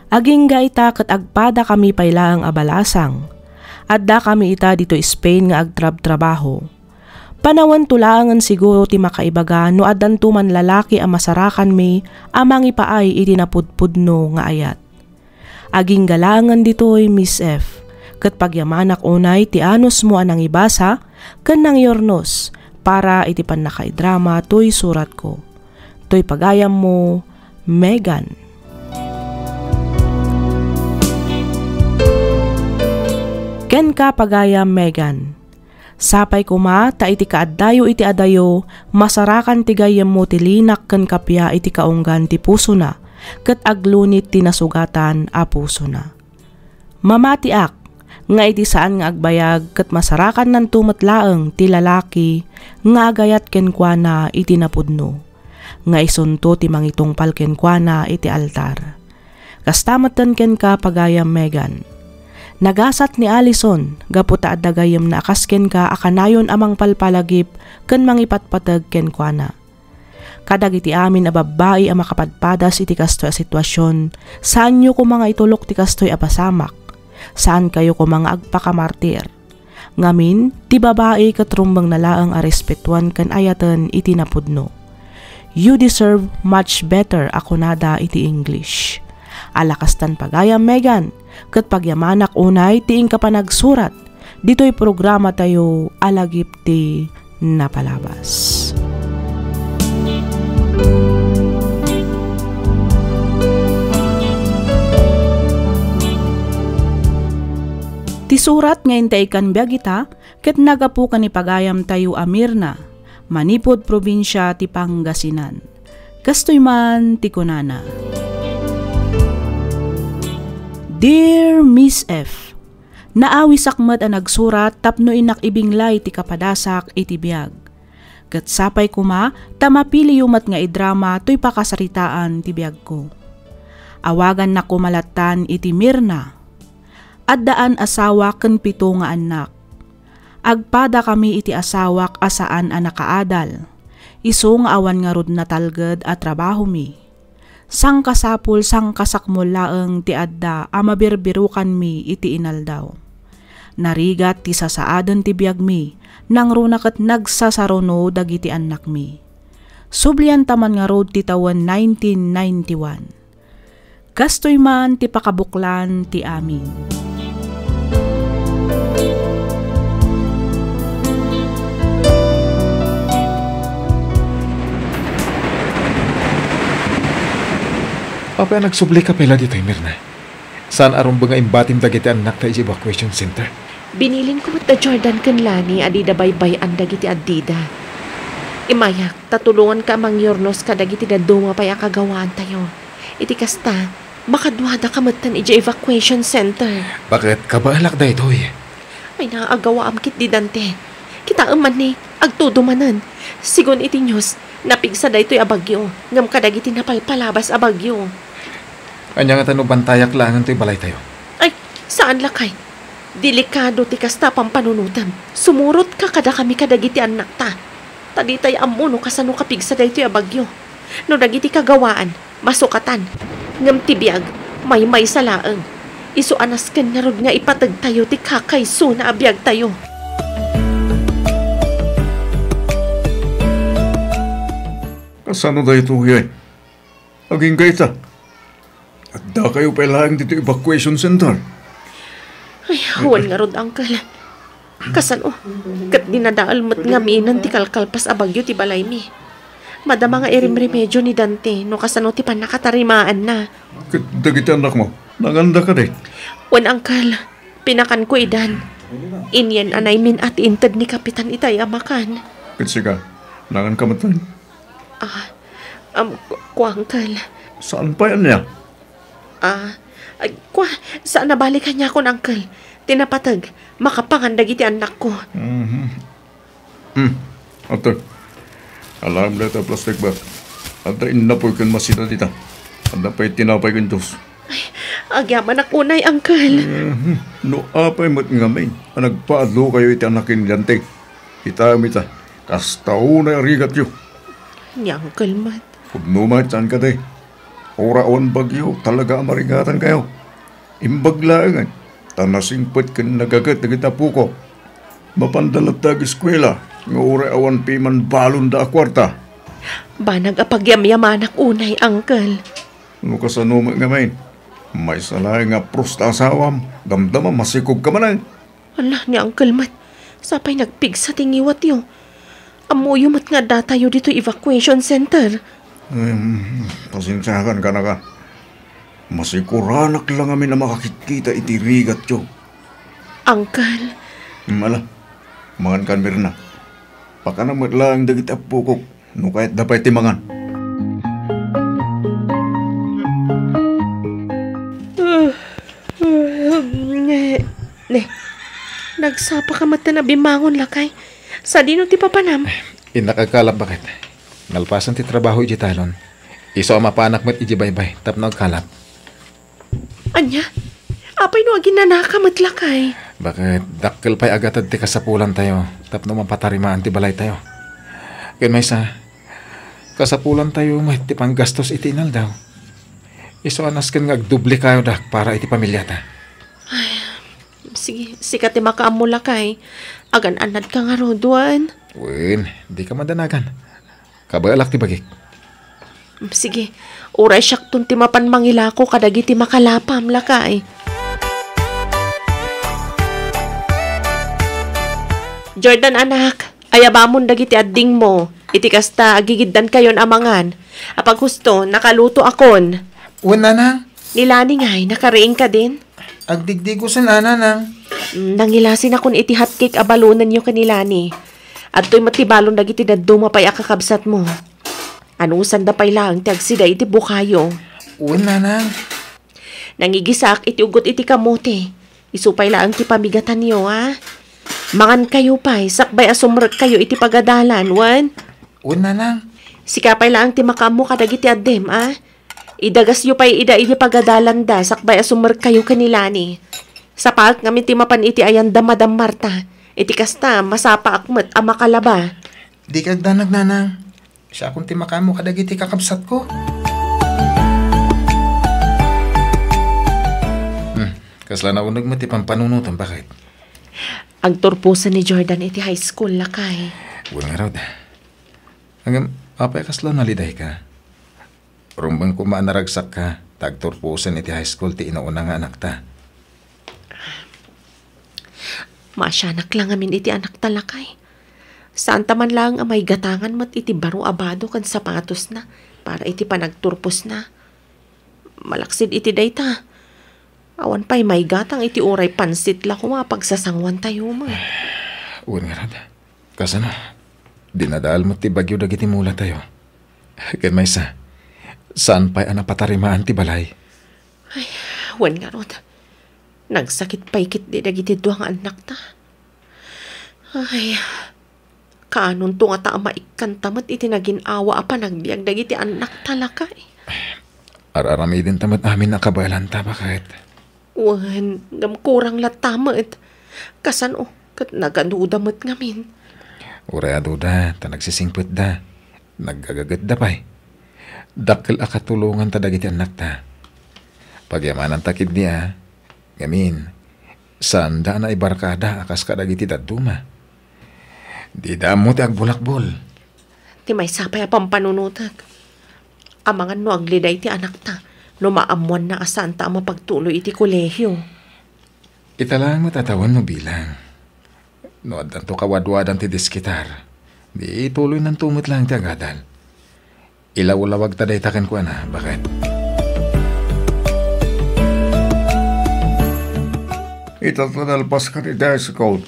Agingga ita ket agpadakami pay laeng a balasang. Addakami ita ditoy Spain nga agtrabtrabaho. Panawanto laengen siguro ti makaibaga no addanto man lalaki a masarakanmi a mangipaay iti napudpudno nga ayat. Agingga laengen ditoy, Miss F, ket pagyamanak unay ti anusmo a nangibasa ken nangyurnos para iti pannakaidrama toy suratko. Toy pagayammo, Megan. Kenka, pagayam Megan. Sapay koma ta iti kaaddayo iti adayo, masarakan ti gayyemmo ti linak ken kappia iti kaunggan ti pusona, ket aglunit ti nasugatan a pusona. Mamatiak nga iti saan nga agbayag ket masarakannanto met laeng ti lalaki nga agayat kenkuana iti napudno, nga isunto ti mangitungpal kenkuana iti altar. Kasta metten kenka, pagayam Megan. Nagasat ni Alison gapu ta adda gayyemna a kas kenka a kanayon a mangpalpalagip ken mangipatpateg kenkuana. Kadagiti amin a babbai a makapadpadas iti kastoy a situasion, saanyo koma nga itulok ti kastoy a pasamak. Saankayo koma nga agpakamartir. Ngamin, ti babai ket rumbengna laeng a respetuan ken ayaten iti napudno. "You deserve much better," a kunada iti English. Ala kastan, pagayam Megan, ket pagyamanak unay ti inka panagsurat ditoy programatayo a Lagip ti Napalabas. Ti surat nga intay ikkan biag ita ket naggapu ken ni pagayamtayo a Mirna, manipud probinsia ti Pangasinan. Kastoy man ti kunana, "Dear Miss F, naawisak met a nagsurat tapno innak ibinglay ti kapadasak iti biag. Ket sapay koma ta mapiliyo met nga idrama toy pakasaritaan ti biagko. Awagannak koma lattan iti Mirna. Addaan asawa ken pito nga annak. Agpadakami iti asawak a saan a nakaadal, isu nga awan ngarud natalged a trabahomi. Sangkasapul, sangkasakmol laeng ti adda a mabirbirokanmi iti inaldaw. Narigat ti sasaaden ti biagmi, nangruna ket nagsasaruno dagiti annakmi." Sublianta man ngarud ti tawen nineteen ninety-one. Kastoy man ti pakabuklan ti amin. Apay a nagsublika pay la ditoy, Mirna? Saan a rumbeng nga imbatim dagiti annakta idiay evacuation center? Binilinko met da Jordan ken Lani a dida baybay-an dagiti addida. Immayak ta tulonganka a mangyurnos kadagiti dadduma pay a kagawaantayo. Iti kasta, makaduadaka metten idiay evacuation center. Baket kabaelak daytoy. Ay, naagawaam ketdi, Dante. Kitaem man ni, agtudo manen. Sigun iti news, napigsa daytoy a bagyo, ngem kadagiti napalpalabas a bagyo. Ania ngata no bantayak laengen toy balaytayo? Ay, saan lakay. Delikado ti kasta a pampanunotem. Sumurotka kadakami kadagiti annakta. Ta ditay ammo no kasano kapigsa daytoy a bagyo. No dagiti kagawaan, masukatan. Ngem ti biag, maymaysa laeng. Isu a nasken ngarud nga ipategtayo ti kakaysona a biagtayo. Kasano daytoy? Agingga ita. Addakayo pay laeng ditoy evacuation center. Ay, wen ngarud, Uncle. Kasano? Ket dinadael met ngaminen ti kalkalpas a bagyo ti balaymi. Madama nga irimremedio ni Dante no kasano ti pannakatarimaanna. Ket dagiti annakmo, nanganda kadi? Wen, Uncle. Pinakanko idan. Inien-anaymin a ti inted ni Kapitan itay a makan. Ket sika, nanganka metten? Ah, um, ku-, kua, Uncle. Saan pay ania? Ah, ay, kwa, saan a bale kaniakon, Uncle? Ti napateg, makapangan dagiti annakko. Mhm. Hmm. Ato. Alam dayta plastic bag. Adda innapoy ken masida dita. Adda pay tinapay ken juice. Ay, agyamanak unay, Uncle. Mhm. No apay met ngamin a nagpaadlokayo iti anak ken ni Dante, kitaem ita, kasta unay a rigatyo. Ni Uncle met. Pudno met, saan kadi? Uray awan bagyo, talaga a marigatankayo. Imbag laengen, ta nasingpet ken nagaget dagiti appoko. Mapanda latta ageskuela, nga uray awan piman balonda a kuarta. Banag a pagyamyamanak unay, Uncle. No kasano met ngamin, maysa laeng nga prusta asawam, damdama masikogka manen. Ala, ni Uncle met, sapay nagpigsa ti ngiwatyo. Ammoyo met nga addatayo ditoy evacuation center. Em, pasensiakan, kanaka. Masikuranak la ngamin a makakitkita iti rigatyo. Uncle. Em, ala, mangankan, Mirna. Pakaanam met laeng dagiti appokok no kayatda pay ti mangan. Ne, ne, nagsapaka met a bimmangon, lakay. Sadino ti papanam? Innak agkalap, baket. Nalpasan ti trabaho idiay talon. Isu a mapanak met idiay baybay tapno agkalap. Ania? Apay no aginanaka met, lakay? Baket, dakkel pay a gatad ti kasapulantayo tapno mapatarimaan ti balaytayo. Ken maysa, kasapulantayo met ti panggastos iti inaldaw. Isu a nasken nga agdoblekayo dak para iti pamiliata. Ay, sige, sika ti makaammo, lakay. Agan-annadka ngarud, wen? Wen, dika madanagan. Kabaelak ti bagik. Sige, uray siakton ti mapan mangilako kadagiti makalapam, lakay. Jordan, anak, ayabamon dagiti addingmo. Iti kasta, agigiddankayon a mangan. Apaghusto, nakalutoakon. Wen, nanang. Ni Lani ngay, nakariing kadin? Agdigdigosen a, nanang. Mm, nangilasinakon iti hotcake a balonenyo ken ni Lani. Adtoy met ti balon dagiti dadduma pay a kakabsatmo. Anusanda pay laeng ti agsida iti bukayo. Wen, nanang. Nangigisaak iti ugot iti kamote. Isu pay laeng ti pamigatanyo, a? Mangankayo pay, sakbay a sumrekkayo iti pagadalan, wen? Wen, nanang. Sika pay laeng ti makaammo kadagiti addim, a? Idagasyo pay ida idi pagadalanda sakbay a sumrekkayo ken ni Lani. Sapaek ngamin ti mapan iti ayanda, Madam Marta. Iti kasta, masapaak met a makalaba. Dika agdanag, nanang. Siakon ti makaammo kadagiti kakabsatko. Hmm, kasla nauneg met ti pampanunotem, baket? Agturposen ni Jordan iti high school, lakay. Wen ngarud. Ngem, apay a kasla nalidayka? Rumbeng koma a naragsakka, ta agturposen iti high school ti inauna nga anakta. Maasianak la ngamin iti anakta, lakay. Saanta man laeng a maigatangan met iti baro a bado ken sapatosna para iti panagturposna. Malaksid iti dayta, awan pay maigatang iti uray pansit la koma a pagsasanguantayo met. Wen ngarud. Kasano? Dinadael met ti bagyo dagiti mulatayo. Ken maysa, saan pay a napatarimaan ti balay. Ay, wen ngarud. Nagsakit pay ketdi dagiti dua nga annakta. Ay, kaanonto ngata a maikkanta met iti nagin-awa a panagbiag dagiti annakta, lakay? Ar-aramidenta met amin a kabaelanta, baket. Wen, ngem kurang latta met. Kasano ket nagaduda met ngamin? Uray aduda, ta nagsisingpetda. Nagagagetda pay. Dakkel a katulonganta dagiti annakta. Pagyamananta ketdi a, ngamin, saanda a naibarkada a kas kadagiti dadduma. Dida ammo ti agbulakbol. Ti maysa pay a pampanunotek, amangan no agliday ti anakta no maammoanna a saanta a mapagtuloy iti kolehio. Ita laeng met a tawen no bilang. No addanto kawadwadan ti diskitar, di tuloynanto met laeng ti agadal. Ilawlawagta dayta kenkuana, baket. Ita ta nalpaska ti high school.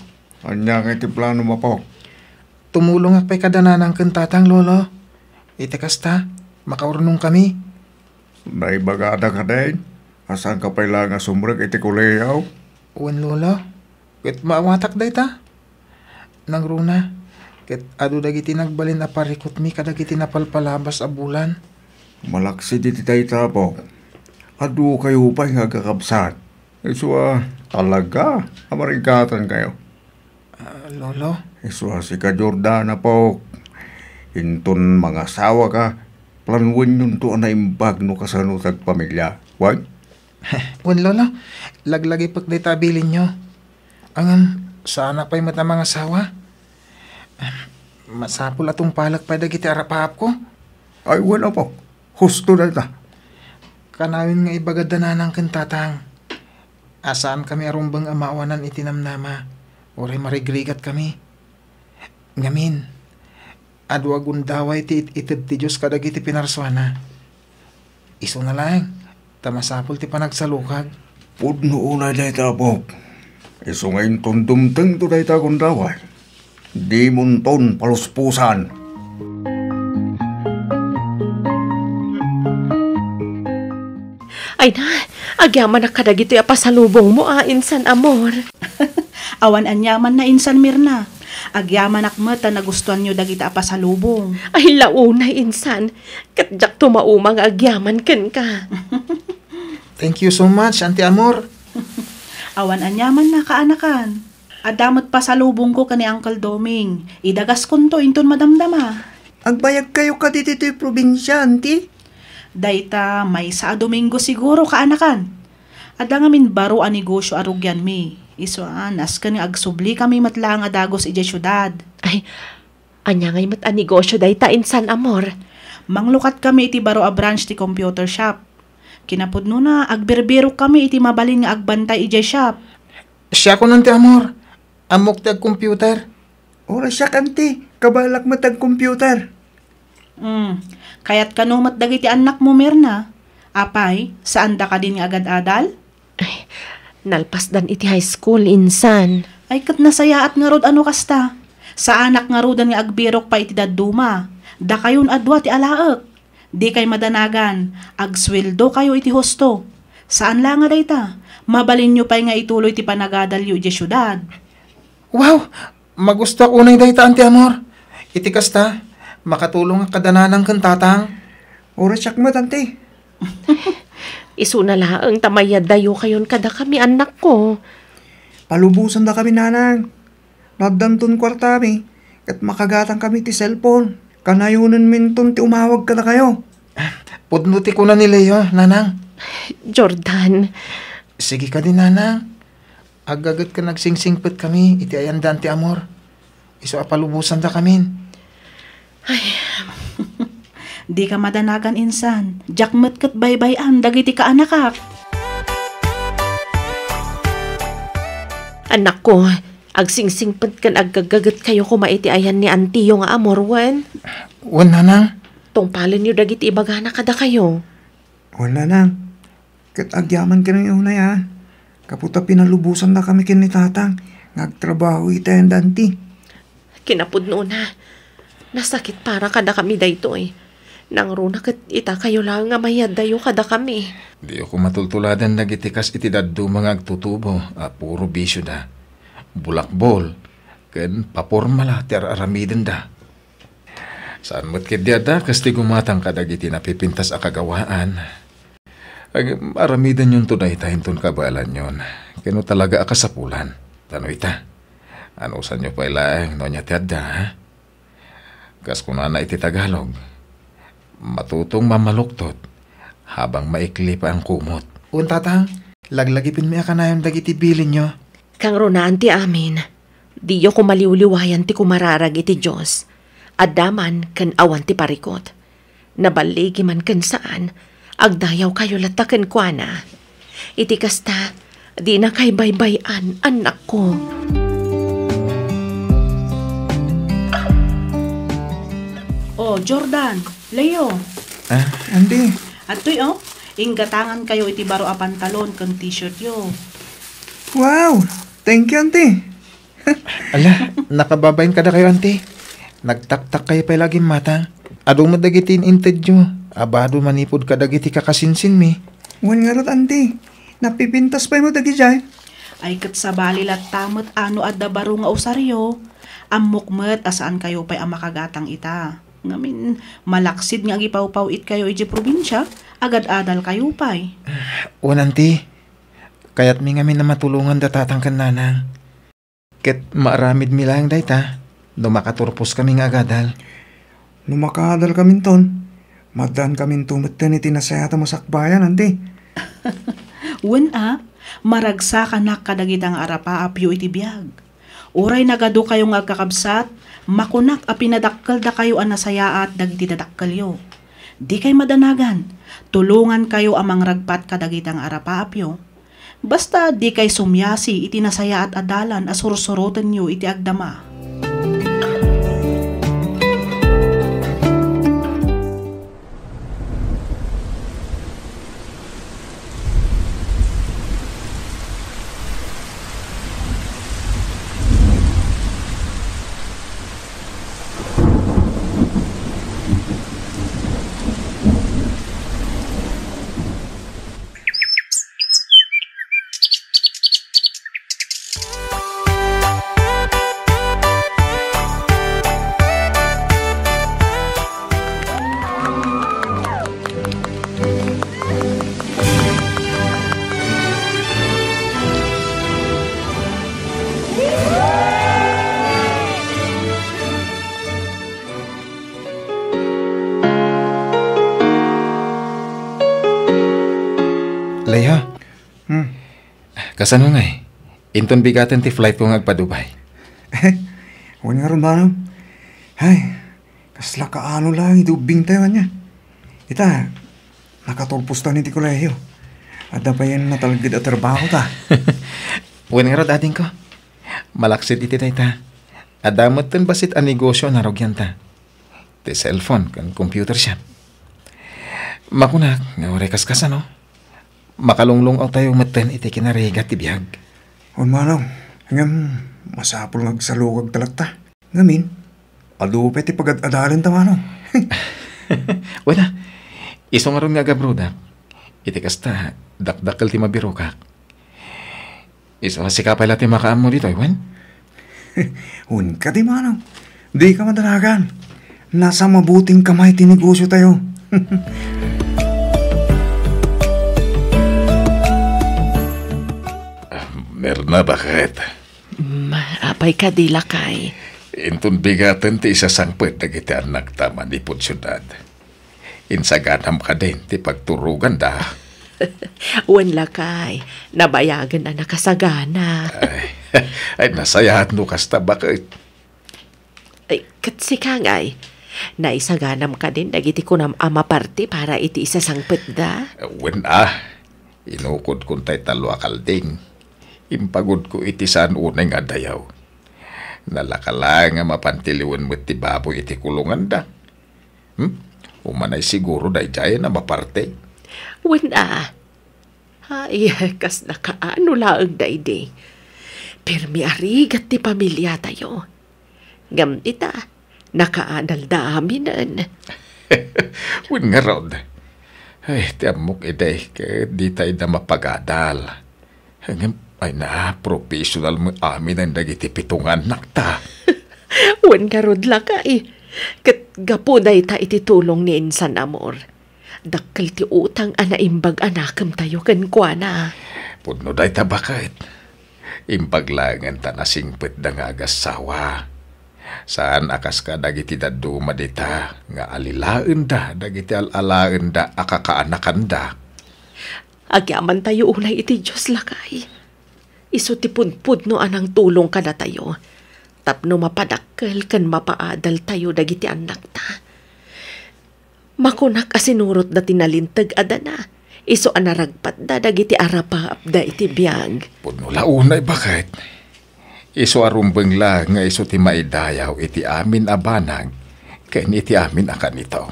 Ania ngay ti plano, Apo? Tumulongak pay kada nanang ken tatang, Lolo. Iti kasta, makaurnongkami. Naibagada kadin? Saan ka pay laeng a sumrek iti kolehiyo? Wen, Lolo. Ket maawatak dayta. Nangruna, ket adu dagiti nagbalin a parikutmi kadagiti napalpalabas a bulan. Malaksid iti dayta, Apok. Adu kayo pay nga agkakabsat. Isu a, talaga a marigatangkayo. Ah, Lolo? Isu a sika, Jordan, Apok. Inton mangasawaka, planuenyonto a naimbag no kasano ti agpamilia. Wen? Wen, Lolo. Laglagipek dayta a bilinyo. Ngem, saanak pay met a mangasawa. Masapul a tungpalek pay dagiti arapaapko. Ay, wen, Apok. Husto dayta. Kanayon nga ibagada nanang ken tatang a saankami a rumbeng a maawanan iti namnama, uray marigrigatkami. Ngamin, adu a gundaway ti it-ited ti Dios kadagiti pinarsuana. Isuna laeng, ta masapul ti panagsalukag. Pudno unay dayta, Apok. Isu nga inton dumtengto dayta a gundaway, dimonton palusposan. Ay na, agyamanak kadagitoy a pasalubongmo a, insan, amor. Awan aniamanna, insan Mirna. Agyamanak met ta nagustuanyo dagita a pasalubong. Ay, launay, insan. Ket diak tumauma nga agyaman kenka. Thank you so much, Auntie Amor. Awan aniamanna, kaanakan. Adda met pasalubongko ken ni Uncle Doming. Idagaskonto inton madamdama. Agbayag kayo kaditoy probinsia, Auntie? Dayta maysa a Domingo siguro, kaanakan. Adda ngamin baro a negosio a rugianmi. Isu a, nasken nga agsublikami met laeng a dagus idiay siudad. Ay, ania ngay met a negosio dayta, insan, amor? Manglukatkami iti baro a branch ti computer shop. Kinapudnona, agbirbirokkami iti mabalin nga agbantay idiay shop. Siakon, Auntie Amor. Ammok ti agcomputer. Uray siak, Auntie. Kabaelak met agcomputer. Hmm. Kayat kano met dagiti annakmo, Mirna? Apay, saanda kadin nga agad-adal? Ay, nalpasdan iti high school, insan. Ay, ket nasayaat ngarud a no kasta. Saanak ngaruden nga agbirok pay iti dadduma. Dakayon a dua ti alaek. Dikay madanagan, agsueldokayo iti husto. Saan la nga dayta, mabalinyo pay nga ituloy ti panagadalyo idiay siudad. Wow! Magustuak unay dayta, Auntie Amor. Iti kasta, makatulongak kada nanang ken tatang. Uray siak met, Auntie. Isuna laeng ta mayaddayokayon kadakami, annakko. Palubosandakami, nanang. No addanton kuartami, ket makagatangkami ti cellphone. Kanayonenminton ti umawag kadakayo. Pudno ti kuna ni Leo, nanang. Jordan. Sige kadi, nanang. Aggaget ken agsingsingpetkami iti ayan da Auntie Amor. Isu a palubosandakamin. Ay. Dika madanagan, insan. Diak met ket baybay-an dagiti kaanakak. Annakko, agsingsingpet ken aggaggagetkayo koma iti ayan ni antiyo nga Amor, wen? Wen, nanang. Tungpalenyo dagiti ibagana kadakayo. Wen, nanang. Ket agyaman kami unay a, gapu ta pinalubosandakami ken ni tatang nga agtrabaho iti ayan da anti. Kinapudnona, nasakit para kadakami daytoy. Nangruna ket itakayo laeng nga mayaddayo kadakami. Diyo koma tultuladen dagiti kas iti dadduma nga agtutubo a puro bisioda. Bulakbol ken papormala ti ar-aramidenda. Saan met ketdi a dakas ti gumatang kadagiti napipintas a kagawaan. Ag-, aramidenyon to dayta inton kabaelanyon. Ken no talaga a kasapulan. Ta no ita, anusanyo pay laeng no ania ti adda, ha? Kas kunana iti Tagalog, "Matutong mamaluktot, habang maikli pa ang kumot." Wen, tatang, laglagipenmi a kanayon dagiti bilinyo. Kangrunaan ti amin, diyo koma liwliwayan ti kumararag iti Dios. Adda man ken awan ti parikot. Naballigi man ken saan, agdayawkayo latta kenkuana. Iti kasta, dinakay baybay-an, annakko. Oh, Jordan, Leo. Ah, Auntie. Adtoy, oh, inggatangankayo iti baro a pantalon ken t-shirtyo. Wow! Thank you, Auntie. Ala, nakababain kadakayo, Auntie. Nagtaktak kayo pay lagi mata. Adu met dagiti in-intedyo. Abado manipud kadagiti kakasinsinmi. Wen ngarud, anti, napipintas pay met dagidiay? Ay, ket sabali latta met a no adda baro nga usaryo, ammok met a saankayo pay a makagatang ita. Ngamin, malaksid nga agipawpaw-itkayo idiay probinsia, agad-adalkayo pay. Wen, anti, kayatmi ngamin a matulongan da tatang ken nanang. Ket maaramidmi laeng dayta no makaturposkami nga agadal. No makaadalkaminton, maaddaankaminto metten iti nasayaat a masakbayan, anti? Wen a, maragsakanak kadagita nga arapaapyo iti biag. Uray nagadukayo nga agkakabsat, makunak a pinadakkeldakayo a nasayaat dagiti dadakkelyo. Dikay madanagan, tulongankayo a mangragpat kadagita nga arapaapyo. Basta dikay sumiasi iti nasayaat a dalan a sursurotenyo iti agdama. Leia? Hmm. Kasano ngay? Inton bigaten ti flight ko nga agpa-Dubai. Wen ngarud, manong. Ay, kasla kaano laeng ti ubbingtayo ania. Ita, nakaturposta ni ti kolehiyo. Adda payen natalged a trabahota. Wen ngarud, adingko. Malaksid iti dayta, adda metten bassit a negosio a narugianta. Ti cellphone ken computer shop. Makunak nga uray kaskasano, makalunglung-awtayo metten iti kinarigat ti biag. Wen, manong, ngem masapul nga agsalukagta latta. Ngamin, adu pay ti pagad-adalenta, manong. Wen a, isu ngarud nga agabrodak. Iti kasta, dakdakkel ti mabirokak. Isu a sika pay la ti makaammo ditoy, wen? Wen kadi, manong. Dika madanagan. Nasa mabuting kamay ti negosiotayo. Mirna, baket? Mm, apay kadi, lakay? Inton bigaten ti isasangpet dagiti annakta manipud siudad, insaganam kadin ti pagturoganda? Wen, lakay, nabayagen a nakasagana. Ay, ay, nasayaat no kasta, baket. Ay, ket sika ngay, naisaganam kadin dagiti kunam a maparti para iti isasangpetda? Wen a, inukodkon tay tallo a kalding. Impagudko iti saan unay nga adayo. Nalaka laeng a mapan ti liwen met ti baboy iti kulonganda. Hmm? Umanay siguro daydiay a maparte. Wen a. Ay, kas nakaano laeng daydi. Permi a rigat ti pamiliatayo. Ngem ita, nakaadalda aminen. Wen ngarud. Ay, ti ammok idi, ket dita ida mapagadal. Ngem, ay na, professional met aminen dagiti pito nga annakta. Wen ngarud, lakay. Ket gapu dayta iti tulong ni Insan Amor, dakkel ti utang a naimbag a nakemtayo kenkuana. Pudno dayta, baket. Imbag laengen ta nasingpetda nga agassawa. Saan a kas kadagiti dadduma dita nga alilaenda dagiti al-alaenda a kakaanakanda. Agyamantayo unay iti Dios, lakay. Isu ti pudpudno a nangtulong kadatayo tapno mapadakkel ken mapaadaltayo dagiti annakta. Makunak a sinurotda ti nalinteg a dana, isu a naragpatda dagiti arapaapda iti biag. Pudno la unay, baket. Isu a rumbeng la nga isu ti maidayaw iti amin a banag ken iti amin a kanito.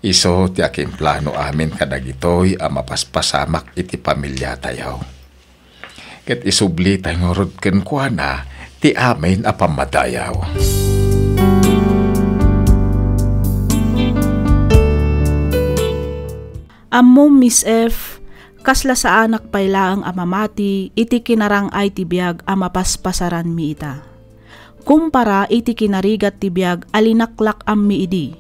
Isu ti akimplano amin kadagitoy a mapaspasamak iti pamiliatayo. Ket isublitay ngarud kenkuana ti amin a pammadayaw. Ammom, Miss F, kasla saanak pay laeng a mamati iti kinarang-ay ti biag a mapaspasaranmi ita, kumpara iti kinarigat ti biag a linaklak-ammi idi.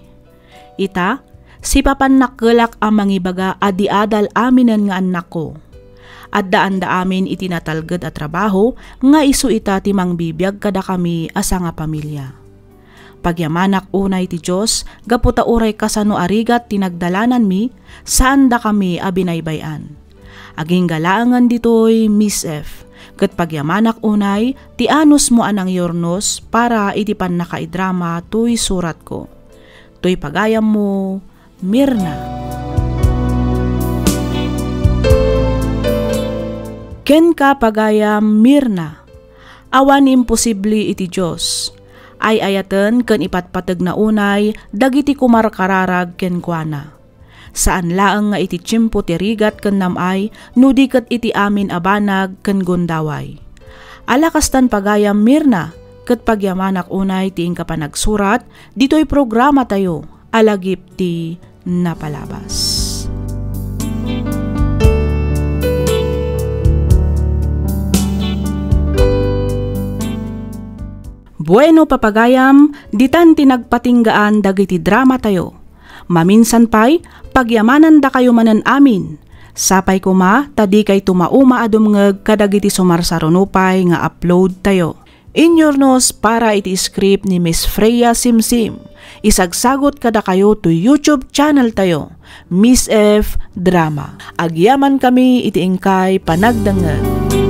Ita, sipapannakkelak a mangibaga a di adal aminen nga annakko. Addaanda amin iti natalged a trabaho nga isu ita ti mangbibiag kadakami a sangapamilia. Pagyamanak unay ti Dios gapu ta uray kasano a rigat ti nagdalananmi, saandakami a binaybay-an. Agingga laengen ditoy, Miss F, ket pagyamanak unay ti anusmo a nangyurnos para iti pannakaidrama toy suratko. Toy pagayammo, Mirna. Kenka, pagayam Mirna, awan imposible iti Dios. Ay-ayaten ken ipatpategna unay dagiti kumarkararag kenkuana. Saan laeng nga iti tiempo ti rigat ken nam-ay, no di ket iti amin a banag ken gundaway. Ala kastan, pagayam Mirna, ket pagyamanak unay ti inka panagsurat ditoy programatayo a Lagip ti Napalabas. Bueno, papagayam, ditan ti nagpatinggaan dagiti dramatayo. Maminsan pay, pagyamanandakayo manen amin. Sapay koma ta dikayto mauma a dumngeg kadagiti sumarsaruno pay nga upload tayo. Inyurnos para iti script ni Miss Freya Simsim. Isagsagot kadakayo to YouTube channel tayo, Miss F Drama. Agyamankami iti inkay panagdengngeg.